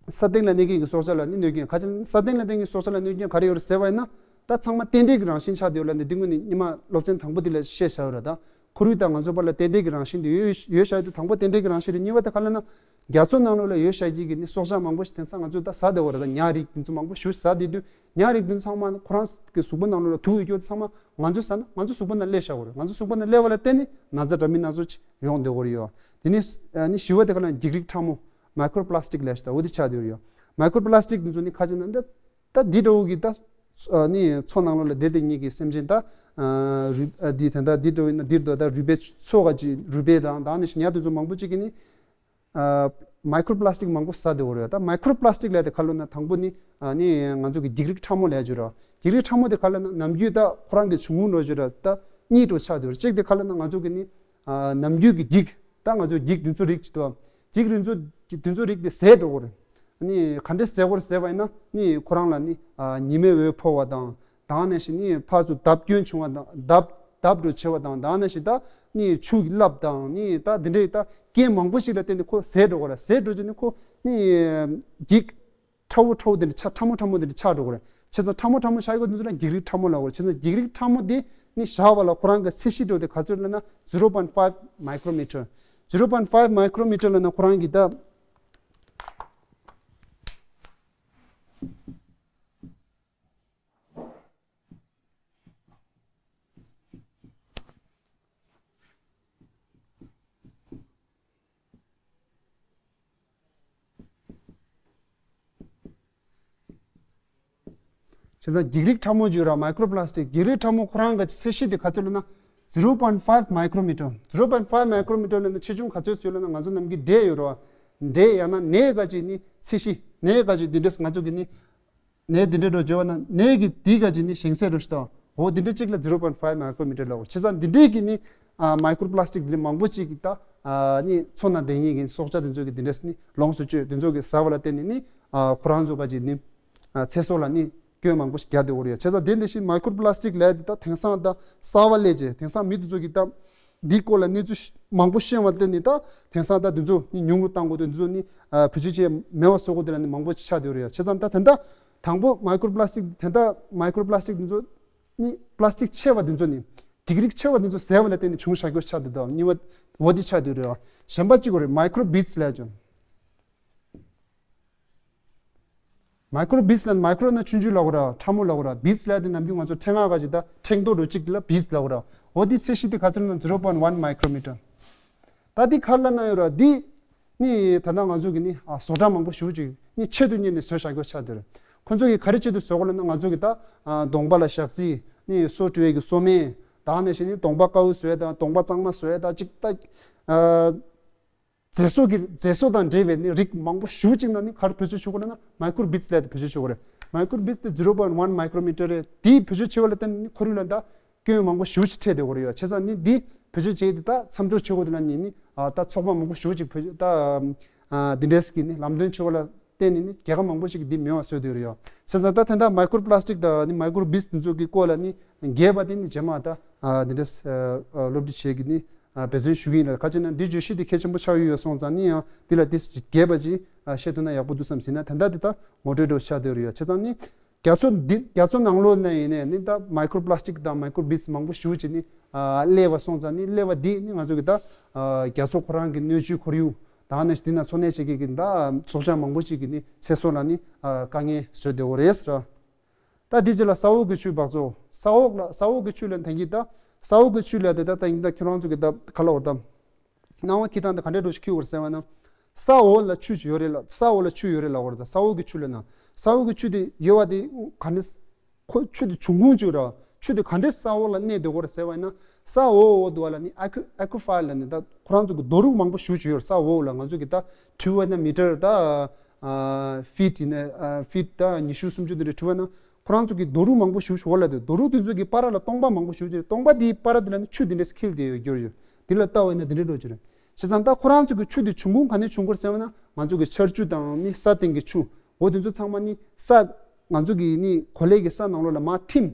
ས་སྟེང་ལ་གནས་མཁན་གྱི་སྲོག་ཆགས་ལ་ནི་གནོད་སྐྱོན་ག་ཅི། ས་སྟེང་ལ་གནས་མཁན་གྱི་སྲོག་ཆགས་ལ་གནོད་སྐྱོན་ག་རེ་ཡོད་རེད་ཟེར་བ་ཡིན་ན། ད་ཚང་མ་རྟེན་འབྲེལ་གྱི་རང་བཞིན་ཆགས་བསྡད་ཡོད་ལབ་ནས་འདི་སྔོན་ནས་ཉི་མ་སློབ་ཚན་དང་པོ་འདི་ལ་བཤད་བཞག་ཡོད་རེད་ད། ཁོར་ཡུག་དང་ང་ཚོ་བར་ལ་རྟེན་འབྲེལ་གྱི་རང་བཞིན་དེ་ཡོད་ཡོད་བཞག་ཡོད་དུས། དང་པོ་རྟེན་འབྲེལ་གྱི་རང་བཞིན་དེ། གཉིས་པ་དེ་ག་ལབ་ན། རྒྱ་མཚོ་ནང་ལོགས་ལ་ཡོད་བཞག་ཡས་ཀྱི་ནི་སྲོག་ཆགས་མང་པོ་ཞིག་དེང་སང་ང་ཚོས་ད་ཟ་བསྡད་ཡོད་རེད་ད། ཉ་རིགས་འདི་ཚོ་མང་པོ་ཞིག་ཟ་བསྡད་དུས། ཉ་རིགས་འདི་ཚོ་ཚང་མ་ཁོ་རང་གི་གཟུགས་པོ་ནང་ལོགས་ལ་དུག་ཡོད་རྒྱུ་ཚང་མ་ང་ཚོས་ཟ་ན་ང་ཚོ་གཟུགས་པོ་ནང་སླེབས་བཞག་གི་རེད། ང་ཚོ་གཟུགས་པོ་ནང་སླེབས་པ་ལ་བརྟེན་ནས་ན་ཚ་འདྲ་མིན་སྣ་ཚོགས་ཅིག་ཡོང་བསྡད་ཡོད་རེད་ཡོ། དེ་ནས་ཨ་ནི་བཞི་པ་དེ་ག་ལབ་ན། འགྱིག་རིགས་ཕྲ་མོ། མའི་ཀྲོ་པ་ལ་སི་ཊིག་ལབ་ཡས་ད་འོ་དེ་ཆགས་བསྡད་ཡོད་རེད་ཡོ། མའི་ཀྲོ་པ་ལ་སི་ཊིག་འདི་ཚོ་ནི་ག་ཅིག་ན། ད་ད་འདི་འདྲ་བོ་གི་ད་ཨ་ནི་མཚོ་ནང་ལོགས་ལ་བསྡད་བསྡད་མཁན་གྱི་སེམས་ཅན་ད་ཨ་རུས་ཨ་འདི་ད་ད་འདི་འདྲ་བོ་ཡིན་ན། འདིར་ད་ད་རུས་པའི་མཚོ་ག་ཅིག་རུས་པའི་དང་། ད་ནི་ཉ་དེ་ཚོ་མང་པོ་ཅིག་གིས་ནི་ཨ་མའི་ཀྲོ་པ་ལ་སི་ཊིག་མང་པོ་ཟ་བསྡད་ཡོད་རེད་ཡོ། ད་མའི་ཀྲོ་པ་ལ་སི་ཊིག་ལབ་ཡས་དེ་ག་ལབ་ན། དང་པོ་ནི་ཨ་ནི་ང་ཚོ་གི་འགྱིག་རིགས་ཕྲ་མོ་ལབ་ཡས་ཅིག་ཡོད་རེད་བ། འགྱིག་རིགས་ཕྲ་མོ་དེ་ག་ལབ་ན། ནམ་རྒྱུན་ད་ཁོ་རང་གི་འབྱུང་ཁུངས་འདྲ་བོ་ཅིག་རེད་ད། གཉིས་འདྲ་བོ་ཆགས་བསྡད་ཡོད་རེད། གཅིག་དེ་ག་ལབ་ན། ང་ཚོ་གི་ནི་ཨ་ནམ་རྒྱུན་གྱི་འགྱིག་ད་ང་ཚོ་འགྱིག་དེ་ཚོ་རིགས་ཅིག་འདུག་བ། འགྱིག་རིགས་ཚོ་དེ་ཚོ་རིགས་དེ་ཟད་འགྲོ་གི་རེད། ཨ་ནི་ག་འདྲས་ཟད་ཀྱི་རེད་ཟེར་བ་ཡིན་ན། ནི་ཁོ་རང་ལ་ནི་ཨ་ཉི་མའི་འོད་ཕོག་པ་དང་། ད་ག་ནང་བཞིན་ནི་ཕར་ཚུར་བརྡབ་སྐྱོན་བྱུང་བ་དང་། བརྡབ་བརྡབ་འགྲོ་བྱེད་པ་དང་། ད་ག་ནང་བཞིན་ད་ནི་ཆུ་གི་རླབས་དང་། ནི་ད་འདི་འདྲའི་ད་རྐྱེན་མང་པོ་ཞིག་ལ་བརྟེན་ནས་ཁོ་ཟད་འགྲོ་གི་རེད། ཟད་འགྲོ་རྒྱུ་ནི་ཁོ་ནི་འགྱིག་ཕྲ་བོ་ཕྲ་བོ་དེ་འདྲ་ཆགས། ཕྲ་མོ་ཕྲ་མོ་དེ་འདྲ་ཆགས་འགྲོ་གི་རེད། བྱས་ཙང་ཕྲ་མོ་ཕྲ་མོ་ཆགས་ཡོད་པ་དེ་ཚོ་ལ་འགྱིག་རིགས་ཕྲ་མོ་ལབ་ཀྱི་རེད། བྱས་ཙང་འགྱིག་རིགས་ཕྲ་མོ་དེ་ནི་བཞག་པ་ལ་ཁོ་རང་གི་ཚད་གཞི་འདྲ་བོ་དེ་ག་ཚོད་ལབ་ན། zero point five micrometer། zero point five micrometer ལབ་ན་ཁོ་རང་གི་ད། བྱས་ཙང་འགྱིག་རིགས་ཕྲ་མོ་བརྗོད་ར། མའི་ཀྲོ་པ་ལ་སི་ཊིག་འགྱིག་རིགས་ཕྲ་མོ་ཁོ་རང་གི་ཚད་གཞི་དེ་ག་ཚོད་ལབ་ན། zero point five micrometer། zero point five micrometer ལབ་ན་ཆེ་ཆུང་ག་ཚོད་ཡོད་ལབ་ན། ང་ཚོ་ནམ་རྒྱུན་འབྲས་ཡོད་ར་བ། འབྲས་ཡང་ན་ནས་ག་ཅིག་ནི་ཚད་གཞི། ནས་ག་ཅིག་འདི་འདྲས་ང་ཚོ་གི་ནི། ནས་འདི་འདྲས་འདྲ་བོ་བརྗོད་པ་ན། ནས་ཀྱི་འདི་ག་ཅིག་ནི་ཞེང་ཚད་འདྲ་བོ་ཞིག་དང་། འོ་འདི་འདྲས་གཅིག་ལ་zero point five micrometer ལབ་ཀྱི་ཡོད། བྱས་ཙང་འདི་འདྲས་ཀྱི་ནི་ཨ་མའི་ཀྲོ་པ་ལ་སི་ཊིག་འདི་འདྲས་མང་པོ་ཅིག་གི་ད་ཨ་ནི་མཚོ་ནང་བསྡད་མཁན་གྱི་སྲོག་ཆགས་འདི་ཚོ་གི་འདི་འདྲས་ནི་ལོངས་སུ་སྤྱོད། འདི་ཚོ་གི་ཟ་བ་ལ་བརྟེན་ནས་ནི་ཨ་ཁོ་རང་ཚོ་ག་ཅིག་ནི་ཨ་ཚེ་སྲོག་ལ་ནི་སྐྱོན་མང་པོ་ཞིག་རྒྱག་བསྡད་ཡོད་རེད། བྱས་ཙང་དེ་འདི་བཞིན་མའི་ཀྲོ་པ་ལ་སི་ཊིག་ལབ་ཡས་འདི་ད་དེང་སང་ད་གསར་པ་སླེབས་བྱས། དེང་སང་མི་འདི་ཚོ་གི་ད་འདིའི་སྐོར་ལ་གནས་ཚུལ་མང་པོ་ཤེས་པ་ལ་བརྟེན་ནས། ད་དེང་སང་ད་འདི་ཚོ་ནི་ཉུང་རུ་བཏང་དགོས། འདི་ཚོ་ནི་ཨ་བེད་སྤྱོད་བྱས་མེད་པ་བཟོ་དགོས། དེ་ལ་ནི་མང་པོ་ཞིག་ཆགས་བསྡད་ཡོད་རེད། བྱས་ཙང་ད་ད་ལྟ་དང་པོ་མའི་ཀྲོ་པ་ལ་སི་ཊིག་ད་ལྟ་མའི་ཀྲོ་པ་ལ་སི་ཊིག་འདི་ཚོ་ ནི་པ་ལ་སི་ཊིག་ཆེ་བ་དེ་ཚོ་ནི་འགྲིག་རིགས་ཆེ་བ་དེ་ཚོ་ཟད་པ་ལ་བརྟེན་ནས་བྱུང་བཞག་རྒྱུ་ཆགས་འདུག་དོ། གཉིས་པ་འོ་དེ་ཆགས་འདུག་རེད་བ། གཞན་པ་གཅིག་གོ་རེད། མའི་ཀྲོ་བིཌ་ལབ་ཀྱང་། མའི་ཀྲོ་བིཌ་ལ་མའི་ཀྲོ་ན་ཆུང་ཆུང་ལབ་དགོས་ར། ཕྲ་མོ་ལབ་དགོས་ར། བིཌ་ལབ་དེ་ནམ་རྒྱུན་ང་ཚོ་ཕྲེང་ང་ག་ཅིག་ད་ཕྲེང་རྡོག་རུ་གཅིག་ལ་བིཌ་ལབ་དགོས་ར། འོ་དེ་ཚད་གཞི་དེ་ག་ཚོད་ན་zero point one micrometer། ད་འདི་ག་རེ་ལབ་ན་ཡོད་ར། འདི་ནི་ད་ལྟ་ང་ཚོ་གི་ནི་ཨ་བཟོ་གྲྭ་མང་པོ་ཞེ་པོ་ཅིག་ནི་ཆེད་དུ་གཉེར་ནས་བཟོས་བཞག་རྒྱུ་ཆགས་འདུག་ར། ཁོ་ཚོ་གི་ག་རེ་ཆེད་དུ་བཟོ་དགོས་ལབ་ན། ང་ཚོ་གི་ད་ཨ་གདོང་པ་ལ་ཞག་རྩི་ནི་སོ་བཀྲུ་ཡས་ཀྱི་སོ་སྨན། ད་ནང་བཞིན་ནི་གདོང་པ་དཀར་པོ་བཟོ་ཡས་དང་གདོང་པ་གཙང་མ་བཟོ་ཡས་དང་ཅིག་ད་ཨ་མཛེས་བཟོ་གི་མཛེས་བཟོ་དང་འབྲེལ་བའི་ནི་རིགས་མང་པོ་ཞེ་པོ་ཅིག་ནང་ནི་ག་རེ་བེད་སྤྱོད་བྱེད་དགོས་ལབ་ན། མའི་ཀྲོ་བིཌ་ལབ་དེ་བེད་སྤྱོད་བྱེད་དགོས་རེད། མའི་ཀྲོ་བིཌ་དེ་zero point one micrometer རེད། དེའི་བེད་སྤྱོད་བྱེད་པ་ལ་བརྟེན་ནས་ཁོར་ཡུག་ལ་ད་སྐྱོན་མང་པོ་ཞེ་པོ་ཅིག་འཕྲད་བསྡད་ཡོད་རེད་ཡ། བྱས་ཙང་ནི་འདི་བེད་སྤྱོད་བྱེད་ཡས་དེ་ད་མཚམས་འཇོག་བྱེད་དགོས་འདུག་ལབ་ནས་ནི་ཨ་ད་ཚོགས་པ་མང་པོ་ཞེ་པོ་ཅིག་བེད་སྤྱོད་ད་ཨ་འདི་འདྲས་ཀྱི་ནི་ལམ་སྟོན་བྱེད་པ་ལ་བརྟེན་ནས་ནི་རྒྱལ་ཁབ་མང་པོ་ཞིག་གིས་འདི་མེད་པ་བཟོས་བསྡད་ཡོད་རེད་ཡ། བྱས་ཙང་ད་ད་ལྟ་མའི་ཀྲོ་པ་ལ་སི་ཊིག་དང་ནི་མའི་ཀྲོ་བིཌ་དེ་ཚོ་གི་སྐོར་ལ་ནི་རྒྱས་པ་དེ་ནི་རྗེས་མ་ད་ཨ་འདི་འདྲས་ཨ་སློབ་ཁྲིད་བྱེད་ཀྱི་ནི་ཨ་འབད་བརྩོན་ཞུ་གི་ཡིན་ལ། ག་ཅི་ན་འདི་བརྗོད་གཞི་དེ་གལ་ཆེན་པོ་ཆགས་ཡོད་ཡོད་སོང་ཙང་ནི་ཡང་འདི་ལ་ཏིས་རྒྱས་པ་ཅིག་ཨ་བཤད་ཐུབ་ན་ཡག་པོ་འདུག་བསམ་ཟིན་ན། ད་ལྟ་འདི་ད་ངོ་སྤྲོད་འདྲ་བོ་ཆགས་བསྡད་ཡོད་རེད་ཡ། བྱས་ཙང་ནི་རྒྱ་མཚོ་འདི་རྒྱ་མཚོ་ནང་ལོགས་ན་ཡིན་ནའི་ནི་ད་མའི་ཀྲོ་པ་ལ་སི་ཊིག་དང་མའི་ཀྲོ་བིཌ་མང་པོ་ཞེ་པོ་ཅིག་ནི་ཨ་སླེབས་པ་སོང་ཙང་ནི་སླེབས་པ་འདི་ནི་ང་ཚོ་གི་ད་ཨ་རྒྱ་མཚོ་ཁོ་རང་གི་སྣོད་བཅུད་ཁོར་ཡུག་དང་ནི་འདི་ན་འཚོ་གནས་བྱེད་མཁན་གྱི་ད་ཚོགས་བྱང་མང་པོ་ཞིག་གི་ནི་ཚེ་སྲོག་ལ་ནི་ཨ་དཀའ་ངལ་བཟོས་བསྡད་ཡོད་རེད་ཟེར། ད་འདི་རྗེས་ལ་ས་འོག་གི་ཆུའི་འབག་བཙོག་ས་འོག་ལ་ས་འོག་གི་ཆུ་ལ་ད་གིན་ད་ས་འོག་གི་ཆུ་ལ་དེ་ད་ད་ཡིན་ད་ཁྱེད་རང་ཚོ་གི་ད་ག་ལ་འོར་ད། སྣང་བ་འཁྱེར་སྟངས་དེ་ག་འདྲའི་འདྲ་ཞིག་འཁྱེར་དགོས་རེད་ཟེར་བ་ན། ས་འོག་ལ་ཆུ་ཡོད་རེད་ལ། ས་འོག་ལ་ཆུ་ཡོད་རེད་ལབ་དགོས་རེད། ད་ས་འོག་གི་ཆུ་ལ་ན། ས་འོག་གི་ཆུ་དེ་ཡོད་པ་དེ་ག་འདྲ། ཁོ་ཆུ་དེ་འབྱུང་ཁུངས་ཅིག་ར། ཆུ་དེ་ག་འདྲའི་ས་འོག་ལ་གནས་བསྡད་དགོས་རེད་ཟེར་བ་ཡིན་ན། ས་འོག་འོག་འདུག་བ་ལ་ནི་ཨེ་ཁུ་ཨེ་ཁུ་ཕ་ཡར་ལ་ནི་ད་ཁོ་རང་ཚོ་གི་རྡོ་རུག་མང་པོ་ཞེ་པོ་ཅིག་ཡོད་རེད། ས་འོག་ལ་ང་ཚོ་གི་ད་བྲི་བ་ན་མི་ཊར་ད་ཨ་ཕིཊ་ཡིན་ན་ཨ་ཕིཊ་ད་ཉི་ཤུ་སུམ་ཅུ་དེ་འདྲ་བྲི་བ་ན། ཁོ་རང་ཚོ་གི་རྡོ་རུག་མང་པོ་ཞེ་པོ་ཞིག་འོག་ལ་འདུག་རྡོ་རུག་དེ་ཚོ་གི་བར་ལ་སྟོང་པ་མང་པོ་ཞེ་པོ་ཅིག་རེད། སྟོང་པ་དེའི་བར་དེ་ལ་ནི་ཆུ་དེ་འདྲས་འཁྱིལ་བསྡད་ཡོད་རྒྱུ་རེད། དེ་ལ་ལྟ་བ་ཡིན་ན་དེ་འདྲས་འགྲོ་རྒྱུ་རེད། བྱས་ཙང་ད་ཁོ་རང་ཚོ་གི་ཆུ་དེ་འབྱུང་ཁུངས་ག་ནས་བྱུང་གི་རེད་ཟེར་བ་ན། ང་ཚོ་གི་ཆར་ཆུ་དང་ནི་ས་སྟེང་གི་ཆུ། འོ་དེ་ཚོ་ཚང་མ་ནི་ས། ང་ཚོ་གི་ནི་གོ་ལའི་གི་ས་ནང་ལོགས་ལ་མར་ཐིམ།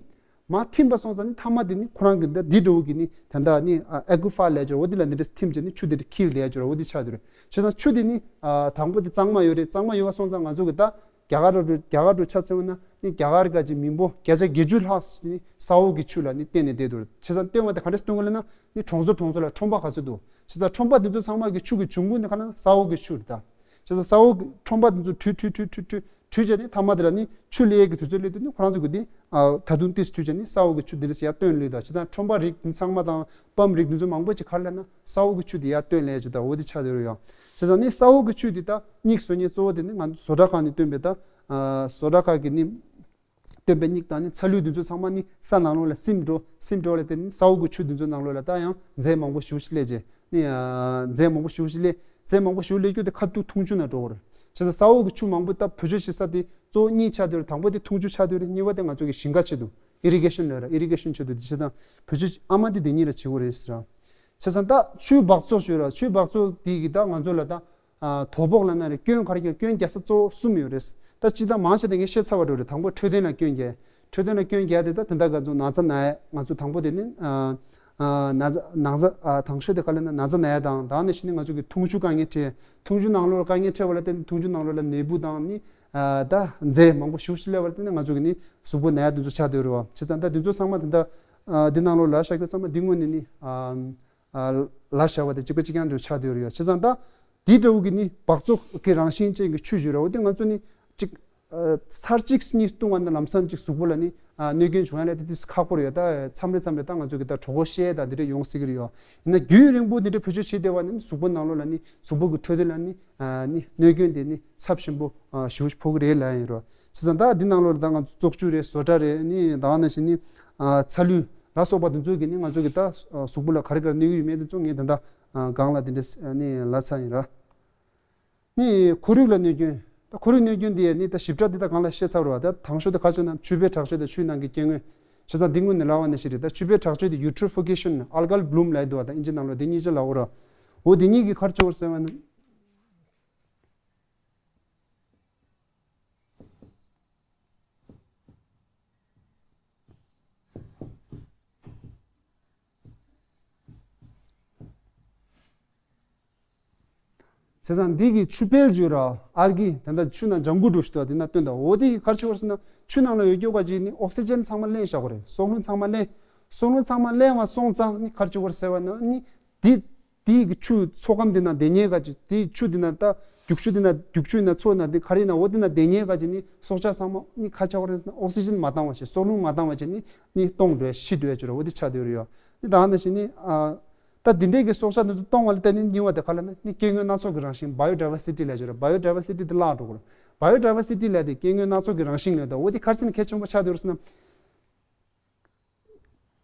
མར་ཐིམ་པ་སོང་ཙང་ནི་མཐའ་མ་དེ་ནི་ཁོ་རང་གི་འདི་འདི་འདྲ་བོ་གི་ནི་ད་ལྟ་ནི་ཨ་ཨེ་ཁུ་ཕ་ཡར་ལབ་ཀྱི་འོ་དེ་ལ་འདི་འདྲས་ཐིམ་བྱས་ནི་ཆུ་དེ་འདྲ་འཁྱིལ་བསྡད་ཡ་ཅིག་ར། འོ་དེ་ཆགས་བསྡད་རེད། བྱས་ཙང་ཆུ་དེ་ནི་ཨ་དང་པོ་དེ་གཙང་མ་ཡོད་རེད། གཙང་མ་ཡོད་པ་སོང་ཙང་ང་ཚོ་གི་ད་རྒྱ་གར་རུ་རྒྱ་གར་རུ་ཆ་མཚོན་པ་ན་ནི་རྒྱ་གར་ག་ཅིག་མི་འབོར་བརྒྱ་ཆ་བརྒྱད་ཅུ་ལྷག་ནི་ས་འོག་གི་ཆུ་ལ་ནི་བརྟེན་ནས་བསྡད་འདུག་རེད། བྱས་ཙང་བརྟེན་པ་དེ་ག་འདྲས་སྟོན་གི་ལབ་ན། ནི་གྲོང་ཚོ་གྲོང་ཚོ་ལ་ཁྲོམ་པ་ག་ཚོད་འདུག་བྱས་ཙང་ཁྲོམ་པ་དེ་ཚོ་ཚང་མ་གི་ཆུ་གི་འབྱུང་ཁུངས་ནི་ག་ལབ་ན་ས་འོག་གི་ཆུ་རེད་ད། བྱས་ཙང་ས་འོག་གི་ཁྲོམ་པ་དེ་ཚོ་བྲུས་བྲུས་བྲུས་བྲུས་བྲུས་བྱས་ནས་མཐའ་མ་དེ་ལ་ནི་ཆུ་ལེན་ཡས་ཀྱི་དུས་ཚོད་སླེབས་དུས་ནི་ཁོ་རང་ཚོ་གི་དེ་ཨ་ད་དུང་ཏིས་བྲུས་བྱས་ནས་ས་འོག་གི་ཆུ་དེ་འདྲ་ཞིག་ཡར་བཏོན་ལོས་ད། བྱས་ཙང་ཁྲོམ་པ་རིགས་དེ་ཚང་མ་དང་པམ་རིགས་དེ་ཚོ་མང་པོ་ཅིག་ག་རེ་ལབ་ན་ས་འོག་གི་ཆུ་དེ་ཡར་བཏོན་ལེན་བྱས་ད། འོ་དེ་ཆགས་བསྡད་ཡོད་རེད་ཡ། བྱས་ཙང་ནི་ས་འོག་གི་ཆུ་དེ་ད་སྙིགས་བཟོ་མཁན་གཙོ་བོ་དེ་ནི་ང་ཚོ་བཟོ་གྲྭ་ཁང་ནས་བཏོན་པའི་ད་ཨ་བཟོ་གྲྭ་ཁང་གི་ནི། སྟོན་པའི་སྙིགས་དང་ནི་ཚ་ལུད་དེ་ཚོ་ཚང་མ་ནི་ས་ནང་ལོགས་ལ་སིམ་འགྲོ། སིམ་འགྲོ་ལ་བརྟེན་ནས་ས་འོག་གི་ཆུ་དེ་ཚོའི་ནང་ལོགས་ལ་ད་ཡང་རྫས་མང་པོ་ཞེ་པོ་ཞིག་སླེབས་རྗེས་ནི་ཨ་རྫས་མང་པོ་ཞེ་པོ་ཞིག་སླེབས། རྫས་མང་པོ་ཞེ་པོ་སླེབས་རྒྱུ་དེ་ཁ་ཐུག་འཐུང་ཆུ་ནང་འགྲོ་གི་རེད། བྱས་ཙང་ས་འོག་གི་ཆུ་མང་པོ་ད་བེད་སྤྱོད་བྱེད་ས་དེ་གཙོ་བོ་གཉིས་ཆགས་བསྡད་རེད། དང་པོ་དེ་འཐུང་ཆུ་ཆགས་བསྡད་རེད། གཉིས་པ་དེ་ང་ཚོ་གི་ཞིང་ཁ་ཆེད་དུ་ཨི་རི་གེ་ཤན་ལབ་ར། ཨི་རི་གེ་ཤན་ཆེད་དུ་དེ་བྱས་ཙང་བེད་སྤྱོད་ཨ་མ་དེ་དེ་གཉིས་ལ་བྱེད་དགོས་རེད་ཟེར་ར། བྱས་ཙང་ད་ཆུའི་འབག་བཙོག་ཞུ་ར། ཆུའི་འབག་བཙོག་དེ་གི་ད་ང་ཚོ་ལ་ད། ཨ་དོ་ཕོག་ལབ་ན་རེད། སྐྱོན་ག་རེ་རྒྱག་སྐྱོན་རྒྱག་ས་གཙོ་བོ་གསུམ་ཡོད་རེད། ད་སྤྱིར་བཏང་མང་ཆེ་དེ་ངས་བཤད་ཚར་བ་འདྲ་རེད། དང་པོ་འཕྲོད་བསྟེན་ལ་སྐྱོན་རྒྱག་འཕྲོད་བསྟེན་ལ་སྐྱོན་རྒྱག་དེ་ད་དེ་འདྲ་ག་ཚོད་ན་ཚ་ན་ཡ་ང་ཚོ་དང་པོ་དེ་ནི་ཨ་ཨ་ན་ཚ་ན་ཚ་ཨ་དང་ཤོས་དེ་ག་ལབ་ན་ན་ཚ་ན་ཡ་དང་། དེ་ནང་བཞིན་ནི་ང་ཚོ་གི་འཐུང་ཆུ་དཀའ་ངལ་འཕྲད། འཐུང་ཆུ་ནང་ལོགས་ལ་དཀའ་ངལ་འཕྲད་པ་ལ་བརྟེན་ནས་འཐུང་ཆུ་ནང་ལོགས་ལ་ནད་འབུ་དང་ནི་ཨ་ད་རྫས་མང་པོ་ཞེ་པོ་ཞིག་སླེབས་པ་ལ་བརྟེན་ནས་ང་ཚོ་གི་ནི་གཟུགས་པོ་ན་ཡ་དེ་ཚོ་ཆགས་བསྡད་ཡོད་རེད་བ། བྱས་ཙང་ད་དེ་ཚོ་ཚང་མ་དེ་འདྲ་ཨ་འདི་ནང་ལོགས་ལ་བཞག་རྒྱུ་ཚང་མ་འདི་སྔོན་ནས་ནི་ཨ། ལ་བཞག་པ་དེ་གཅིག་པ་གཅིག་རྐྱང་དུ་ཆགས་བསྡད་ཡོད་རེད་ཡ། བྱས་ཙང་ད་འདི་འདྲ་བོ་གི་ནི་འབག་བཙོག་གི་རང་བཞིན་ཅན་གྱི་ཆུ་ཞིག་རེད། འོ་དེ་ང་ཚོ་ནི་གཅིག་ཚར་གཅིག་གཉིས་བཏུང་བ་ན་ལམ་སང་གཅིག་གཟུགས་པོ་ལ་ནི་གནོད་སྐྱོན་བྱུང་ཡ་ལས་དེ་ཏིས་ཁག་པོ་རེད་ཡ། ད་མཚམས་རེ་མཚམས་རེ་ད་ང་ཚོ་གི་ད་གྲོད་ཁོག་བཤལ་ད་འདི་འདྲ་ཡོང་སྲིད་ཀྱི་རེད་ཡ། ཡིན་ན་རྒྱུན་རིང་པོ་འདི་འདྲ་བེད་སྤྱོད་བྱེད་བསྡད་པ་ནི་གཟུགས་པོ་ནང་ལོགས་ལ་ནི་གཟུགས་པོ་གི་འཕྲོད་བསྟེན་ལ་ནི་ནི་གནོད་སྐྱོན་དེ་ནི་ཚབས་ཆེན་པོ་ཞེ་པོ་ཕོག་གི་རེད་ལབ་ཡ་ཡིན་རོ། བྱས་ཙང་ད་འདི་ནང་ལོགས་ལ་ད་ང་ཚོ་བཙོག་ཆུ་རེད། བཟོ་གྲྭ་རེད། ནི་ད་ག་ནང་བཞིན་ནི་ཚ་ལུད་ལ་སོགས་པ་དེ་ཚོ་གིས་ནི་ང་ཚོ་གི་ད་གཟུགས་པོ་ལ་ག་རེ་ག་རེ་གནོད་ཀྱི་ཡོད་མེད་དེ་ཚོ་ངས་ད་ལྟ་སྒང་ལ་དེ་འདྲས་ནི་ལབ་ཚར་ཡིན་ར། ནི་ཁོར་ཡུག་ལ་གནོད་སྐྱོན། ད་ཁོར་ཡུག་གནོད་སྐྱོན་དེ་ནི་ད་ཞིབ་ཕྲ་དེ་ད་སྒང་ལ་བཤད་ཚར་བ་རེད་བ། ད་དང་ཤོས་དེ་ག་ཚོད་ན་ཆུ་བེད་དྲག་སྤྱོད་དང་ཆུའི་ནང་གི་སྐྱེ་དངོས། བྱས་ཙང་འདི་སྔོན་ནས་ལབ་པ་ནང་བཞིན་རེད། ད་ཆུ་བེད་དྲག་སྤྱོད་དེ་ཡུ་ཊི་རོ་ཕི་ཀེ་ཤན་ཨལ་གལ་བྷི་ལུམ་ལབ་ཡ་འདུག་བ། ད་ཨིན་ཇི་ནང་ལོགས་དེ་གཉིས་ཆ་ལབ་དགོས་ར། འོ་དེ་གཉིས་ཀྱིས་ག་རེ་བྱེད་དགོས་ཟེར་བ་ན། བྱས་ཙང་འདི་གི་ཆུ་བལ་བརྒྱུད་ར་ཨལ་གི་དེ་འདྲ་ཆུ་ནང་ལྗང་གུ་འདྲ་ཞིག་འདུག་དེ་ན་སྟོན་དང་། འོ་དེ་གི་ག་རེ་བྱེད་པ་རེད་ཟེར་ན། ཆུ་ནང་ལ་ཡོད་རྒྱུ་ག་ཅིག་ནི་ཨོག་སི་ཇན་ཚང་མ་ལེན་བཞག་གི་རེད། སྲོག་རླུང་ཚང་མ་ལེན། སྲོག་རླུང་ཚང་མ་ལེན་པ་སོང་ཙང་ནི་ག་རེ་བྱེད་དགོས་རེད་ཟེར་བ་ན་ནི། དེ་དེ་གི་ཆུ་ཚོགས་ཁམས་དེ་ན་བསྡད་མཁན་ག་ཅིག་དེ་ཆུ་དེ་ན་ད་རྒྱུག་ཆུ་དེ་ན་རྒྱུག་ཆུ་ཡིན་ན་མཚོ་ན་དེ་ག་རེ་ཡིན་ན། འོ་དེ་ན་བསྡད་མཁན་ག་ཅིག་ནི་སྲོག་ཆགས་ཚང་མ་ནི་ག་རེ་ཆགས་པ་རེད་ཟེར་ན། ཨོག་སི་ཇན་མ་འདང་བ་བྱས། སྲོག་རླུང་མ་འདང་བ་བྱས་ནི་ནི་སྟོང་འགྲོ་ཡ། ཤི་འགྲོ་ཡ་ཅིག་རེད། འོ་དེ་ཆགས་བསྡད་ཡོད་རེད་ཡ། ནི་ད་ནང་བཞིན་ནི་ཨ། ད་འདི་འདྲའི་གི་སྲོག་ཆགས་འདི་ཚོ་སྟོང་བ་ལ་བརྟེན་ནས་རྙིང་བ་དེ་ག་ལ་ན་ནི་སྐྱེ་དངོས་སྣ་ཚོགས་ཀྱི་རང་བཞིན། བ་ཡོ་ཌའི་ཝར་སི་ཊི་ལབ་ཡ་ཅིག་རེད། བ་ཡོ་ཌའི་ཝར་སི་ཊི་དེ་བརླག་འགྲོ་གི་རེད། བ་ཡོ་ཌའི་ཝར་སི་ཊི་ལབ་ཡ་དེ་སྐྱེ་དངོས་སྣ་ཚོགས་ཀྱི་རང་བཞིན་ལབ་ཡ་དེ། འོ་དེ་ག་རེ་བྱས་ནས་གལ་ཆེན་པོ་ཆགས་བསྡད་ཡོད་རེད་ཟེར་ན།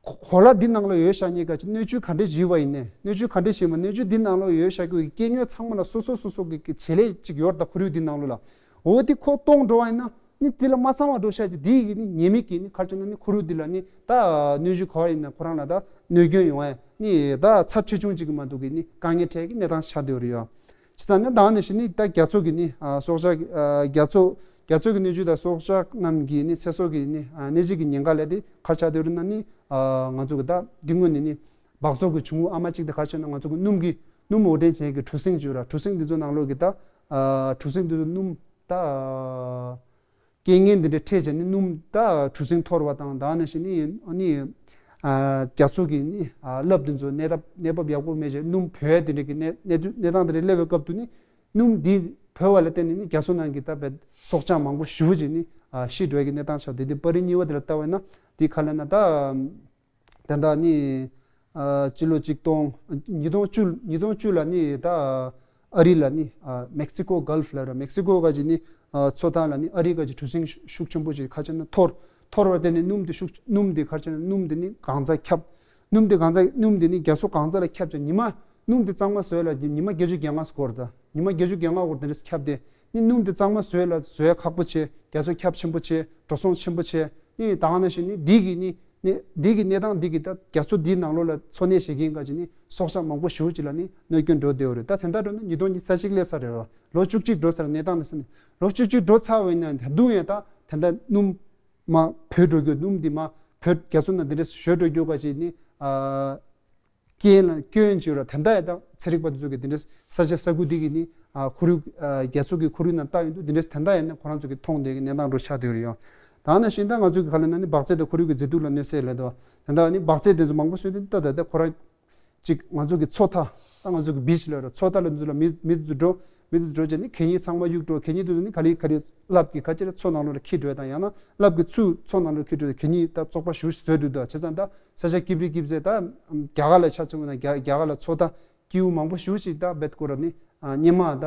གོ་ལ་འདི་ནང་ལ་ཡོད་བཞག་མཁན་ག་ཅིག་སྣོད་བཅུད་ག་འདྲས་ཞིག་ཡིན་པ་ཡིན་ནའི། སྣོད་བཅུད་ག་འདྲས་ཞིག་ཡིན་པ། སྣོད་བཅུད་འདི་ནང་ལ་ཡོད་བཞག་རྒྱུ་གི་སྐྱེ་དངོས་ཚང་མ་ལ་སོ་སོ་སོ་སོ་གི་གི་བྱེད་ལས་ཅིག་ཡོད་རེད། ད་ཁོར་ཡུག་འདི་ནང་ལོགས་ལ། འོ་དེ་ཁོ་སྟོང་འགྲོ་བ་ཡིན་ན་ནི་དེ་ལ་མ་ཚང་བ་འགྲོ་བཞག་རྒྱུ་དེ་གི་ནི་ཉེས་དམིགས་ཀྱི་ནི་ག་རེ་བྱུང་ན་ནི་ཁོར་ཡུག་འདི་ལ་ནི་ད་སྣོད་བཅུད་ག་བ་ཡིན་ན་ཁོ་རང་ལ་ད་གནོད་སྐྱོན་ཡོང་བ་ནི་ད་ཚབས་ཆེ་ཆུང་གཅིག་གི་མ་གཏོགས་གི་ནི་དཀའ་ངལ་འཕྲད་ཀྱི་གནས་སྟངས་ཆགས་བསྡད་ཡོད་རེད་ཡ། བྱས་ཙང་ནི་ད་ནང་བཞིན་ནི་ད་རྒྱ་མཚོ་གི་ནི་ཨ་སྲོག་ཆགས་ཨ་རྒྱ་མཚོ་རྒྱ་མཚོ་གི་སྣོད་བཅུད་དང་སྲོག་ཆགས་རྣམས་ཀྱི་ནི་ཚེ་སྲོག་གི་ནི་ཨ་གནས་བྱེད་ཀྱི་ཉེན་ཁ་ལས་དེ་ག་རེ་ཆགས་བསྡད་ཡོད་རེད་ན་ནི། ཨ་ང་ཚོ་གི་ད་འདི་སྔོན་ནས་ནི་སྦགས་བཙོག་གི་ཆུང་ངུ་ཨ་མ་གཅིག་དེ་ག་རེ་བྱས་ན། ང་ཚོ་གི་སྣུམ་གྱི་སྣུམ་དབོར་འདྲེན་བྱེད་ཀྱི་གྲུ་གཟིངས་ཅིག་ཡོད་ར། གྲུ་གཟིངས་འདི་ཚོ་ནང་ལོགས་ཀྱི་ད་ཨ་གྲུ་གཟིངས་འདི་ཚོ་སྣུམ་ད་ཨ་རྐྱེན་ངན་འདི་འདྲ་འཕྲད་བྱས་ནི་སྣུམ་ད་གྲུ་གཟིངས་འཐོར་བ་དང་། ད་ནང་བཞིན་ནི་ནི་ཨ་རྒྱ་མཚོ་གི་ནི་ཨ་རླབས་འདི་ཚོ་གནས་སྟངས་གནས་བབ་ཡག་པོ་མེད་བྱས་སྣུམ་བུད་ཡ་འདི་འདྲ་གི་གནས་གནས་དུས་གནས་སྟངས་འདི་འདྲ་སླེབས་པའི་སྐབས་དུ་ནི་སྣུམ་འདི་བུད་པ་ལ་བརྟེན་ནས་ནི་རྒྱ་མཚོ་ནང་གི་ད་བའི་སྲོག་ཆགས་མང་པོ་ཞེ་པོ་ཅིག་ནི་ཨ་ཤི་འགྲོ་ཡ་གི་གནས་སྟངས་ཆགས། དེ་དུས་པར་རིས་གཉིས་པ་དེ་ལ་ལྟ་བ་ཡིན་ན་དེ་ག་ལ་ན་ད། དེ་འདྲ་ནི་ཨ་སྤྱི་ལོ་གཅིག་སྟོང་ཉིས་སྟོང་བཅུ་ཉིས་སྟོང་བཅུ་ལ་ནི་ད་ཨ་རི་ལ་ནི་ཨ་མེག་སི་ཀོ་གལ་ཕ་ལབ་ར། མེག་སི་ཀོ་ག་ཅིག་ནི་ཨ་མཚོ་ཐང་ལ་ནི་ཨ་རི་ག་ཅིག་གྲུ་གཟིངས་ཤུགས་ཆེན་པོ་ཅིག་ག་ཅིག་ན་འཐོར། འཐོར་བར་བརྟེན་ནས་སྣུམ་དེ་ཤུགས་སྣུམ་དེ་ག་ཅིག་ན་སྣུམ་དེ་ནི་གང་ཚ་ཁྱབ། སྣུམ་དེ་གང་ཚ་སྣུམ་དེ་ནི་རྒྱ་མཚོ་གང་ཚ་ལ་ཁྱབ་ཅིག་ཉི་མ་སྣུམ་དེ་གཙང་མ་བཟོས་ལ་ཉི་མ་བརྒྱད་ཅུ་གྱ་ལྔ་འགོར། ད་ཉི་མ་བརྒྱད་ཅུ་གྱ་ལྔ་འགོར་དེ་འདྲ་ཁྱབ་སྟེ་ནི་སྣུམ་དེ་གཙང་མ་བཟོས་ལ་བཟོས་ཁག་པོ་བྱས། རྒྱ་མཚོ་ཁྱབ་ཆེན་པོ་བྱས། འགྲོ་སོང་ཆེན་པོ་བྱས། ནི་ད་ག་ནང་བཞིན་ནི་འདི་གི་ནི་ནི་འདི་གི་གནས་སྟངས་འདི་གི་ད་རྒྱ་མཚོ་འདིའི་ནང་ལོགས་ལ་འཚོ་གནས་བྱེད་མཁན་ག་ཅིག་ནི་སྲོག་ཆགས་མང་པོ་ཞེ་པོ་ཅིག་ལ་ནི་གནོད་སྐྱོན་འགྲོ་བསྡད་ཡོད་རེད། ད་དེ་འདྲ་འགྲོ་ན་ཉིས་སྟོང་ཉི་ཤུ་རྩ་གཅིག་སླེབས་ཚར་རེད་བ། ལོ་བཅུ་གཅིག་འགྲོ་ཚར་གནས་སྟངས་འདི་ཟེར་ནས་ལོ་བཅུ་གཅིག་འགྲོ་ཚར་བ་ཡིན་ན་ད་དུང་ཡང་ད་དེ་འདྲ་སྣུམ་མ་བུད་འགྲོ་རྒྱུ། སྣུམ་འདི་མ་བུད་རྒྱ་མཚོ་ནང་འདི་འདྲ་བཞུར་འགྲོ་རྒྱུ་ག་ཅིག་ནི་ཨ། རྐྱེན་ལ་སྐྱོན་བྱེད་ར། དེ་འདྲ་ཡང་ད་ཚན་རིག་པ་དེ་ཚོ་གིས་དེ་འདྲ་ས་ཆ་ས་ཁུལ་འདི་གི་ནི་ཨ་ཁོར་ཡུག་ཨ་རྒྱ་མཚོ་གི་ཁོར་ཡུག་ནང་བལྟ་ཡོང་དུས་དེ་འདྲ་དེ་འདྲ་ཡང་ནི་ཁོ་རང་ཚོ་གིས་མཐོང་བསྡད་ཀྱི་གནས་སྟངས་འདྲ་ཆགས་བསྡད་ཡོད་རེད་ཡ། ད་ནང་བཞིན་ད་ང་ཚོ་གི་ག་ལ་ན་ནི་འབག་རྫས་དང་ཁོར་ཡུག་གི་མཛེས་སྡུག་ལ་གནོད་འཚེ་ལས་དོ། དེ་འདྲ་ནི་འབག་རྫས་དེ་ཚོ་མང་པོ་བཟོས་དུས་ད་ད་ད་ཁོ་རང་གཅིག་ང་ཚོ་གི་མཚོ་མཐའ། ད་ང་ཚོ་གི་བིཆ་ལབ་ར། མཚོ་མཐའ་ལ་འདི་ཚོ་ལ་མི་མི་འདི་ཚོ་འགྲོ། མི་འདི་ཚོ་འགྲོ་བྱས་ནི་གད་སྙིགས་ཚང་མ་གཡུག་འགྲོ། གད་སྙིགས་འདི་ཚོ་ནི་ག་ལེ་ག་ལེ་རླབས་ཀྱིས་ག་ཅི་རེད་མཚོ་ནང་ལོགས་ལ་འཁྱེར་འགྲོ་དང་། ཡང་ན་རླབས་ཀྱིས་ཚུར་མཚོ་ནང་ལོགས་འཁྱེར་འགྲོ་གད་སྙིགས་ད་བཙོག་པ་ཞེ་པོ་ཞིག་བཟོས་འདུག་ད་བྱས་ཙང་ད་ས་ཆ་སྐྱིབས་རི་སྐྱིབས་ཟེར་ད་རྒྱ་གར་ལ་ཆ་མཚོན་པ་ན་རྒྱ་རྒྱ་གར་ལ་མཚོ་མཐའ་སྐྱིད་པོ་མང་པོ་ཞེ་པོ་ཞིག་ད་རྦད་ཁོ་ར་ནི་ཨ་སྔོན་མ་ད་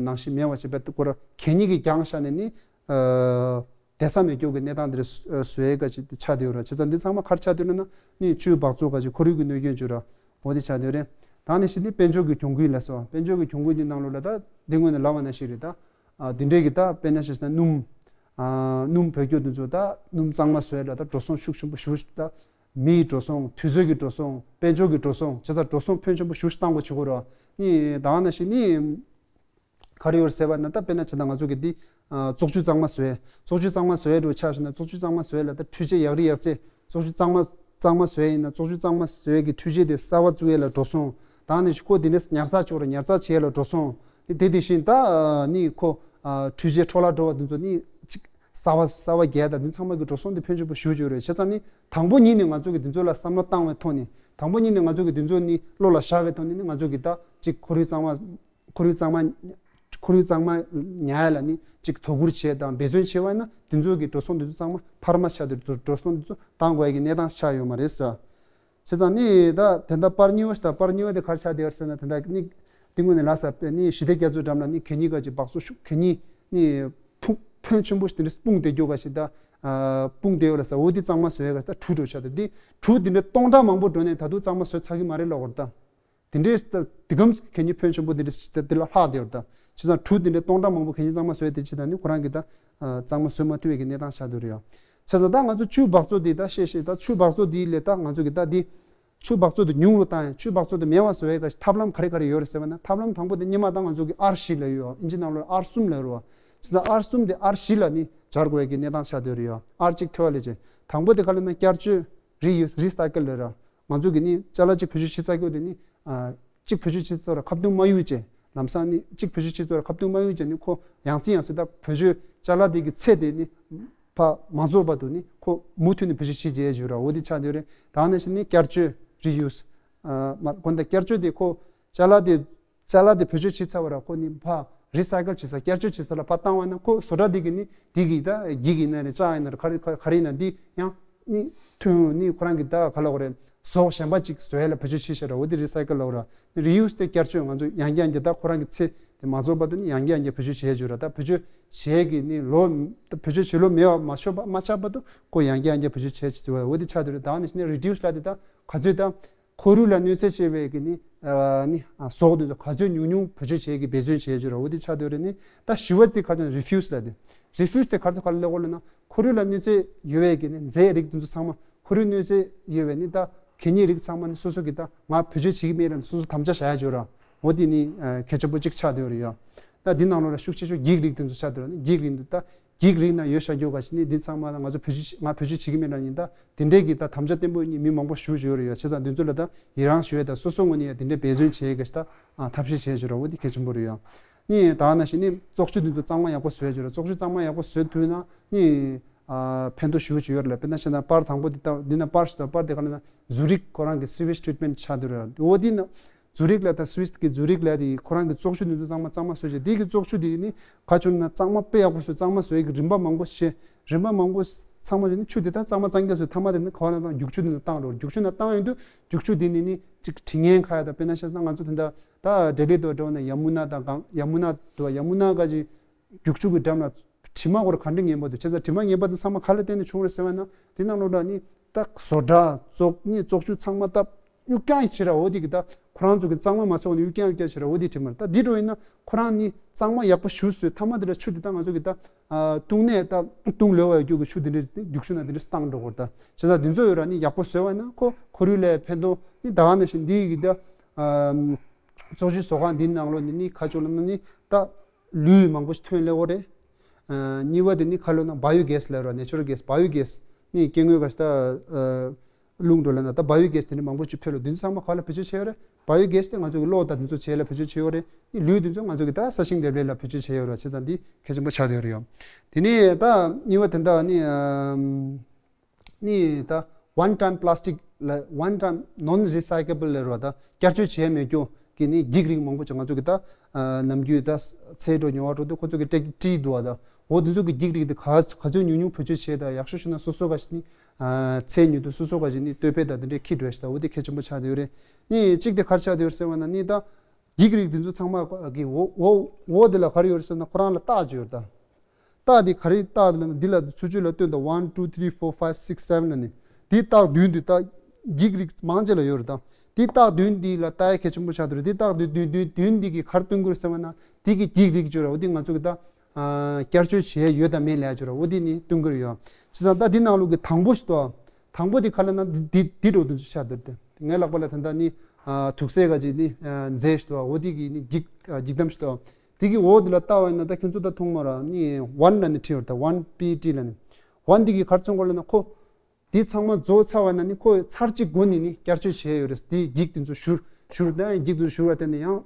ནང་བཞིན་མེད་པ་ཞིག་རྦད་ཁོ་ར་གད་སྙིགས་ཀྱིས་རྒྱང་ཤར་ནས་ནི་ཨ། བསྡད་ས་མེད་རྒྱུ་གི་གནས་སྟངས་འདིར་བཟོ་ཡས་ག་ཅིག་ཆགས་བསྡད་ཡོད་རེད། བྱས་ཙང་འདི་ཚང་མ་ག་རེ་ཆགས་བསྡད་ཡོད་ན་ནི་ཆུའི་འབག་བཙོག་ག་ཅིག་ཁོར་ཡུག་གི་གནོད་སྐྱོན་བྱུང་ར། འོ་དེ་ཆགས་བསྡད་ཡོད་རེད། ད་ནི་ཞི་བདེ་དཔལ་འབྱོར་གྱི་གྱོང་གུན་ལ་སོགས། དཔལ་འབྱོར་གྱི་གྱོང་གུན་འདི་ནང་ལོགས་ལ་ད་འདི་སྔོན་ནས་ལབ་པ་ནང་བཞིན་རེད། ད་ཨ་འདི་འདྲའི་གི་ད་དཔེར་ན་བཤད་ན་སྣུམ་ཨ་སྣུམ་བོད་སྐྱོར་འདི་ཚོ་ད་སྣུམ་གཙང་མ་བཟོ་ཡས་ལ་ད་འགྲོ་སོང་ཤུགས་ཆེན་པོ་ཞེ་པོ་ཞིག་ད་མིའི་འགྲོ་སོང་། དུས་ཚོད་ཀྱི་འགྲོ་སོང་། དཔལ་འབྱོར་གྱི་འགྲོ་སོང་། བྱས་ཙང་འགྲོ་སོང་ཕོན་ཆེན་པོ་ཞེ་པོ་ཞིག་བཏང་དགོས་བྱེད་དགོས་ར། ནི་ད་ནང་བཞིན་ནི། ག་རེ་ཡོད་ཟེར་བ་ན་ད་དཔེར་ན་བྱས་ན་ང་ཚོ་གི་འདི་ཨ་བཙོག་ཆུ་གཙང་མ་བཟོ་ཡས། བཙོག་ཆུ་གཙང་མ་བཟོ་ཡས་འགྲོ་ཆ་བཞག་ན་བཙོག་ཆུ་གཙང་མ་བཟོ་ཡས་ལ་ད་འཕྲུལ་ཆས་ཡག་རི་ཡག་རྩེ། བཙོག་ཆུ་གཙང་མ་གཙང་མ་བཟོ་ཡས་ཡིན་ན་བཙོག་ཆུ་གཙང་མ་བཟོ་ཡས་ཀྱི་འཕྲུལ་ཆས་དེ་གསར་པ་བཙུགས་ཡས་ལ་འགྲོ་སོང་། ད་ནི་ཁོ་དེ་ནས་ཉར་ཚགས་བྱེད་ར་ཉར་ཚགས་བྱེད་ཡས་ལ་འགྲོ་སོང་། དེ་དེ་དེ་བཞིན་ད་ནི་ཁོ་ཨ་འཕྲུལ་ཆས་འཕྲོ་བརླག་འགྲོ་བ་དེ་ཚོ་ནི་ཅིག་གསར་པ་གསར་པ་རྒྱག་ཡས་དང་འདི་ཚང་མ་གི་འགྲོ་སོང་དེ་ཕོན་ཆེན་པོ་ཞེ་པོ་ཅིག་ཡོད་རེད། བྱས་ཙང་ནི་དང་པོ་ཉིད་ནས་ང་ཚོ་གི་འདི་ཚོ་ལ་བསམ་བློ་བཏང་བའི་ཐོག་ནས། དང་པོ་ཉིད་ནས་ང་ཚོ་གི་འདི་ཚོ་ནི་བློ་ལ་བཞག་པའི་ཐོག་ནས་ནི་ང་ཚོ་གི་ད་ཅིག་ཁོར་ཡུག་གཙང་མ། ཁོར་ཡུག་གཙང་མ། ཁོར་ཡུག་གཙང་མ་ཉར་ཡ་ལ་ནི་ཅིག་དོ་ཁུར་བྱས་དང་འབད་བརྩོན་བྱས་པ་ཡིན་ན་འདི་ཚོ་གི་འགྲོ་སོང་འདི་ཚོ་གཙང་མ་འཕར་མ་ཆགས་ཏེ་འགྲོ་སོང་འདི་ཚོ་བཏང་དགོས་ཡ་གི་གནས་སྟངས་ཆགས་ཡོད་མ་རེད་ཟེར། བྱས་ཙང་ནི་ད་དེ་འདྲ་པར་གཉིས་པ་ཞིག་དང་པར་གཉིས་པ་དེ་ག་རེ་ཆགས་བསྡད་ཡོད་ཟེར་ན། དེ་འདྲ་ནི་དེ་སྔོན་ནས་ལབ་ས་པས་ནི་ཞི་བདེ་རྒྱ་མཚོའི་འགྲམ་ལ་ནི་གད་སྙིགས་ག་ཅིག་འབག་བཙོག་ཤུགས་གད་སྙིགས་ནི་ཕུང་ཕོན་ཆེན་པོ་ཞིག་དེ་འདྲ་སྤུངས་བསྡད་རྒྱུ་ག་ཞིག་ད་ཨ་སྤུངས་བསྡད་ཡོད་ལ་ཟེར། འོ་དེ་གཙང་མ་བཟོ་ཡ་ག་ཞིག་ད་གྲུ་འགྲོ་ཆགས་ཏེ་འདི་གྲུ་དེ་འདྲ་སྟོང་ཕྲག་མང་པོ་འགྲོ་ནས་ད་དུང་གཙང་མ་བཟོ་ཚར་གི་མ་རེད་ལབ་པ་རེད་ད། དེ་འདྲའི་དེ་གམ་གད་སྙིགས་ཕོན་ཆེན་པོ་དེ་འདྲ་དེ་ལ་ལྷག་བསྡད་ཡོད་ད། བྱས་ཙང་གྲུ་དེ་འདྲའི་སྟོང་ཕྲག་མང་པོ་གད་སྙིགས་གཙང་མ་བཟོས་དེ་བྱས་ད་ནི་ཁོ་རང་གི་ད་ཨ་གཙང་མ་བཟོ་མ་ཐུབ་པའི་གི་གནས་སྟངས་ཆགས་བསྡད་ཡོད་རེད་ཡ། བྱས་ཙང་ད་ང་ཚོ་ཆུ་འབག་བཙོག་དེ་ད་བཤད་བཤད་ད་ཆུ་འབག་བཙོག་དེ་ལས་ད་ང་ཚོ་གི་ད་དེ་ཆུ་འབག་བཙོག་དེ་ཉུང་རུ་བཏང་ཡ། ཆུ་འབག་བཙོག་དེ་མེད་པ་བཟོ་ཡ་གི་ཐབས་ལམ་ག་རེ་ག་རེ་ཡོད་རེད་ཟེར་བ་ན། ཐབས་ལམ་དང་པོ་དེ་སྔོན་མ་ད་ང་ཚོ་གི་ཨར་བཞི་ལབ་ཡོད། ཨིན་ཇི་ནང་ལོགས་ཨར་གསུམ་ལབ་ཡོད་རེད་བ། བྱས་ཙང་ཨར་གསུམ་དེ་ཨར་བཞི་ལ་ནི་སྦྱར་དགོས་ཡ་གི་གནས་སྟངས་ཆགས་བསྡད་ཡོད་རེད་ཡ། ཨར་གཅིག་ཐོལ་ལས་བྱས། དང་པོ་དེ་ག་ལ་ན་བསྐྱར་བཅོས། རི་ཡུ་སི། རི་སའི་ཀལ་ལབ་ར། ང་ཚོ་གི་ནི་ཅ་ལག་གཅིག་བེད་སྤྱོད་བྱེད་ཚར་རྒྱུ་དེ་ནི་ཨ་གཅིག་བེད་སྤྱོད་བྱེད་ཚར་ར་ཁ་བཏུམ་མ་གཡུག་བྱས། ལམ་སང་ནི་གཅིག་བེད་སྤྱོད་བྱེད་ཚར་ཁ་བཏུང་མ་ཡོང་བྱས་ནི་ཁོ་ཡང་སེ་ཡང་སེ་ད་བེད་སྤྱོད་ཅ་ལག་དེ་གི་ཚད་དེ་ནི་ཕར་མ་རྫོགས་བར་དུ་ནི་ཁོ་མུ་མཐུད་ནས་བེད་སྤྱོད་བྱེད་བྱེད་ཡ་ཅིག་ཡོད་ར། འོ་དེ་ཆགས་བསྡད་ཡོད་རེད། ད་ག་ནང་བཞིན་ནི་བསྐྱར་བཅོས་reuse། ཨ་མ་དགོན་ད་བསྐྱར་བཅོས་དེ་ཁོ་ཅ་ལག་དེ་ཅ་ལག་དེ་བེད་སྤྱོད་བྱེད་ཚར་བ་ར་ཁོ་ནི་ཕར་recycle་བྱེད་ས་བསྐྱར་བཅོས་བྱེད་ས་ལ་ཕར་བཏང་བ་ན་ཁོ་བཟོ་གྲྭ་དེ་གི་ནི་དེ་གི་ད་འགྱིག་ཡིན་ན་རེད་ལྕགས་ཡིན་ན་རེད་ག་རེ་ག་ག་རེ་ཡིན་ན་འདི་ཡང་ནི་ཐུན་ནི་ཁོ་རང་གི་ད་ག་ལ་འོ་རེད་ཟོག་གཞན་པ་ཅིག་བཟོ་ཡ་ལ་བེད་སྤྱོད་བྱེད་ཤེས་ར། འོ་དེ་recycle་ལ་འོ་ར། reuse་དེ་བསྐྱར་བཅོས་ང་ཚོ་ཡང་བསྐྱར་ཡང་བསྐྱར་ད་ཁོ་རང་གི་ཚེ་དེ་མ་རྫོགས་བར་དུ་ནི་ཡང་བསྐྱར་ཡང་བསྐྱར་བེད་སྤྱོད་བྱེད་ཡ་ཅིག་ཡོད་ར། ད་བེད་སྤྱོད་བྱེད་ཀྱི་ནི་ལོ་ད་བེད་སྤྱོད་བྱེད་ལོ་མེད་པ་མ་ཆོད་པ་མ་ཆགས་བར་དུ་ཁོ་ཡང་བསྐྱར་ཡང་བསྐྱར་བེད་སྤྱོད་བྱེད་ཅིག་ཟེར་བ་འོ་དེ་ཆགས་འདུག་རེད། ད་ནི་ནི་reduce་ལ་དེ་ད་ག་ཚོད་ད་ཁོར་ཡུག་ལ་གནོད་འཚེ་ཆེ་བའི་གི་ནི་ཨ་ནི་ཨ་ཟོག་དེ་ཚོ་ག་ཚོད་ཉུང་ཉུང་བེད་སྤྱོད་བྱེད་ཀྱི་འབད་བརྩོན་བྱེད་ཅིག་ར། འོ་དེ་ཆགས་འདུག་རེད། ནི་ད་བཞི་བ་དེ་ག་ཚོད་refuse་ལ་དེ་refuse་དེ་ག་ཚོད་ག་ལ་ལེགས་པོ་ལ་ན་ཁོར་ཡུག་ལ་གནོད་འཚེ་ཡོད་བའི་གི་ནི་རྫས་རིགས་དེ་ཚོ་ཚང་མ་ཁོར་ཡུག་གནོད་འཚེ་ཡོད་བའི་ནི་ད་གད་སྙིགས་རིགས་ཚང་མ་ནི་སོ་སོ་གི་ད་ང་བེད་སྤྱོད་བྱེད་ཀྱི་མེད་ལ་ནི་སོ་སོ་དམ་བཅའ་བཞག་ཡ་ཅིག་ཡོད་ར། འོ་དེ་ནི་ཨ་གལ་ཆེན་པོ་གཅིག་ཆགས་བསྡད་ཡོད་རེད་ཡ། ད་འདི་ནང་ལོགས་ལ་ཤུགས་ཆེ་ཤོས་འགྱིག་རིགས་དེ་ཚོ་ཆགས་བསྡད་ཡོད་ར། ནི་འགྱིག་རིགས་འདི་ད་འགྱིག་རིགས་ན་ཡོད་བཞག་རྒྱུ་ག་ཞིག་ནི་འདི་ཚང་མ་ང་ཚོ་བེད་སྤྱོད་ང་བེད་སྤྱོད་བྱེད་ཀྱི་མེད་ལ་ཡིན། ད་དེ་འདྲའི་གི་ད་དམ་བཅའ་བརྟན་པོ་ནི་མི་མང་པོ་ཞུ་བཞིན་ཡོད་རེད་ཡ། བྱས་ཙང་འདི་ཚོ་ལ་ད་ཡི་རངས་ཞུ་ཡ་ད་སོ་སོ་ངོས་ནས་ཡ་དེ་འདྲའི་འབད་བརྩོན་བྱེད་ཡ་ག་ཞིག་ད་ཨ་ཐབས་ཤེས་བྱེད་ཡ་ཅིག་ར། འོ་དེ་གལ་ཆེན་པོ་རེད་ཡ། ནི་ད་ནང་བཞིན་ནི་བཙོག་ཆུ་འདི་ཚོ་གཙང་མ་ཡག་པོ་བཟོས་ཅིག་ར། བཙོག་ཆུ་གཙང་མ་ཡག་པོ་བཟོས་ཐུབ་ན་ནི་ཨ་ཕན་ཐོགས་ཞེ་པོ་ཅིག་ཡོད་རེད་ལ། དཔེར་ན་བཤད་ན་པར་དང་པོ་འདི་ལྟ་འདི་ན་པར་ཞིག་དང་པར་དེ་ག་ལ་ན་ཛུ་རིག་ཁོ་རང་གི་sewage treatment་ཆགས་འདུག་རེད། འོ་འདི་ན་ཛུ་རིག་ལ་ད་སུད་སི་གི་ཛུ་རིག་ལ་དེ་ཁོ་རང་གི་བཙོག་ཆུ་འདི་ཚོ་གཙང་མ་གཙང་མ་བཟོས་བྱས་འདི་གི་བཙོག་ཆུ་དེ་ནི་ག་ཅུང་ན་གཙང་མ་དཔེ་ཡག་པོ་བཟོས་གཙང་མ་བཟོས་ཀྱི་རིན་པ་མང་པོ་བྱས་རིན་པ་མང་པོ་ཚང་མ་དེ་ནི་ཆུ་དེ་ད་གཙང་མ་གཙང་རྐྱང་བཟོས་ཐ་མ་དེ་ནི་ག་བ་ན་ད་རྒྱུག་ཆུ་འདི་ན་བཏང་རོགས་རྒྱུག་ཆུ་ན་བཏང་ཡོང་དུས་རྒྱུག་ཆུ་དེ་ནི་ནི་ཅིག་དྲི་ངན་ཁ་ཡ་ད་དཔེར་ན་བཤད་ན་ང་ཚོ་དེ་འདྲ་ད་ལྡི་ལི་དུ་འགྲོ་ན་ཡ་མུ་ན་དང་གང་ཡ་མུ་ན་དུ་ཡ་མུ་ན་ག་ཅིག་རྒྱུག་ཆུ་གི་འགྲམ་ལ་དྲི་མ་སྐོར་ག་འདྲ་ངན་པ་འདུག་བྱས་ཙང་དྲི་མ་ངན་པ་འདི་ཚང་མ་ག་ལ་བརྟེན་ནས་བྱུང་རེད་ཟེར་བ་ན་དེ་ནང་ལོགས་ལ་ནི་ད་བཟོ་གྲྭ་བཙོག་ནི་བཙོག་ཆུ་ཚང་མ་ད་གཡུག་རྐྱང་བྱེད་ར། འོ་དེ་གི་ད་ཁོ་རང་ཚོ་གི་གཙང་མ་མ་བཟོ་བ་ནི་གཡུག་རྐྱང་གཡུག་རྐྱང་བྱེད་ར། འོ་དེ་དྲི་མ་རེད། ད་འདི་འགྲོ་ཡིན་ན་ཁོ་རང་ནི་གཙང་མ་ཡག་པོ་ཞུ་བཟོས་ཐ་མ་དེ་ལ་ཆུ་དེ་ད་ང་ཚོ་གི་ད་བཏུང་ནས་ད་བཏུང་ལོས་བ་རྒྱུ་གི་ཆུ་དེ་འདྲ་རྒྱུག་ཆུ་ན་དེ་འདྲ་བཏང་འགྲོ་དགོས་རེད། ད་བྱས་ཙང་དེ་ཚོ་ཡོད་ར་ནི་ཡག་པོ་བཟོས་བ་ན་ཁོ་ཁོར་ཡུག་ལ་ཕན་ཐོགས་ནི་ད་ག་ནང་བཞིན་འདི་གི་ད་བཙོག་ཆུ་བཟོ་ཁང་འདི་ནང་ལོགས་ནི་ནི་ཁ་ཕྱོགས་ལ་ན་ནི་ད། ལུད་མང་པོ་ཞིག་ཐོན་སླེབས་ཡོད་རེད། ཨ་གཉིས་པ་དེ་ནི་ག་ལབ་ན་bio gas ལབ་ར། natural gas bio gas ནི་སྐྱེ་དངོས་ག་ཞིག་ད་ཨ་རླུང་འགྲོ་ལབ་ན་ད་bio gas དེ་ནི་མང་པོ་ཞིག་འཕེལ་ལོ་དེ་ཚོ་ཚང་མ་ག་ལ་བེད་སྤྱོད་བྱས་ཡོད་རེད། bio gas དེ་ང་ཚོ་གི་གློག་དང་དེ་ཚོ་བྱེད་ལ་བེད་སྤྱོད་བྱས་ཡོད་རེད། ནི་ལུད་དེ་ཚོ་ང་ཚོ་གི་ད་ས་ཞིང་འདེབས་ལས་ལ་བེད་སྤྱོད་བྱས་ཡོད་རེད། བྱས་ཙང་འདི་གལ་ཆེན་པོ་ཆགས་བསྡད་ཡོད་རེད་ཡ། དེ་ནི་ད་གཉིས་པ་དེ་འདྲ་ནི་ཨམ། ནི་ད་one time plastic ལ་one time non recyclable ལབ་ར། ད་བསྐྱར་སྤྱོད་བྱས་མེད་རྒྱུ་གི་ནི་འགྱིག་རིགས་མང་པོ་ཅིག་ང་ཚོ་གི་ད་ཨ་ནམ་རྒྱུན་ད་ཚལ་འགྲོ་ཉོ་བ་འགྲོ་དུས་ཁོ་ཚོ་གི་སྤྲད་བྲིས་འདུག་བ། ད་འོ་དེ་ཚོ་གི་འགྱིག་རིགས་དེ་ག་ག་ཚོད་ཉུང་ཉུང་བེད་སྤྱོད་བྱས། ད་ཡག་ཤོས་ཤོད་ན་སོ་སོ་ག་ཞིག་ནི་ཨ་ཚལ་ཉོ་དུས་སོ་སོ་ག་ཞིག་ནི་སྟོད་ཕད་ད་དེ་འདྲའི་ཁྱི་འགྲོ་ཞིག་ད་འོ་དེ་གལ་ཆེན་པོ་ཆགས་བསྡད་ཡོད་རེད། ནི་གཅིག་དེ་ག་རེ་ཆགས་བསྡད་ཡོད་རེད་ཟེར་བ་ན་ནི་ད། འགྱིག་རིགས་དེ་ཚོ་ཚང་མ་གི་འོ་འོ་འོ་དེ་ལ་ག་རེ་ཡོད་རེད་ཟེར་ན་ཁོ་རང་ལ་རྟགས་ཅིག་ཡོད་རེད་ད། རྟགས་དེ་ག་རེ་རྟགས་དེ་ལ་ན་འདི་ལ་ཚུར་ཕྱོགས་ལ་སྟོན་དང་one two three four five six seven ལ་ནི་འདི་རྟགས་བདུན་འདི་རྟགས་འགྱིག་རིགས་མང་ཆེ་ལ་ཡོད་རེད་ད། འདི་རྟགས་བདུན་འདི་ལ་ལྟ་ཡ་གལ་ཆེན་པོ་ཆགས་འདུག་རེད། འདི་རྟགས་བདུན་བདུན་བདུན་འདི་གི་ག་རེ་སྟོན་གྱི་རེད་ཟེར་བ་ན་འདི་གི་འགྱིག་རིགས་ཅིག་ཡོད་རེད། འོ་འདི་ང་ཚོ་གི་ད་བསྐྱར་བཅོས་བྱས་ཡོད་དང་མེད་ལབ་ཡ་ཅིག་རེད། འོ་འདི་ནི་སྟོན་གྱི་རེད་ཡ། བྱས་ཙང་ད་འདི་ནང་ལོགས་ཀྱི་དང་པོ་ཞིག་ཏུ་དང་པོ་འདི་ག་ལ་ན་འདི་འདི་འགྲོ་དུས་ཆགས་འདུག་རེད། ངའི་ལག་པ་ལ་ད་ལྟ་ནི་ཨ་དུག་སེལ་ག་ཅིག་ནི་ཨ་རྫས་ཞིག་འདུག་འོ་དེ་གི་ནི་འགྱིག་ཨ་འགྱིག་དམ་ཞིག་འདུག་དེ་གི་འོག་དེ་ལ་ལྟ་བ་ཡིན་ན་ད་ཁྱེད་ཚོ་ད་མཐོང་མ་ར་ནི་ཝན་ལ་ནི་བྲིས་ཡོད་རེད། ད་ཝན་པི་ཨི་ཊི་ལ་ནི་ཝན་དེ་གི་ག་རེ་ཚོང་གོ་ལ་ན་ཁོ་དེ་ཚང་མ་རྫོགས་ཚར་བ་ན་ནི་ཁོ་ཚར་གཅིག་སྒོ་ནས་ནི་བསྐྱར་བཅོས་བྱས་ཡོད་རེད། དེ་འགྱིག་དེ་ཚོ་བཞུར་བཞུར་ད་འགྱིག་དེ་ཚོ་བཞུར་བ་དེ་ནི་ཡང་།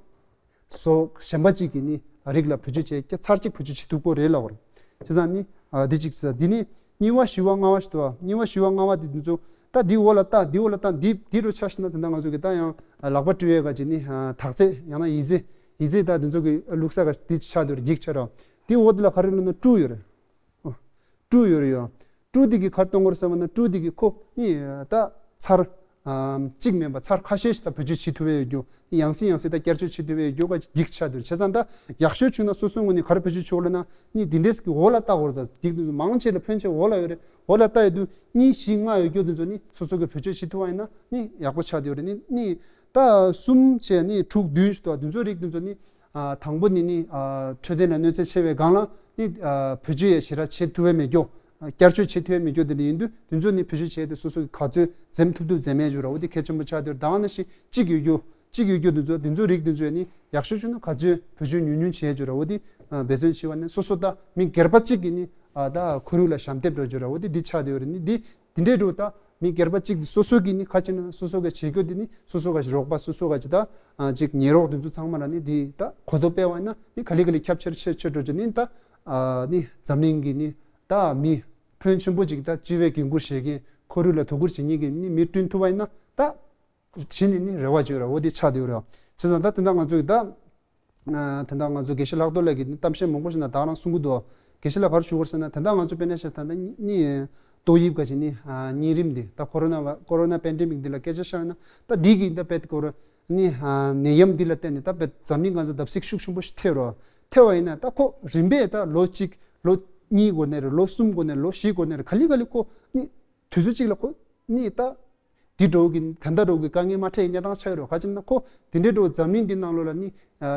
སོགས་གཞན་པ་གཅིག་གིས་ནི་རིགས་ལ་བེད་སྤྱོད་བྱེད་ཀྱི་ཚར་གཅིག་བེད་སྤྱོད་བྱེད་ཐུབ་ཀྱི་རེད་ལབ་པ་རེད། བྱས་ཙང་ནི་ཨ་འདི་གཅིག་ཟེར། འདི་ནི་གཉིས་པ་བཞི་པ་ལྔ་པ་ཞིག་འདུག་གཉིས་པ་བཞི་པ་ལྔ་པ་དེ་འདི་ཚོ་ད་འདི་འོག་ལ་ལྟ་འདི་འོག་ལ་ལྟ་འདི་འདི་རུ་ཆ་ཞིག་ན་དེ་འདྲ་ང་ཚོ་གི་ད་ཡང་ལག་པ་བཀྲུ་ཡས་ག་ཅིག་ནི་ཨ་དག་ཚད་ཡང་ན་ཡི་ཙི་ཡི་ཙི་ད་དེ་ཚོ་གི་བླུགས་ས་ག་འདི་ཆགས་འདུག་རེད། འགྱིག་ཆགས་རོགས་འདི་འོག་འདི་ལ་ག་རེ་བླུགས་ན་བཀྲུ་ཡོད་རེད། ཨོ། བཀྲུ་ཡོད་རེད་ཡོ། བཀྲུ་དེ་གི་ག་རེ་གཏོང་དགོས་རེད་ཟེར་བ་ན་བཀྲུ་དེ་གི་ཁོ་ནི་ད་ཚར་ཨམ་གཅིག་མིན་པ་ཚར་ཁ་ཤས་ཤིག་ད་བེད་སྤྱོད་བྱེད་ཐུབ་ཡས་ཡོད་རྒྱུ། ཡང་སེ་ཡང་སེ་ད་བསྐྱར་བཅོས་བྱེད་ཐུབ་ཡས་ཡོད་རྒྱུ་ག་འགྱིག་ཆགས་འདུག་བྱས་ཙང་ད་ཡག་ཤོས་བྱུང་ན་སོ་སོའི་ངོས་ནས་ག་རེ་བེད་སྤྱོད་བྱེད་དགོས་ལབ་ན་ནི་འདི་འདྲས་ཀྱི་འོག་ལ་ལྟ་དགོས་རེད། ད་འགྱིག་དེ་ཚོ་མང་ཆེ་ལ་ཕོན་ཆེ་འོག་ལ་ཡོད་རེད། འོག་ལ་ལྟ་ཡོད་དུས་གཉིས་བཞི་ལྔ་ཡོད་རྒྱུ་དེ་ཚོ་ནི་སོ་སོ་གི་བེད་སྤྱོད་བྱེད་ཐུབ་པ་ཡིན་ན་ནི་ཡག་པོ་ཆགས་བསྡད་ཡོད་རེད། ནི་ནི་ད་གསུམ་བྱས་ནི་དྲུག་བདུན་ཞིག་འདུག་དེ་ཚོ་རིགས་དེ་ཚོ་ནི་ཨ་དང་པོ་ནི་ནི་ཨ་འཕྲོད་བསྟེན་ལ་གནོད་འཚེ་ཆེ་བའི་སྒང་ལ་ནི་ཨ་བེད་སྤྱོད་ཡས་ཞེ་དྲག་བྱེད་ཐུབ་པའི་མེད་རྒྱུ། བསྐྱར་བཅོས་བྱེད་ཐུབ་ཡས་མེད་རྒྱུ་དེ་འདྲ་ཡིན་དུས་དེ་ཚོ་ནི་བེད་སྤྱོད་བྱས་ཏེ་སོ་སོ་གི་ག་ཚོད་འཛེམ་ཐུབ་ཐུབ་འཛེམ་ཡས་ཅིག་ར། འོ་དེ་གལ་ཆེན་པོ་ཆགས་བསྡད་ཡོད་རེད། ད་ག་ནང་བཞིན་གཅིག་ཡོད་རྒྱུ་གཅིག་ཡོད་རྒྱུ་དེ་ཚོ་དེ་ཚོ་རིགས་དེ་ཚོ་ནི་ཡག་ཤོས་བྱུང་ན་ག་ཚོད་བེད་སྤྱོད་ཉུང་ཉུང་བྱས་ཡས་ཅིག་ར། འོ་དེ་ཨ་འབད་བརྩོན་བྱས་པ་ནི་སོ་སོ་ད་མི་སྒེར་པ་གཅིག་གིས་ནི་ཨ་ད་ཁོར་ཡུག་ལ་ཞབས་འདེགས་འགྲོ་རྒྱུ་ར། འོ་དེ་འདི་ཆགས་བསྡད་ཡོད་རེད། ནི་འདི་འདི་འདྲའི་འགྲོ་ད་ མི་སྒེར་པ་གཅིག་དེ་སོ་སོ་གིས་ནི་ཁ་ཕྱེ་ན་སོ་སོ་ག་བྱེད་རྒྱུ་དེ་ནི་སོ་སོ་ག་རོགས་པ་སོ་སོ་ག་ཅི་ད་ཅིག་ཉེ་རོགས་དེ་ཚོ་ཚང་མ་ལ་ནི་དེ་ད་གོ་རྟོགས་སྤེལ་བ་ཡིན་ན་ནི་ག་ལེ་ག་ལེ་ཁྱབ་ཆེར་ཆེར་ཆེར་འགྲོ་རྒྱུ་ནི་ད་ནི་འཛམ་གླིང་གི་ནི་ད་མི་ཕོན་ཆེན་པོ་ཅིག་ད་སྤྱི་བའི་འགན་འཁུར་བཞེས་མཁན་ཁོར་ཡུག་ལ་དོ་ཁུར་བྱེད་མཁན་གྱི་ནི་མི་བསྐྲུན་ཐུབ་པ་ཡིན་ན་ད། གཞི་ནས་ནི་རེ་བ་བཅོལ་ར་འོ་དེ་ཆགས་བསྡད་ཡོད་རེད། བྱས་ཙང་ད་དེ་འདྲ་ང་ཚོ་གི་ད་དེ་འདྲ་ང་ཚོ་དགེ་བཤེས་ལྷག་རྡོར་ལགས་ཀྱིས་ནི་གཏམ་བཤད་མང་པོ་ཞིག་ན་ད་རང་གསུང་གི་འདུག་དགེ་བཤེས་ལགས་ག་རེ་ཞུ་དགོས་ཟེར་ན་དེ་འདྲ་ང་ཚོ་དཔེར་ན་ཆ་བཞག་ན་ནི་ཏོག་དབྱིབས་ག་ཅིག་ནི་གཉན་རིམས་འདི་ད་ཀོ་རོ་ན་ཀོ་རོ་ན་པེན་ཌེ་མིག་འདི་ལ་སྐད་ཆ་བཤད་ན་ད་འདི་གི་ད་དཔེ་ཀོ་རོ་ནི་ནད་ཡམས་འདི་ལ་བརྟེན་ནས་ད་དཔེ་འཛམ་གླིང་ང་ཚོ་བརྡབ་གསིག་ཤུགས་ཆེན་པོ་ཞིག་ཐེབས་རོ། ཐེབས་པ་ཡིན་ན་ད་ཁོ་རིམ་པས་ད་ལོ་གཅིག་ལོ་གཉིས་འགོར་ནས་རེད། ལོ་གསུམ་འགོར་ནས་རེད། ལོ་བཞི་འགོར་ནས་རེད། ག་ལེ་ག་ལེ་ཁོ་ནི་དུས་ཚོད་གཅིག་ལ་ཁོ་ནི་ད། འདི་འདྲ་བོ་གི་ད་ལྟ་འདྲ་བོ་གི་དཀའ་ངལ་མ་འཕྲད་ཡི་གནས་སྟངས་ཆགས་ཡོད་རེད། ག་ཅི་ན་ཁོ་དེ་འདྲའི་འདྲ་བོ་འཛམ་གླིང་འདི་ནང་ལོགས་ལ་ནི་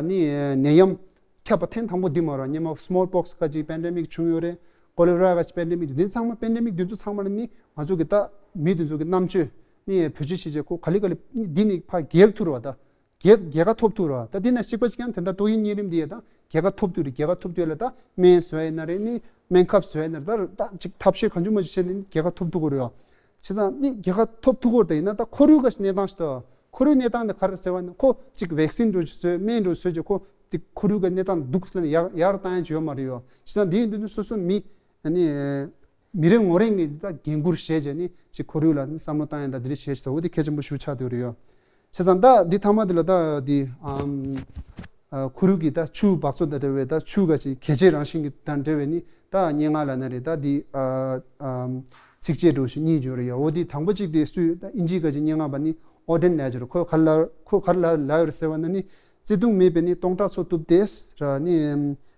ནི་ནད་ཡམས་ཁྱབ་པ་ཐེངས་དང་པོ་འདི་མ་རེད། སྔོན་མ་སི་མོལ་པོག་སི་ག་ཅིག་པེན་ཌེ་མིག་བྱུང་ཡོད་རེད། ཀོ་ལེ་ར་ག་ཅིག་པེན་ཌེ་མིག་འདི་ཚང་མ་པེན་ཌེ་མིག་འདི་ཚོ་ཚང་མ་ལ་ནི་ང་ཚོ་གི་ད་མི་འདི་ཚོ་གི་རྣམ་དཔྱོད་ནི་བེད་སྤྱོད་བྱེད་བྱེད་ཁོ་ག་ལེ་ག་ལེ་འདི་ནི་ཕར་རྒྱལ་ཐུབ་རེད་བ་ད། རྒྱལ་རྒྱལ་ཁ་ཐོབ་ཐུབ་རེད་བ། ད་འདི་ན་གཅིག་པ་གཅིག་ཀྱང་དེ་འདྲ་ཏོག་དབྱིབས་གཉན་རིམས་འདི་ཡ་ད་རྒྱལ་ཁ་ཐོབ་ཐུབ་རེད། རྒྱལ་ཁ་ཐོབ་ཐུབ་ཡ་ལ་ད་སྨན་བཟོ་ཡ་ཡིན་ན་རེད། ནི་སྨན་ཁབ་བཟོ་ཡ་ཡིན་ན་རེད། ད་ད་ཅིག་ཐབས་ཤེས་གང་བྱུང་མ་བྱུང་བྱས་ནས་རྒྱལ་ཁ་ཐོབ་ཐུབ་ཀྱི་རེད་བ། བྱས་ཙང་ནི་རྒྱལ་ཁ་ཐོབ་ཐུབ་ཀྱི་རེད། ད་ཡིན་ན་ད་ཁོར་ཡུག་ག་ཞིག་གནས་སྟངས་ཤིག་ད་ཁོར་ཡུག་གནས་སྟངས་དེ་ག་རེ་ཟེར་བ་ན་ཁོ་ཅིག་ཝེག་སིན་འགྲོ་ཅིག་བཟོས་སྨན་འགྲོ་བཟོས་ཅིག་ཁོ་ཅིག་ཁོར་ཡུག་གི་གནས་སྟངས་སྡུག་ཟེར་ནས་ཡར་ཡར་བཏང་ཡ་ཅིག་ཡོད་མ་རེད་ཡོ། བྱས་ཙང་འདི་ཡིན་དུས་ནི་སོ་སོ་མི་ནི་མི་རེ་ངོ་རེ་ངས་ད་འགན་འཁུར་བཞེས་བྱས་ནི་ཅིག་ཁོར་ཡུག་ལ་ནི་བསམ་བློ་བཏང་ཡ་ད་འདི་རེ་བྱས་ཅིག་ད་འོ་དེ་གལ་ཆེན་པོ་ཞིག་ཆགས་བསྡད་ཡོད་རེད་ཡོ། བྱས་ཙང་ད་འདི་ཐ་མ་འདི་ལ་ད་འདི་ཨམ་ཨ་ཁོར་ཡུག་གི་ད་ཆུ་འབག་བཙོག་དང་འབྲེལ་བའི་ད་ཆུ་ག་ཅིག་གལ་ཆེ་རང་བཞིན་གྱི་དང་འབྲེལ་བའི་ནི་ད་སྙན་ངག་ལ་ན་རེད། ད་འདི་ཨ་ཨམ་ཚིགས་བཅད་འདྲ་བོ་ཞིག་གཉིས་ཡོད་རེད་ཡ། འོ་འདི་དང་པོ་གཅིག་དེ་སུས་ད་ཨིན་ཇིའི་ག་ཅིག་སྙན་ངག་པ་ནི་ཨོ་ཌེན་ལབ་ཡ་ཅིག་རེད། ཁོས་ག་རེ་ལབ་ཁོས་ག་རེ་ལབ་ལབ་ཡོད་རེད་ཟེར་བ་ན་ནི་བརྩེ་དུང་མེད་པས་ནི་སྟོང་ཕྲག་འཚོ་ཐུབ་སྟེ་ར་ནི་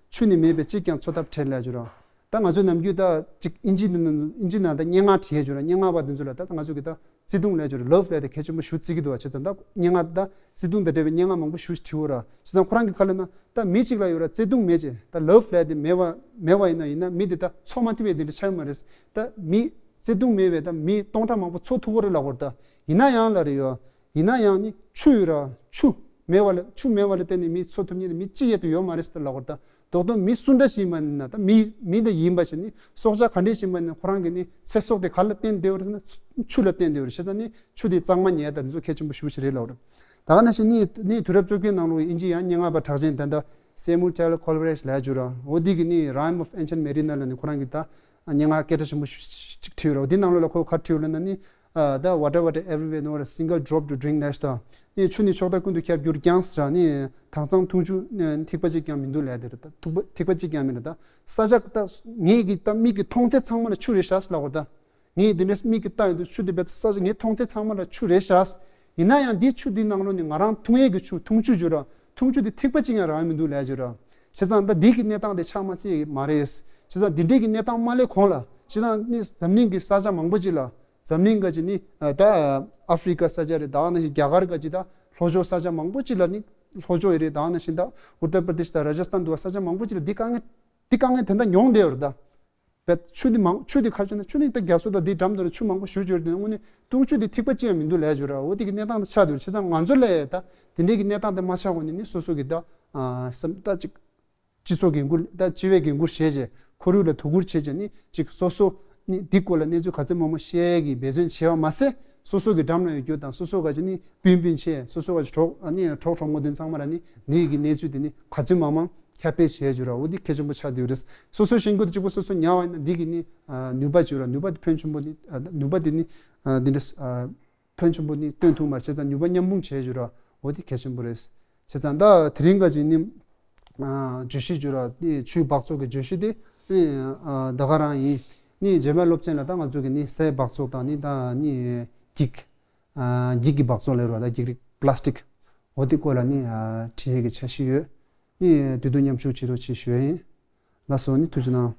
ཆུ་ནི་མེད་པས་གཅིག་ཀྱང་འཚོ་ཐབས་བྲལ་ལབ་ཡ་ཅིག་རེད། ད་ང་ཚོས་ནམ་རྒྱུན་ད་ཅིག་ཨིན་ཇི་ནང་ཨིན་ཇི་ནང་ད་སྙན་ངག་བྲིས་ཡོད་ར། སྙན་ངག་པ་དེ་ཚོ་ལ་ད་ང་ཚོ་གི་ད་བརྩེ་དུང་ལབ་ཡ་ཅིག་རེད། ལབ་ལབ་ཡ་དེ་གལ་ཆེན་པོ་ཞེ་པོ་བརྩི་གི་འདུག་བ། བྱས་ཙང་ད་སྙན་ངག་ད་བརྩེ་དུང་དང་འབྲེལ་བའི་སྙན་ངག་མང་པོ་ཞེ་པོ་བྲིས་ཡོད་ར། བྱས་ཙང་ཁོ་རང་གི་ཁ་ལ་ན་ད་མི་གཅིག་ལ་ཡོད་ར་བརྩེ་དུང་མེད་ཅེས་ད་ལབ་ལབ་ཡ་དེ་མེད་པ་མེད་པ་ཡིན་ན་ཡིན་ན་མི་དེ་ད་འཚོ་མ་ཐུབ་པའི་དེ་འདྲ་ཆགས་ཡོད་མ་རེད། ད་མི་བརྩེ་དུང་མེད་པའི་ད་མི་སྟོང་ཕྲག་མང་པོ་འཚོ་ཐུབ་ཀྱི་རེད་ལབ་ཀྱི་རེད། ད་ཡིན་ན་ཡང་ལབ་རེད་ཡོད། ཡིན་ན་ཡང་ནི་ཆུ་ཡོད་ར་ཆུ་མེད་པ་ལ་ཆུ་མེད་པ་ལ་བརྟེན་ནས་མི་འཚོ་ཐུབ་མཁན་ནི་མི་གཅིག་ཡང་དུ་ཡོད་མ་རེད་ཟེར་ལབ་ཀྱི་རེད། ད་རྡོག་རྡོག་མི་སུ་འདྲ་ཞིག་ཡིན་པ་ཡིན་ན་ད་མི་མི་འདི་ཡིན་པ་ཞིག་ནི་སྲོག་ཆགས་ག་འདྲ་ཞིག་ཡིན་པ་ཡིན་ན་ཁོ་རང་གི་ནི་ཚེ་སྲོག་དེ་ག་ལ་བརྟེན་བསྡད་ཡོད་རེད་ཟེར་ན་ཆུ་ལ་བརྟེན་བསྡད་ཡོད་རེད། བྱས་ཙང་ནི་ཆུ་དེ་གཙང་མ་ཉོ་ཡ་ད་འདི་ཚོ་གལ་ཆེན་པོ་ཞེ་པོ་ཞིག་རེད་ལབ་ཀྱི་རེད། ད་ག་ནང་བཞིན་ནི་ནི་དུས་རབས་བཅོ་བརྒྱད་ནང་ལོགས་ཨིན་ཇི་ཡང་སྙན་ངག་པ་གྲགས་ཅན་ད་ལྟ་Samuel Taylor Coleridge་ལབ་ཡ་ཅིག་ཡོད་ར། འོ་འདི་གི་ནི་Rime of Ancient Mariner་ལ་ནི་ཁོ་རང་གི་ད་སྙན་ངག་སྐད་གྲགས་ཆེན་པོ་ཞིག་བྲིས་ཡོད་ར། འོ་འདི་ནང་ལོགས་ལ་ཁོ་ག་རེ་བྲིས་ཡོད་ལབ་ན་ནི་ཨ་ད་Water, water everywhere, not a single drop to drink་ལབ་ཡ་ཅིག་ད་ནི་ཆུ་ནི་ཕྱོགས་མཐའ་ཀུན་ཏུ་ཁྱབ་གྱུར་ཀྱང་ཟེར་ར། ནི་དྭངས་གཙང་འཐུང་ཆུ་ནི་ཐིགས་པ་གཅིག་ཀྱང་མི་འདུག་ལབ་ཡ་དེ་རེད། ད་ཐིགས་པ་ཐིགས་པ་གཅིག་ཀྱང་མེད་ར། ད་ས་ཆ་ད་ངེད་ཀྱི་ད་མིག་གིས་མཐོང་ཚད་ཚང་མ་ལ་ཆུ་རེད་ཤག་ཟེར་ལབ་ཀྱི་རེད། ད་ངས་འདི་འདྲས་མིག་གིས་ལྟ་ཡོང་དུས་ཆུ་འདི་བེད་ས་ངས་མཐོང་ཚད་ཚང་མ་ལ་ཆུ་རེད་ཤག་ཡིན་ན་ཡང་འདི་ཆུ་འདི་ནང་ལོགས་ནས་ང་རང་འཐུང་ཡས་ཀྱི་ཆུ་འཐུང་ཆུ་བརྗོད་ར་འཐུང་ཆུ་འདི་ཐིགས་པ་གཅིག་ཡང་རག་ཡ་མི་འདུག་ལབ་བརྗོད་ར། བྱས་ཙང་ད་འདི་གི་གནས་སྟངས་དེ་ཆགས་མ་སྲིད་མ་རེད། བྱས་ཙང་འདི་འདྲས་ཀྱི་གནས་སྟངས་མ་སླེབས་གོང་ལ་བྱས་ཙང་ནི་འཛམ་གླིང་གི་ས་ཆ་མང་པོ་ཅིག་ལ་འཛམ་གླིང་ག་ཅིག་ནི་ད་ཨ་ཧྥི་རི་ཀ་ས་ཆ་རེད། ད་ནང་བཞིན་རྒྱ་གར་ག་ཅིག་ད་ལྷོ་ཕྱོགས་ས་ཆ་མང་པོ་ཅིག་ལ་ནི་ལྷོ་ཕྱོགས་ཡི་རེད། ད་ནང་བཞིན་ད་ཨུ་ཏར་པར་དེཤ་དང་ར་ཇ་སི་ཐན་འདུག་བ། ས་ཆ་མང་པོ་ཅིག་ལ་འདི་དཀའ་ངལ་འདི་དཀའ་ངལ་དེ་འདྲ་མྱོང་བསྡད་ཡོད་རེད་ད། བས་ཆུ་འདི་མང་ཆུ་འདི་ག་རེ་བྱས་ན་ཆུ་ནི་ད་རྒྱ་མཚོ་དང་འདི་འགྲམ་དུ་ཆུ་མང་པོ་ཞེ་པོ་ཡོད་རེད། དེ་དངོས་གནས་འཐུང་ཆུ་འདི་ཐིགས་པ་གཅིག་ཡང་མི་འདུག་ལབ་བརྗོད་ར། འོ་དེ་གི་གནས་སྟངས་དེ་ཆགས་འདུག་བྱས་ཙང་ང་ཚོ་ལ་ད་དེ་འདྲའི་གི་གནས་སྟངས་དེ་མ་ཆགས་གོང་ནས་ནི་སོ་སོ་གི་ད་ཨ་སེམས་ད་ཅིག་སྤྱི་ཚོགས་འགན་འཁུར་ད་སྤྱི་བའི་འགན་འཁུར་བྱས་བྱས་ཁོར་ཡུག་ལ་དོ་ཁུར་བྱས་བྱས་ནི་ཅིག་སོ་སོ་ནི་འདི་སྐོར་ལ་གནས་ཚུལ་ག་ཚོད་མང་མང་བཤད་ཀྱི་འབད་བརྩོན་བྱས་པ་མ་ཟད་སོ་སོ་གི་འགྲམ་ལ་ཡོད་རྒྱུ་དང་སོ་སོ་ག་ཅིག་ནི་སྤུན་སྤུན་མཆེད་སོ་སོ་ག་ཅིག་གྲོགས་ཨ་ནི་གྲོགས་གྲོགས་མོ་དེ་ཚང་མ་ལ་ནི་འདི་གི་གནས་ཚུལ་དེ་ནི་ག་ཚོད་མང་མང་ཁྱབ་སྤེལ་བྱས་བྱས་ར། འོ་འདི་གལ་ཆེན་པོ་ཆགས་བསྡད་ཡོད་རེད། སོ་སོ་ཤེས་རྒྱུ་དེ་གཅིག་པོ་སོ་སོ་ཉར་བ་ཡིན་ན་འདི་གི་ནི་ནུས་པ་བྱས་ར། ནུས་པ་དེ་ཕོན་ཆེན་པོ་ནི་ནུས་པ་དེ་ནི་འདི་འདྲ་ཕོན་ཆེན་པོ་ནི་སྟོན་ཐུབ་མ་རེད། བྱས་ཙང་ནུས་པ་མཉམ་སྤུངས་བྱས་བྱས་ར། འོ་འདི་གལ་ཆེན་པོ་རེད། བྱས་ཙང་ད་དེ་རིང་ག་ཅིག་ནི་བརྗོད་གཞི་བརྗོད་ར་ནི་ཆུའི་འབག་བཙོག་གི་བརྗོད་གཞི་དེ་ནི་ད་ག་རང་ཡིན། ནི་རྗེས་མའི་སློབ་ཚན་ལ་ད་ང་ཚོ་གི་ནི་སའི་འབག་བཙོག་དང་ནི་ད་ནི་འགྱིག་འགྱིག་གི་འབག་བཙོག་ལབ་ར། ད་འགྱིག་རིགས་པ་ལ་སི་ཊིག་འོ་དེ་སྐོར་ལ་ནི་ཨ་བྲིས་ཡས་ཀྱི་འཆར་གཞི་ཡོད། ནི་དུས་ཐུང་མཉམ་ཞུགས་བྱེད་རོགས་བྱེད་ཞུ་ཡས་ཡིན། ལགས་སོ། ནི་ཐུགས་རྗེ་གནང་།